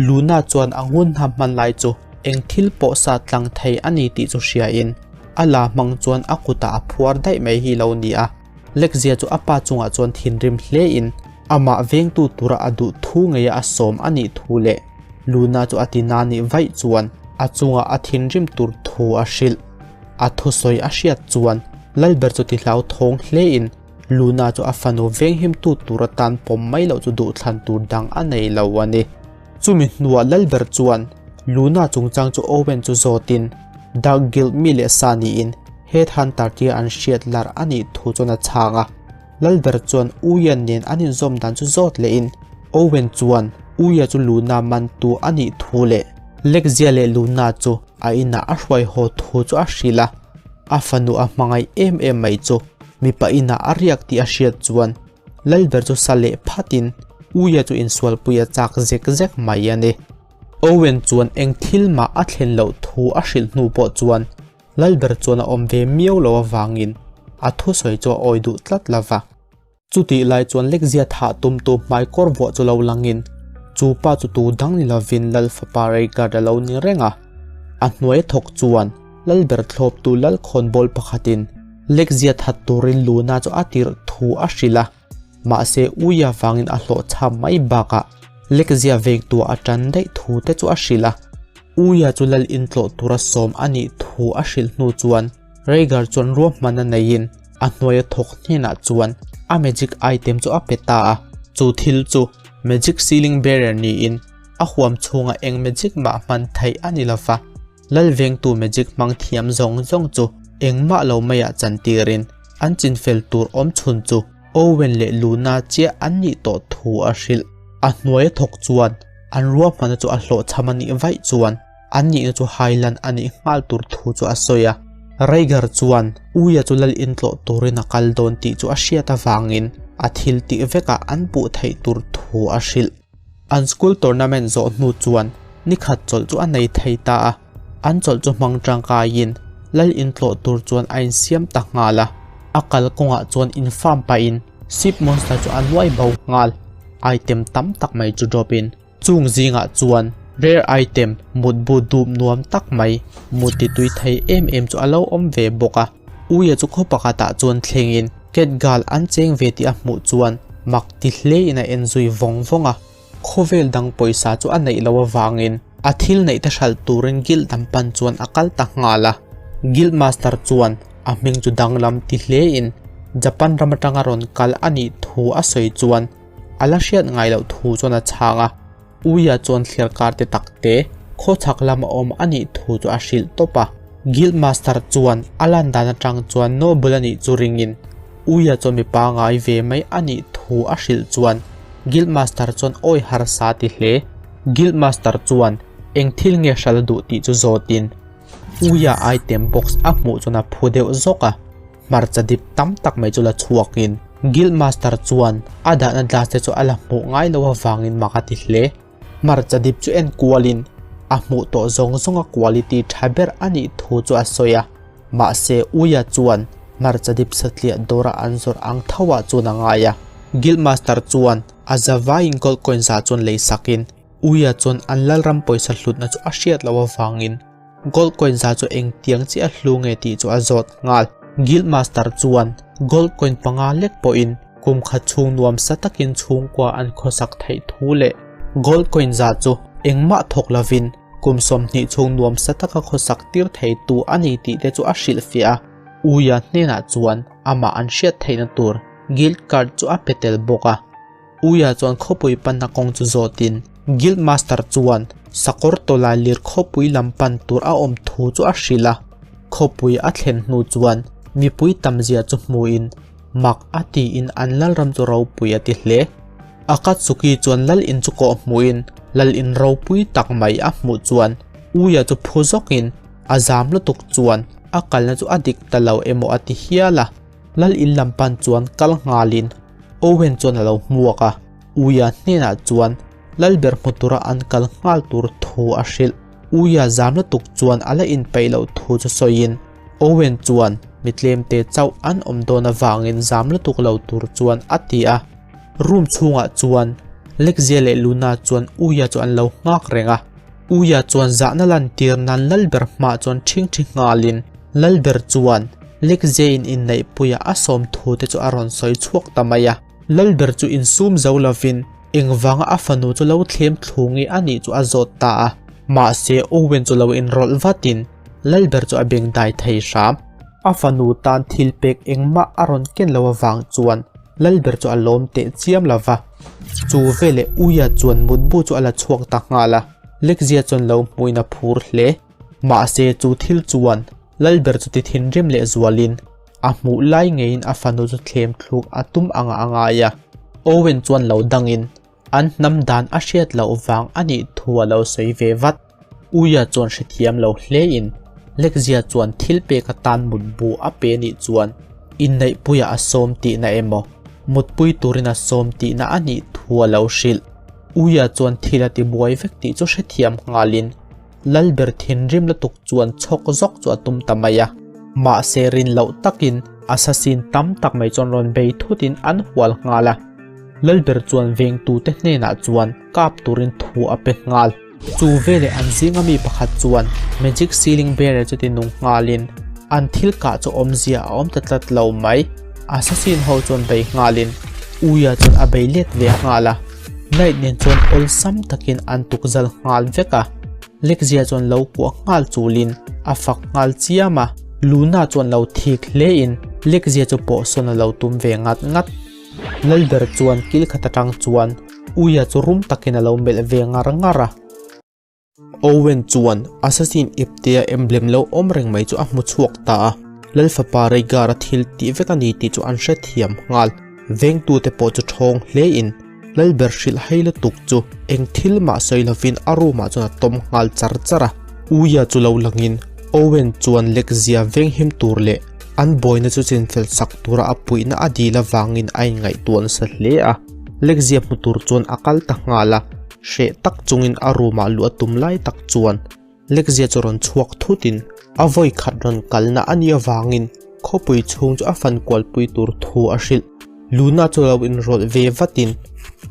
Luna chuan a ngun hnam hman lai chu eng thil pawh sa tlang thei a ni tih chu hriain a la hmang chuan a kutah a phuar daih mai hi lo ni a. Lekzia chu a pa chungah chuan thinrim hlein amah vengtu tura a duh thu ngeia a sawm a nih thu leh Luna chu a ti na nih vaih chuan a chungah a thinrim tur thu a hrilh. A thusawi a hriat chuan Lalber chu ti hlauthawng hlein Luna chu a fanu venghimtu tur atan pawm mai loh chu duhthlan tur dang a nei lo a ni. Chumi hnuah Lalber chuan Luna chungchang chu Owen chu zawtin Dark Guild mi leh sa niin Headhunter tia an hriat lar a nih thu chuan a chhang a. Lalber chuan Uia nen an inzawm dan chu zawt lehin Owen chuan Uia chu Luna mantu a nih thu leh Lekzia leh Luna chu a inah a hruai haw thu chu a hrilh a, a fanu a hmangaih em em mai chu mipa inah a riak tih a hriat chuan Lalber chu sa leh phatin Uia chu insualpui a chak zek zek mai a ni. Owen chuan eng thil mah a thlen loh thu a hrilh hnu pawh chuan Lalber chuan a awm ve miau lo avangin a thusawi chu a awi duh tlat lo va. Chutih lai chuan Lekzia thah tumtu hmaikawr vuah chu lo langin chu pa chu tu dang ni lovin Lal fapa Reigard a lo ni reng a. A hnuai thawk chuan Lalber thlawptu Lalkhawnbawl pakhatin Lekzia that turin Luna chu a tirh thu a hrilh a. Mahse Uia vangin a hlawhchham mai bakah Lekzia vengtua a tan daih thu te chu a hrilh a. Uia chu lal intlawh tura sawm a nih thu a hrilh hnu chuan Rhaegar chuan ruahmanna neiin a hnuaia thawk hnenah chuan a magic item chu a pe ta a. Chu thil chu magic sealing barrier niin a huam chhunga eng magic mah hman theih a ni lova. Lal vengtu magic hmang thiam zawng zawng chu engmah lo maiah chantirin an chinfel tur awm chhun chu Owen leh Luna chiah an nih tawh thu a hrilh. A hnuaia thawk chuan an ruahmanna chu a hlawhchham a nih vaih chuan an nihna chu hailan a nih nghal tur thu chu a sawi a. Rhaegar chuan Uia chu lal intlawh turin a kal dawn tih chu a hriat avangin a thil tih vekah an puh theih tur thu a hrilh. An school tournament zawh hnu chuan nikhat chawlh chu a nei thei ta a, an chawlh chu hmang tangkaiin lal intlawh tur chuan a insiam ta nghal a. A kal kawngah chuan infarm pahin Ship Monster chu a nuai bo nghal. Item tam tak mai chu drop in chung zingah chuan rare item mutbu dup nuam tak mai mut ti tui thei em em chu a lo awm ve bawk a. Uia chu khaw pakhatah chuan thlengin Cat Girl an cheng ve tih a hmuh chuan. Mak ti hlein a en zui vawng vawng a, khawvel dang pawisa chu a neih loh avangin a thil neih te hralh turin guild lam pan chuan a kal ta nghal a. Guild master chuan a hming chu danglam ti hlein Japan ram atanga rawn kal a nih thu a sawi chuan a la hriat ngai loh thu chuan a chhang a. Uia chuan thliarkar te tak te khawchhak lama awm a nih thu chu a hrilh tawp a. Guild Master chuan a lan dan atang chuan Noble a nih chu ringin Uia chuan mi pangai ve mai a nih thu a hrilh chuan Guild Master chuan awi harsa ti hle. Guild Master chuan eng thil nge hral a duh tih chu zawtin Uia item box a hmuh chuan a phu deuh zawk a. Hmarcha dip tam tak mai chu la chhuakin Guild Master chuan a dahna glass te chu a la hmuh ngai lo avangin mak a ti hle. Hmarcha dip chu en kualin a hmuh tawh zawng zawnga quality tha ber a nih thu chu a sawi a. Mahse Uia chuan hmarcha dip satliah dawra an zawrh ang thoah chuan a ngai a. Guild Master chuan a zavaiin gold coin zah chuan lei sakin Uia chuan an lalram pawisa hlutna chu a hriat loh avangin Gold coin za chu engtiang chiah a hlu nge tih chu a zawt nghal. Guild Master chuan gold coin panga lek pawhin kum khat chhung nuamsa takin chhungkua an khawsak theih thu leh gold coin za chu engmah thawk lovin kum 20 chhung nuamsa taka khawsak tir theitu a ni tih te chu a hrilhfiah a. Uia hnenah chuan amah an hriat theihna tur guild card chu a pe tel bawk a. Uia chuan khawpui panna kawng chu zawtin Guild Master chuan sakawr tawlai lir khawpui lam pan tur a awm thu chu a hrilh a. Khawpui a thlen hnu chuan mipui tamzia chu hmuin mak a tiin an lalram chu ropui a ti hle. Akatsuki chuan lal in chu kawh hmuin lal in ropui tak mai a hmuh chuan Uia chu phu zawkin a zam lutuk chuan a kalna chu a dik ta lo emaw a ti hial a. Lal in lam pan chuan kal nghalin Owen chuan a lo hmuak a, Uia hnenah chuan Lalber hmu tura an kal nghal tur thu a hrilh. Uia zam lutuk chuan a la inpeih loh thu chu sawiin Owen chuan mi tlemte chauh an awm dawn avangin zam lutuk lo tur chuan a ti a. Room chhungah chuan Lexia leh Luna chuan Uia chu an lo nghak reng a. Uia chuan zahna lantir nan Lalber hmaah chuan ṭhingṭhi nghalin Lalber chuan Lekzein inneihpuia a sawm thu te chu a rawn sawi chhuak ta mai a. Lalber chu insum zo lovin engvanga a fanu chu lo thlem thlu nge a nih chu a zawt ta a. Mahse Owen chu lo inrawlh vatin Lalber chu a bengdai thei hram. A fanu tan thil pek engmah a rawn ken lo avang chuan Lalber chu a lawm teh chiam lo va. Chu veleh Uia chuan mutbu chu a la chhuak ta nghal a, Lekzia chuan lo hmuin a phur hle. Mahse chu thil chuan Lalber chu ti thinrim leh zualin a hmuh lai ngeiin a fanu chu thlem thluk a tum anga a ngai a. Owen chuan lo dangin an hnam dan a hriat loh vang a nih thu a lo sawi ve vat. Uia chuan hrethiam lo hlein Lekzia chuan thil pek atan mutbu a pe nih chuan inneihpuiah a sawm tihna emaw mutpui turin a sawm tihna a nih thu a lo hrilh. Uia chuan thil a tibuai vek tih chu hrethiam nghalin Lalber thinrim lutuk chuan chhawk zawk chu a tum ta mai a. Mahse rin loh takin assassin tam tak mai chuan rawn bei thutin an hual nghal a. Lalber chuan vengtute hnenah chuan kap turin thu a pe nghal. Chu veleh an zinga mi pakhat chuan magic ceiling barrier chu ti nung nghalin an thil kah chu awmzia a awm ta tlat lo mai. Assassin ho chuan bei nghalin Uia chuan a bei let ve nghal a. Knight nen chuan awlsam takin an tukzal nghal vek a, Lexia chuan lo kuah nghal chulin a fak nghal chiam a, Luna chuan lo thik hlein Lexia chu pawhsawn a lo tum ve ngat ngat. Lalber chuan kil khat atang chuan Uia chu rum takin a lo melh ve ngar ngar a. Owen chuan Assassin iptea emblem lo awm reng mai chu a hmu chhuak ta a, Lal fapa Rhaegar-a thil tih vek a ni tih chu an hrethiam nghal. Vengtute pawh chu ṭhawng hlein Lalber hrilh hai lutuk chu eng thil mah sawi lovin a room-ah chuan a tawm nghal char char a. Uia chu lo langin Owen chuan lekzia venghim tur leh an buaina chu chinfel sak tura a puihna a dil avangin a inngaihtuah nasa hle a. Lekzia hmu tur chuan a kal ta nghal a. Hreh tak chungin a room ah luh a tum lai tak chuan Lekzia chu rawn chhuak thutin a vawi khat rawn kalna a nih avangin khawpui chhung chu a fan kualpui tur thu a hrilh. Luna chu lo inrawlh ve vatin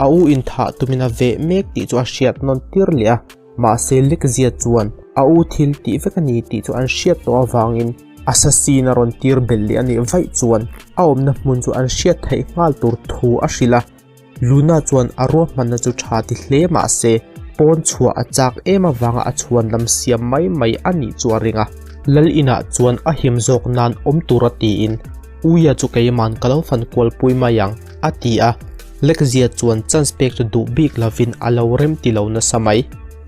a u inthah tumin a veh mek tih chu a hriat nawn tir leh a, mahse Lekzia chuan a u thil tih vek a ni tih chu an hriat tawh avangin assassin a rawn tir belh leh a nih vaih chuan a awmna hmun chu an hriat theih nghal tur thu a hrilh a. Luna chuan a ruahmanna chu tha ti hle mah se, pawn chhuah a chak em avanga a chhuan lam siam mai mai a nih chu a ring a. Lal inah chuan a him zawk nan awm tura tiin, Uia chu keiman ka lo fan kualpui mai ang, a ti a. Lekzia chuan chance pek chu duh bik lovin a lo rem ti lo nasa mai.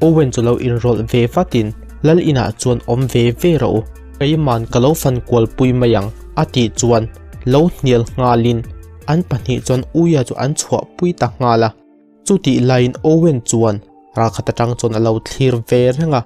Owen chu lo inrawlh ve vatin, Lal inah chuan awm ve ve rawh u, keiman ka lo fan kualpui mai ang, a tih chuan lo hnial nghalin an pahnih chuan Uia chu an chhuahpui ta nghal a. Chutih laiin Owen chuan ralkhat atang chuan a lo thlir ve reng a,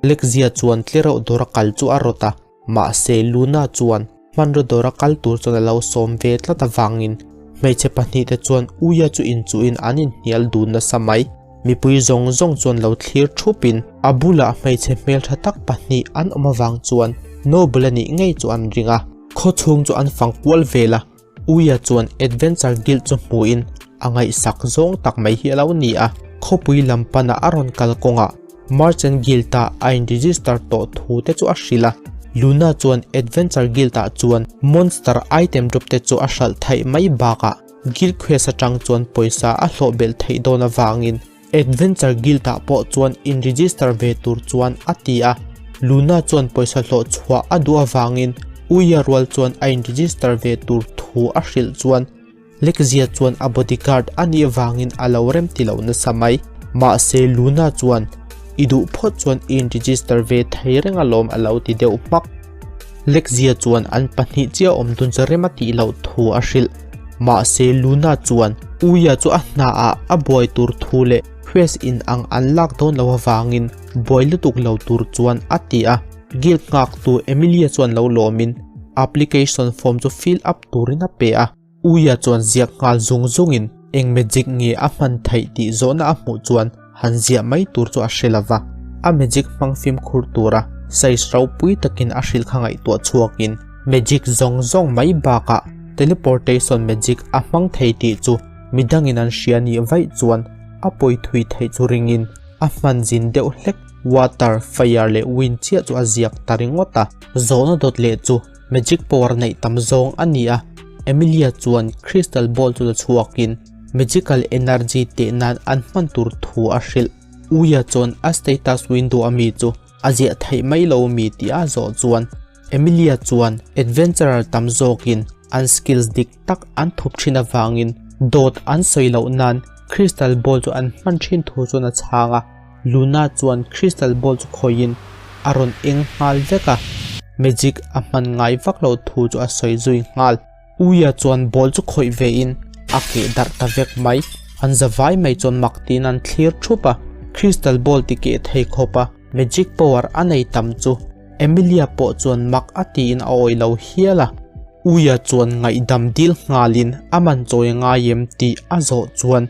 Lekzia chuan tlereuh dawra kal chu a rawt a. Mahse, Luna chuan hmanraw dawra kal tur chuan a lo sawm ve tlat avangin hmeichhe pahnihte chuan Uia chu inchuhin an inhnial dun nasa mai. Mipui zawng zawng chuan lo thlir thupin a bulah hmeichhe hmeltha tak pahnih an awm avang chuan Noble a nih ngei chu an ring a. Khawchhung chu an fang kual vel a, Uia chuan Adventure Guild chu hmuhin a ngaihsak zawng tak mai hi a lo ni a, khawpui lam pana a rawn kal kawngah Merchant Guild-ah a in-register tawh thu te chu a hrilh a. Luna chuan Adventure Guild-ah chuan monster item drop te chu a hralh theih mai bakah Guild Quest atang chuan pawisa a hlawh belh theih dawn avangin Adventure Guild-ah pawh chuan in-register ve tur chuan a ti a, Luna chuan pawisa hlawh chhuah a duh avangin Uia rual chuan a in-register ve tur thu a hrilh chuan Lekzia chuan a bodyguard a nih avangin a lo rem ti lo nasa mai. Mahse Luna chuan I duh phawt chuan i in-register ve thei reng alawm a lo ti deuh hmak. Lekzia chuan an pahnih chiah awm dun chu rem a tih loh thu a hrilh. Mahse Luna chuan Uia chu a hnaah a buai tur thu leh quest in ang an lak dawn loh avangin buai lutuk lo tur chuan a ti a. Guild nghaktu Emilia chuan lo lawmin application form chu fill up turin a pe a. Uia chuan ziak nghal zung zungin eng magic nge a hman theih tih zawhna a hmuh chuan han ziah mai tur chu a hre lo va, a magic hmang fimkhur tura size ropui takin a hrilh kha ngaihtuah chhuakin magic zawng zawng mai bakah teleportation magic a hmang thei tih chu midangin an hria nih vaih chuan a pawi thui theih chu ringin a hman zin deuh hlek water, fire leh wind chiah chu a ziak ta ringawt a, zawhna dawt leh chu Magic power neih tam zawng a ni a, Emilia chuan crystal ball chu la chhuakin magical energy teh nan an hman tur thu a hrilh. Uia chuan a status window a mi chu a ziah theih mai lo mi tih a zawh chuan Emilia chuan adventurer tam zawkin an skills dik tak an thup thin avangin dawt an sawi loh nan crystal ball chu an hman thin thu chuan a chhang a. Luna chuan crystal ball chu khawihin a rawn eng nghal vek a, magic a hman ngai vak lo thu chu a sawi zui nghal. Uia chuan ball chu khawih vein a keh darh ta vek mai. An za vai mai chuan mak tiin an thlir thup a, crystal ball ti keh thei khawp a magic power a nei tam chu Emilia pawh chuan mak a tiin a awih lo hial a. Uia chuan ngaihdam dil nghalin a man chawi a ngai em tih a zawh chuan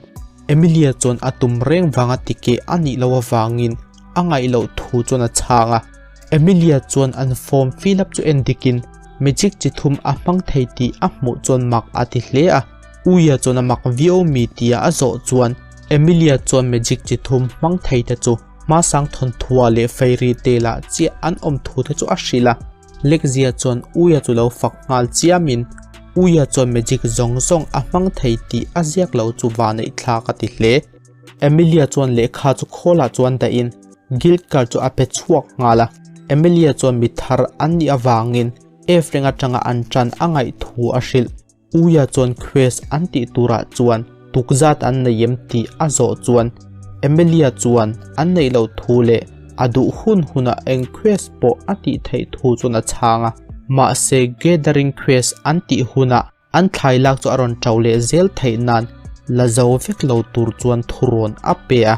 Emilia chuan a tum reng vanga tikeh a nih loh avangin a ngaih loh thu chuan a chhang a. Emilia chuan an form fill up chu en dikin magic chi thum a hmang thei tih a hmuh chuan mak a ti hle a. Uia chuan a mak viau mi tia a zawh chuan Emilia chuan magic chi thum hmang thei te chu hmasang thawnthua leh fairy tale ah chiah an awm thu te chu a hrilh a. Lekzia chuan Uia chu lo fak nghal chiamin Uia chuan magic zawng zawng a hmang thei tih a ziak lo chu vaneih thlak a ti hle. Emilia chuan lehkha chu khawlah chuan dahin guild card chu a pe chhuak nghal a. Emilia chuan mi thar an nih avangin F reng atanga an tan a ngaih thu a hrilh. Uia chuan quest an tih turah chuan tukzat an nei em tih a zawh chuan Emilia chuan an neih loh thu leh a duh hun hunah eng quest pawh a tih theih thu chuan a chhang a. Mahse gathering quest an tih hunah an thlai lak chu a rawn ṭo leh zel theih nan la zo vek lo tur chuan thurawn a pe a.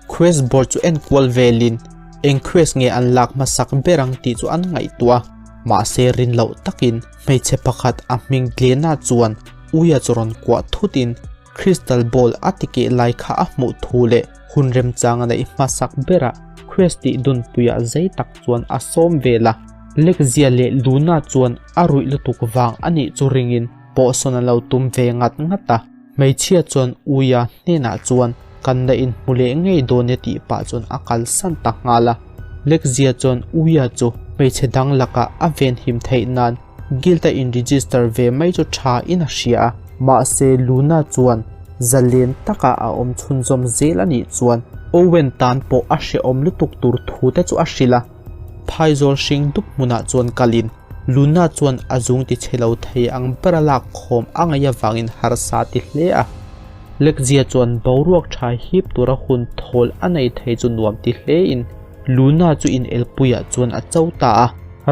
Quest board chu en kual velin eng quest nge an lak hmasak ber ang tih chu an ngaihtuah a, mahse rin loh takin hmeichhe pakhat a hming Glenna chuan Uia chu rawn kuah thutin crystal ball a ti keh lai kha a hmuh thu leh hun remchang a neih hmasak berah quest tih dunpuiah zei tak chuan a sawm vel a. Lekzia leh Luna chuan a ruih lutuk vang a nih chu ringin pawhsawn a lo tum ve ngat ngat a. Hmeichhia chuan Uia hnenah chuan kan la inhmu leh ngei dawn e tih pah chuan a kalsan ta nghal a. Lekzia chuan Uia chu hmeichhe dang lakah a venhim theih nan guild a in register ve mai chu tha in a hria a. Mahse Luna chuan Zalen taka a awm chhunzawm zel a nih chuan Owen tan pawh a hrehawm lutuk tur thu te chu a hrilh a. Phaizawl hring dup hmunah chuan kalin Luna chuan a zung ti chhe lo thei ang bera lak khawm a ngaih avangin harsa a ti hle a. Lekzia chuan boruak tha hip tura hun thawl a nei thei chu nuam ti hlein Luna chu inelpuiah chuan a cho ta a.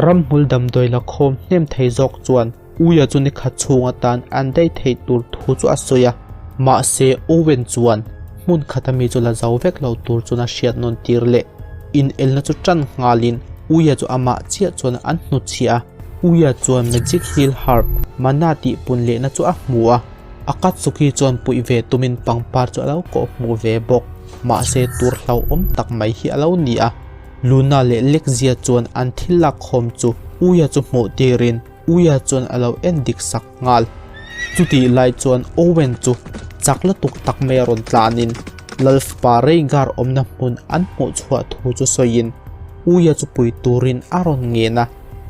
Ramhmul damdawi la khawm hnem thei zawk chuan Uia chu nikhat chhung atan an daih theih tur thu chu a sawi a, mahse Owen chuan hmun khata mi chu la zo vek lo tur chuan a hriat nawn tir leh. Inelna chu tan nghalin Uia chu amah chiah chuan an hnutchhiah a, Uia chuan Magic Heal Herb mana tih pun lehna chu a hmu a, Akatsuki chuan puih ve tumin pangpar chu a lo kawh hmuh ve bawk, mahse tur hlauhawm tak mai hi a lo ni a. Luna leh Lexia chuan an thil lakkhawm chu Uia chu hmuh tirin Uia chuan a lo en dik sak nghal. Chutih lai chuan Owen chu chak lutuk tak mai a rawn tlanin Lalfapa Rhaegar awmna hmun an hmuh chhuah thu chu sawiin Uia chu pui turin a rawn ngen a.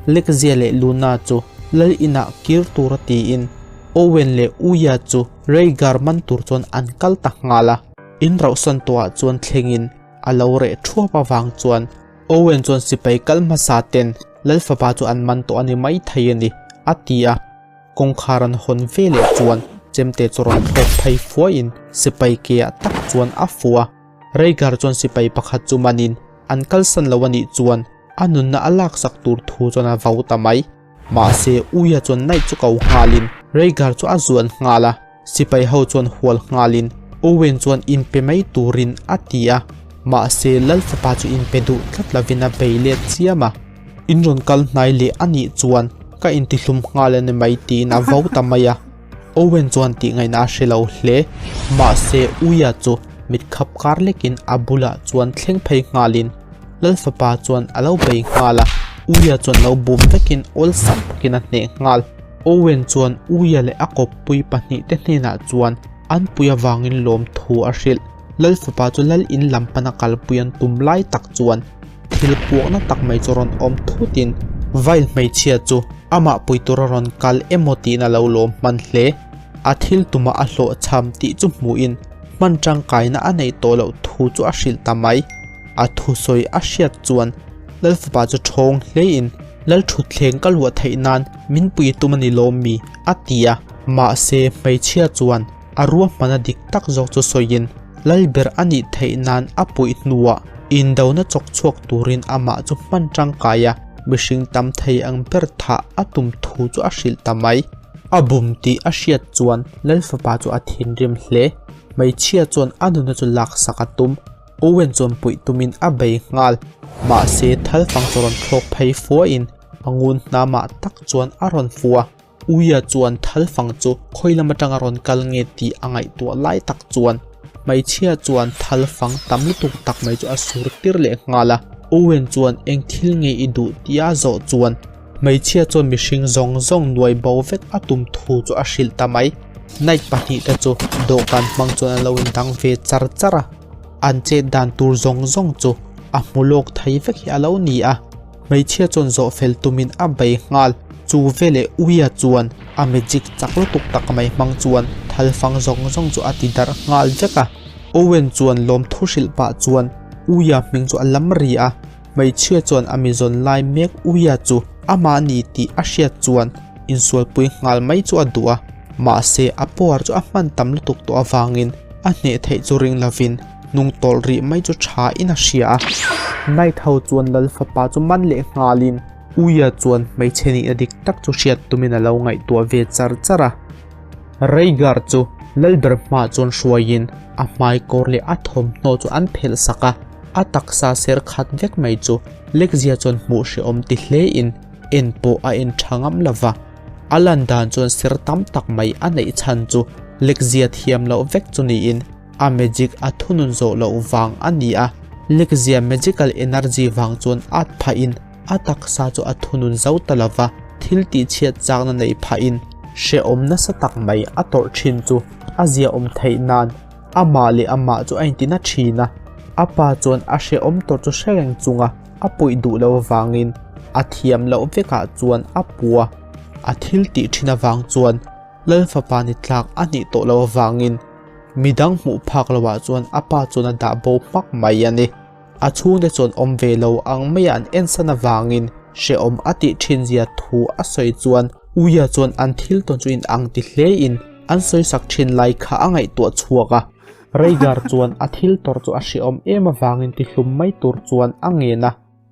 Lexia leh Luna chu Lal inah kir tura tiin Owen leh Uia chu Rhaegar man tur chuan an kal ta nghal a. In rauhsan tawhah chuan thlengin a lo reh thuap avang chuan Owen chuan sipai kal hmasa ten Lal fapa chu an man tawh a ni mai thei a ni, a ti a. Kawngkhar an hawn ve leh chuan chemte chu rawn thlawk phei fuaiin sipai ke ah tak chuan a fuh a. Rhaegar chuan sipai pakhat chu manin an kalsan lo a nih chuan a nunna a laksak tur thu chuan a vau ta mai. Mahse Uia chuan Knight chu ko nghalin Rhaegar chu a zuan nghal a. Sipai ho chuan hual nghalin Owen chuan inpe mai turin a ti a, mahse Lal fapa chu inpe duh tlat lovin a bei let chiam a. In rawn kal hnai leh a nih chuan ka intihlum nghal a ni mai tiin a vo ta mai a. Owen chuan tih ngaihna a hre lo hle, mahse Uia chu mit khap kar lekin a bulah chuan thleng phei nghalin Lal fapa chuan a lo bei nghal a, Uia chuan lo bum vekin awlsam takin a hneh nghal. Owen chuan Uia leh a kawppui pahnihte hnenah chuan an pui avangin lawmthu a hrilh. Lal fapa chu lal in lam pana kalpui an tum lai tak chuan thil puakna tak mai chu rawn awm thutin Vail hmeichhia chu amah pui tura rawn kal emaw tiin a lo lawm hman hle. A thil tumah a hlawhchham tih chu hmuhin hman tangkaina a neih tawh loh thu chu a hrilh ta mai. A thusawi a hriat chuan Lal fapa chu thawng hlein Lal thutthleng ka luah theih nan min pui tum a ni lawm mi? a ti a. Mahse, hmeichhia chuan a ruahmana dik tak zawk chu sawiin Lal ber a nih theih nan a puih hnuah indona chawk chhuak turin amah chu hman tangkai a, mihring tam thei ang ber thah a tum thu chu a hrilh ta mai. A bum tih a hriat chuan Lal fapa chu a thinrim hle. Hmeichhia chuan a nuna chu laksak a tum. Owen chuan puih tumin a bei nghal. Mahse, thalfang chu rawn thlawk phei fuahin a ngun hnamah tak chuan a rawn fu a. Uia chuan thalfang chu khawi lam atanga rawn kal nge tih a ngaihtuah lai tak chuan hmeichhia chuan thalfang tam lutuk tak mai chu a sur tir leh nghal a. Owen chuan eng thil nge i duh tih a zawh chuan Hmeichhia chuan mihring zawng zawng nuai bo vek a tum thu chu a hrilh ta mai. Knight pahnihte chu dawhkan hmang chuan an lo indang ve char char a, an chet dan tur zawng zawng chu a hmu lawk thei vek hi a lo ni a. Hmeichhia chuan zawh fel tumin a bei nghal. Chu veleh Uia chuan a magic chak lutuk tak mai hmang chuan thalfang zawng zawng chu a ti darh nghal vek a. Owen chuan lawmthu hrilh pah chuan Uia hming chu a lam ri a. Hmeichhia chuan a mizawn lai mek Uia chu amah ni tih a hriat chuan insualpui nghal mai chu a duh a, mahse a power chu a hman tam lutuk tawh avangin a hneh theih chu ring lovin hnung tawlh rih mai chu tha in a hria a. Knight ho chuan Lal fapa chu man leh nghalin Uia chuan hmeichhe nihna dik tak chu hriat tumin a lo ngaihtuah ve char char a. Rhaegar chu Lalber hmaah chuan hruaiin a hmaikawr leh a thawmhnaw chu an phelh sak a. A taksa ser khat vek mai chu Lekzia chuan hmuh hrehawm ti hlein en pawh a en tha ngam lo va. A lan dan chuan ser tam tak mai a neih chhan chu Lekzia thiam loh vek chu niin a magic a thunun zawh loh vang a ni a. Lekzia magical energy vang chuan at phahin a taksa chu a thunun zo ta lo va, thil tihchhiat chakna neih phahin hrehawm nasa tak mai a tawrh thin chu a ziaawm theih nan Amah leh amah chu a inti na thin a, a pa chuan a hrehawm tawh chu hre reng chunga a puih duh loh avangin a thiam loh vekah chuan a pu a, a thil tih thin avang chuan Lal fapa ni tlak a nih tawh loh avangin. Midang hmuh phak loah chuan a pa chuan a dah bo hmak mai a ni. A chhungte chuan awm ve lo ang maia an ensan avangin hrehawm a tih thin zia thu a sawi chuan Uia chuan an thil tawn chu inang ti hlein an sawisak thin lai kha a ngaihtuah chhuak a. Rhaegar chuan a thil tawrh chu a hrehawm em avangin tihlum mai tur chuan a ngen a.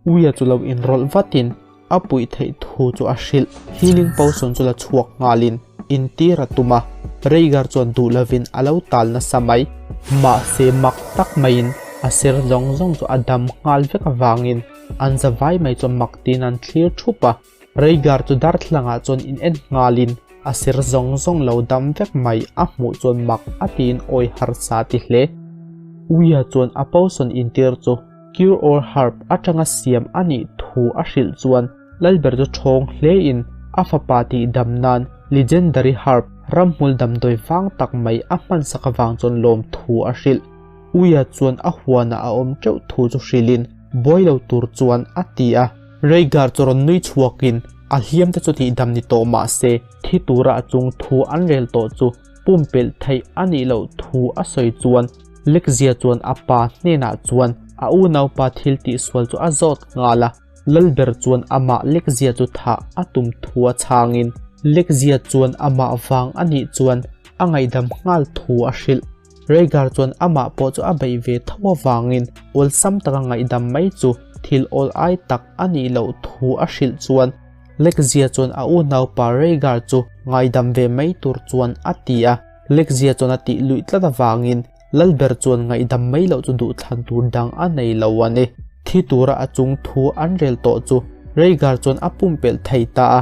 Uia chu lo inrawlh vatin a puih theih thu chu a hrilh. Healing potion chu la chhuak nghalin intir a tum a, Rhaegar chuan duh lovin a lo tal nasa mai. Mahse mak tak maiin a ser zawng zawng chu a dam nghal vek avangin an za vai mai chuan mak tiin an thlir thup a. Rhaegar chu darthlangah chuan in en nghalin a ser zawng zawng lo dam vek mai a hmuh chuan mak a tiin awi harsa a ti hle. Uia chuan a potion intir chu Cure All Herb atanga siam a nih thu a hrilh chuan Lalber chu ṭhawng hlein a fapa tih dam nan Legendary Herb ramhmul damdawi vang tak mai a hmansak avang chuan lawmthu a hrilh. Uia chuan a huanah a awm teuh thu chu hrilhin buai lo tur chuan a ti a. Rhaegar chu rawn nui chhuakin a hliam te chu tihdam ni tawh mah se thi tura a chung thu an rel tawh chu pumpelh theih a nih loh thu a sawi chuan Lekzia chuan a pa hnenah chuan a unaupa thil tihsual chu a zawt nghal a, Lalber chuan amah Lekzia chu thah a tum thu a chhangin Lekzia chuan amah vang a nih chuan a ngaihdam nghal thu a hrilh. Rhaegar chuan amah pawh chu a beih ve tho avangin awlsam taka ngaihdam mai chu thil awl ai tak a nih loh thu a hrilh chuan Lekzia chuan a unaupa Rhaegar chu ngaidam ve mai tur chuan a ti a, Lekzia chuan a tih luih tlat avangin Lalber chuan ngaihdam mai loh chu duhthlan tur dang a nei lo a ni. Thi tura a chung thu an rel tawh chu Rhaegar chuan a pumpelh thei ta a,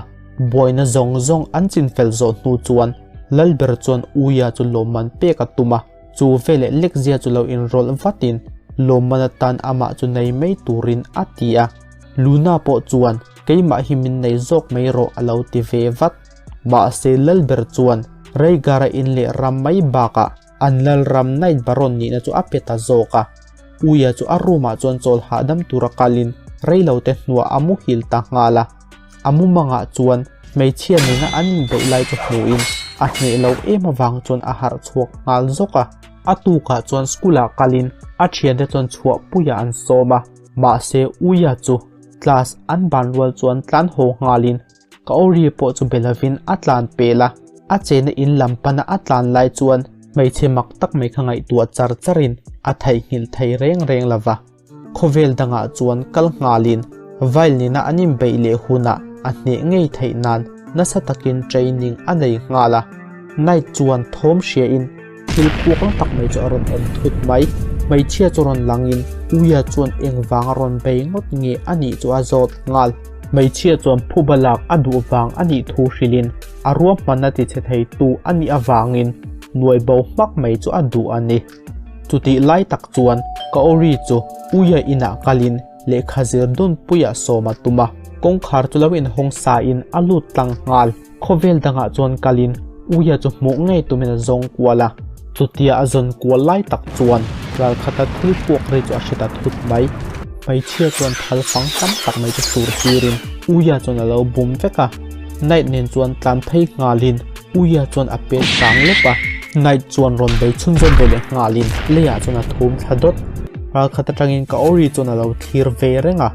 buaina zawng zawng an chinfel zawh hnu chuan Lalber chuan Uia chu lawmman pek a tum a, chu veleh Lekzia chu lo inrawlh vatin lawmman atan amah chu nei mai turin a ti a. Luna pawh chuan keimah hi min nei zawk mai rawh a lo ti ve vat. Mahse Lalber chuan Rhaegar-a in leh ram mai bakah an Lalram Night Baron nihna chu a pe ta zawk a. Uia chu a room ah chuan chawl hahdam tura kalin reilote hnuah a muhil ta nghal a. A mumangah chuan hmeichhia nena an inbeih lai chu hmuhin a hneh lo em avang chuan a harh chhuak nghal zawk a. A tukah chuan school ah kalin a thiante chuan chhuahpuiah an sawm a, mahse Uia chu class an ban rual chuan tlan haw nghalin Ka Ori pawh chu be lovin a tlan pel a, a chena in lam pana a tlan lai chuan hmeichhe mak tak mai kha ngaihtuah char charin a theihnghilh thei reng reng lova. Khawvel dangah chuan kal nghalin Vile nena an inbeih leh hunah a hneh ngei theih nan nasa takin training a nei nghal a. Knight chuan thawm hriain thil puak tak mai chu a rawn awm thut mai. Hmeichhia chu rawn langin Uia chuan engvang a rawn bei ngawt nge a nih chu a zawt nghal. Hmeichhia chuan phuba lak a duh vang a nih thu hrilhin a ruahmanna tichhe theitu a nih avangin nuai bo hmak mai chu a duh a ni. Chutih lai tak chuan Kaori chu Uia inah kalin lehkha zir dunpuiah sawm a tum a, kawngkhar chu lo inhawng sain a lut tlang nghal. Khawvel dangah chuan kalin Uia chu hmuh ngei tumin a zawng kual a, chutia a zawn kual lai tak chuan ralkhata thil puak ri chu a hre ta thut mai. Hmeichhia chuan thal fang tam tak mai chu sur tirin Uia chuan a lo bum vek a, Knight nen chuan tlan phei nghalin Uia chuan a pet kang lawp a, Knight chuan rawn bei chhunzawm ve leh nghalin leiah chuan a thum thla dawt. Ralkhat atangin Kaori chuan a lo thlir ve reng a,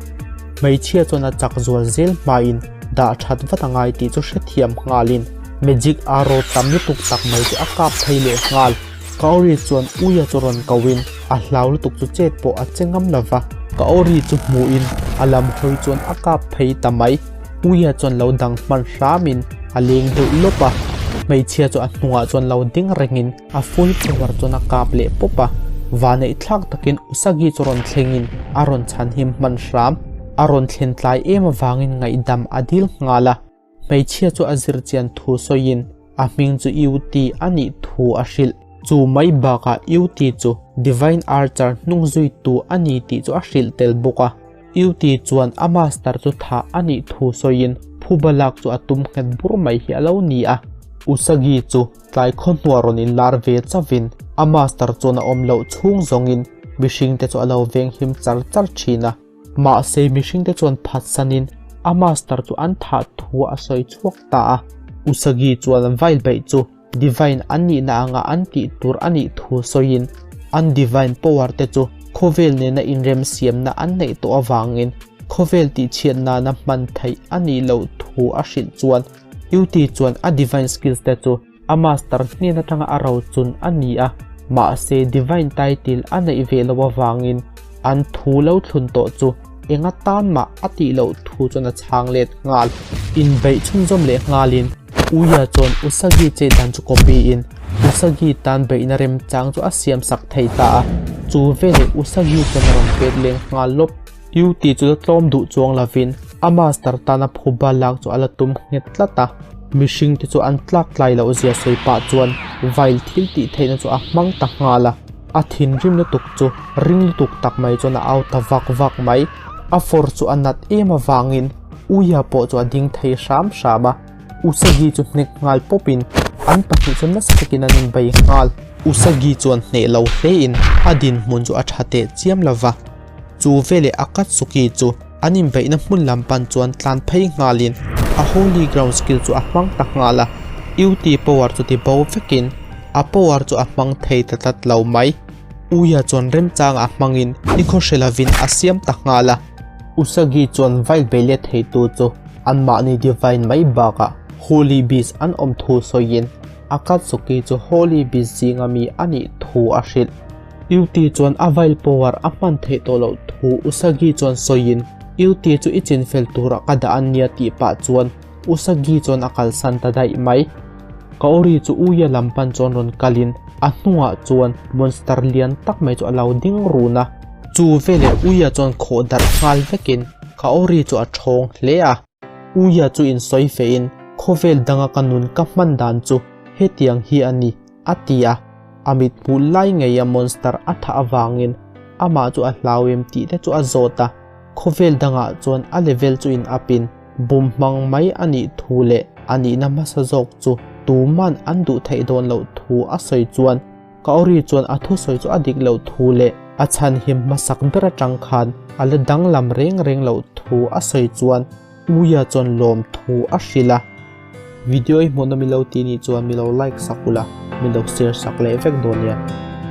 hmeichhia chuan a chak zual zel hmain dah that vat a ngai tih chu hrethiam nghalin magic arrow tam lutuk tak mai chu a kap phei leh nghal. Kaori chuan Uia chu rawn koin a hlau lutuk chu chet pawh a che ngam lova, Kaori chu hmuhin a lam hawi chuan a kap phei ta mai. Uia chuan lo dang hman hramin a leng deuh lawp a, hmeichhia chu a hnungah chuan lo ding rengin a full power chuan a kap leh pawp a, vaneih thlak takin Usagi chu rawn thlengin a rawn chhanhim hman hram. A rawn thlen tlai em avangin ngaihdam a dil nghal a, hmeichhia chu a zir chian thu sawiin a hming chu Yuti a nih thu a hrilh. Chu mai bakah Yuti chu Divine Archer hnung zuitu a ni tih chu a hrilh tel bawk a. Yuti chuan a master chu thah a nih thu sawiin phuba lak chu a tum nghet bur mai hi a lo ni a. Usagi chu tlai khaw hnuah rawn inlar ve chavin a master chuan a awm loh chhung zawngin mihringte chu a lo venghim char char thin a. Mahse mihringte chuan phatsanin a master chu an thah thu a sawi chhuak ta a. Usagi chuan vailbeih chu. Divine an nihna anga an tih tur a nih thu sawiin an Divine power te chu khawvel nena inremsiamna an neih tawh avangin khawvel tihchhiat nana hman theih a nih loh thu a hrilh chuan Yuti chuan a Divine skills te chu a master hnen atanga a rochun a ni a, mahse Divine title a neih ve loh avangin an thu lo thlun tawh chu eng atan mah a tih loh thu chuan a chhang let nghal. Inbeih chhunzawm leh nghalin Uia chuan Usagi chet dan chu copy in Usagi tan beihna remchang chu a siam sak thei ta a, chu veleh Usagi chuan a rawn pet leng nghal lawp. U tih chu la tlawm duh chuang lovin a master tana phuba lak chu a la tum nghet tlat a, mihring te chu an tlak tlai loh zia sawi pah chuan vail thil tih theihna chu a hmang ta nghal a, a thinrim lutuk chu ring lutuk tak mai chuan a au ta vak vak mai. A fawr chu a nat em avangin Uia pawh chu a ding thei hram hram a, Usagi chu hnek nghal pawpin an pahnih chu nasa takin an inbei nghal. Usagi chuan hneh lo hlein a dinhmun chu a tha teh chiam lova. Chu veleh Akatsuki chu an inbeihna hmun lam pan chuan tlan phei nghalin a Holy Ground skill chu a hmang ta nghal a, UT power chu ti bo vekin a power chu a hmang thei ta tlat lo mai. Uia chuan remchanga a hmangin nikhaw hre lovin a siam ta nghal a. Usagi chuan Vile bei let theitu chu anmahni Divine mai bakah Holy Beast an awm thu sawiin Akatsuki chu Holy Beast zinga mi a nih thu a hrilh. Yuti chuan a Vile Power a hman theih tawh loh thu Usagi chuan sawiin, Yuti chu i chinfel turah ka dah a nia tih pah chuan Usagi chuan a kalsan ta daih mai. Kaori chu Uia lam pan chuan rawn kalin a hnungah chuan monster lian tak mai chu a lo ding run a. Chu veleh Uia chuan khawh darh nghal vekin Kaori chu a thawng hle a. Uia chu insawi fehin khawvel danga ka nun ka hman dan chu hetiang hi a ni a ti a. A mit hmuh lai ngeia monster a thah avangin amah chu a hlau em tih te chu a zawt a, khawvel dangah chuan a level chu in up in bum hmang mai a nih thu leh a nihna hmasa zawk chu tuman an duh theih dawn loh thu a sawi chuan Kaori chuan a thusawi chu a dik loh thu leh a chhanhim hmasak ber atang khan a la danglam reng reng loh thu a sawi chuan Uia chuan lawm thu a hrilh a. Video i hmuhnawm i lo ti nih chuan mi lo like sak ula, mi lo share sak leh vek dawn nia.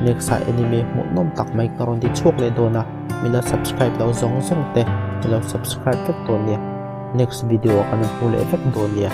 Next ah anime hmuhnawm tak mai ka rawn ti chhuak leh dawn a, mi lo subscribe lo zawng zawng te mi lo subscribe vek dawn nia. Next video ah kan inhmu leh vek dawn nia.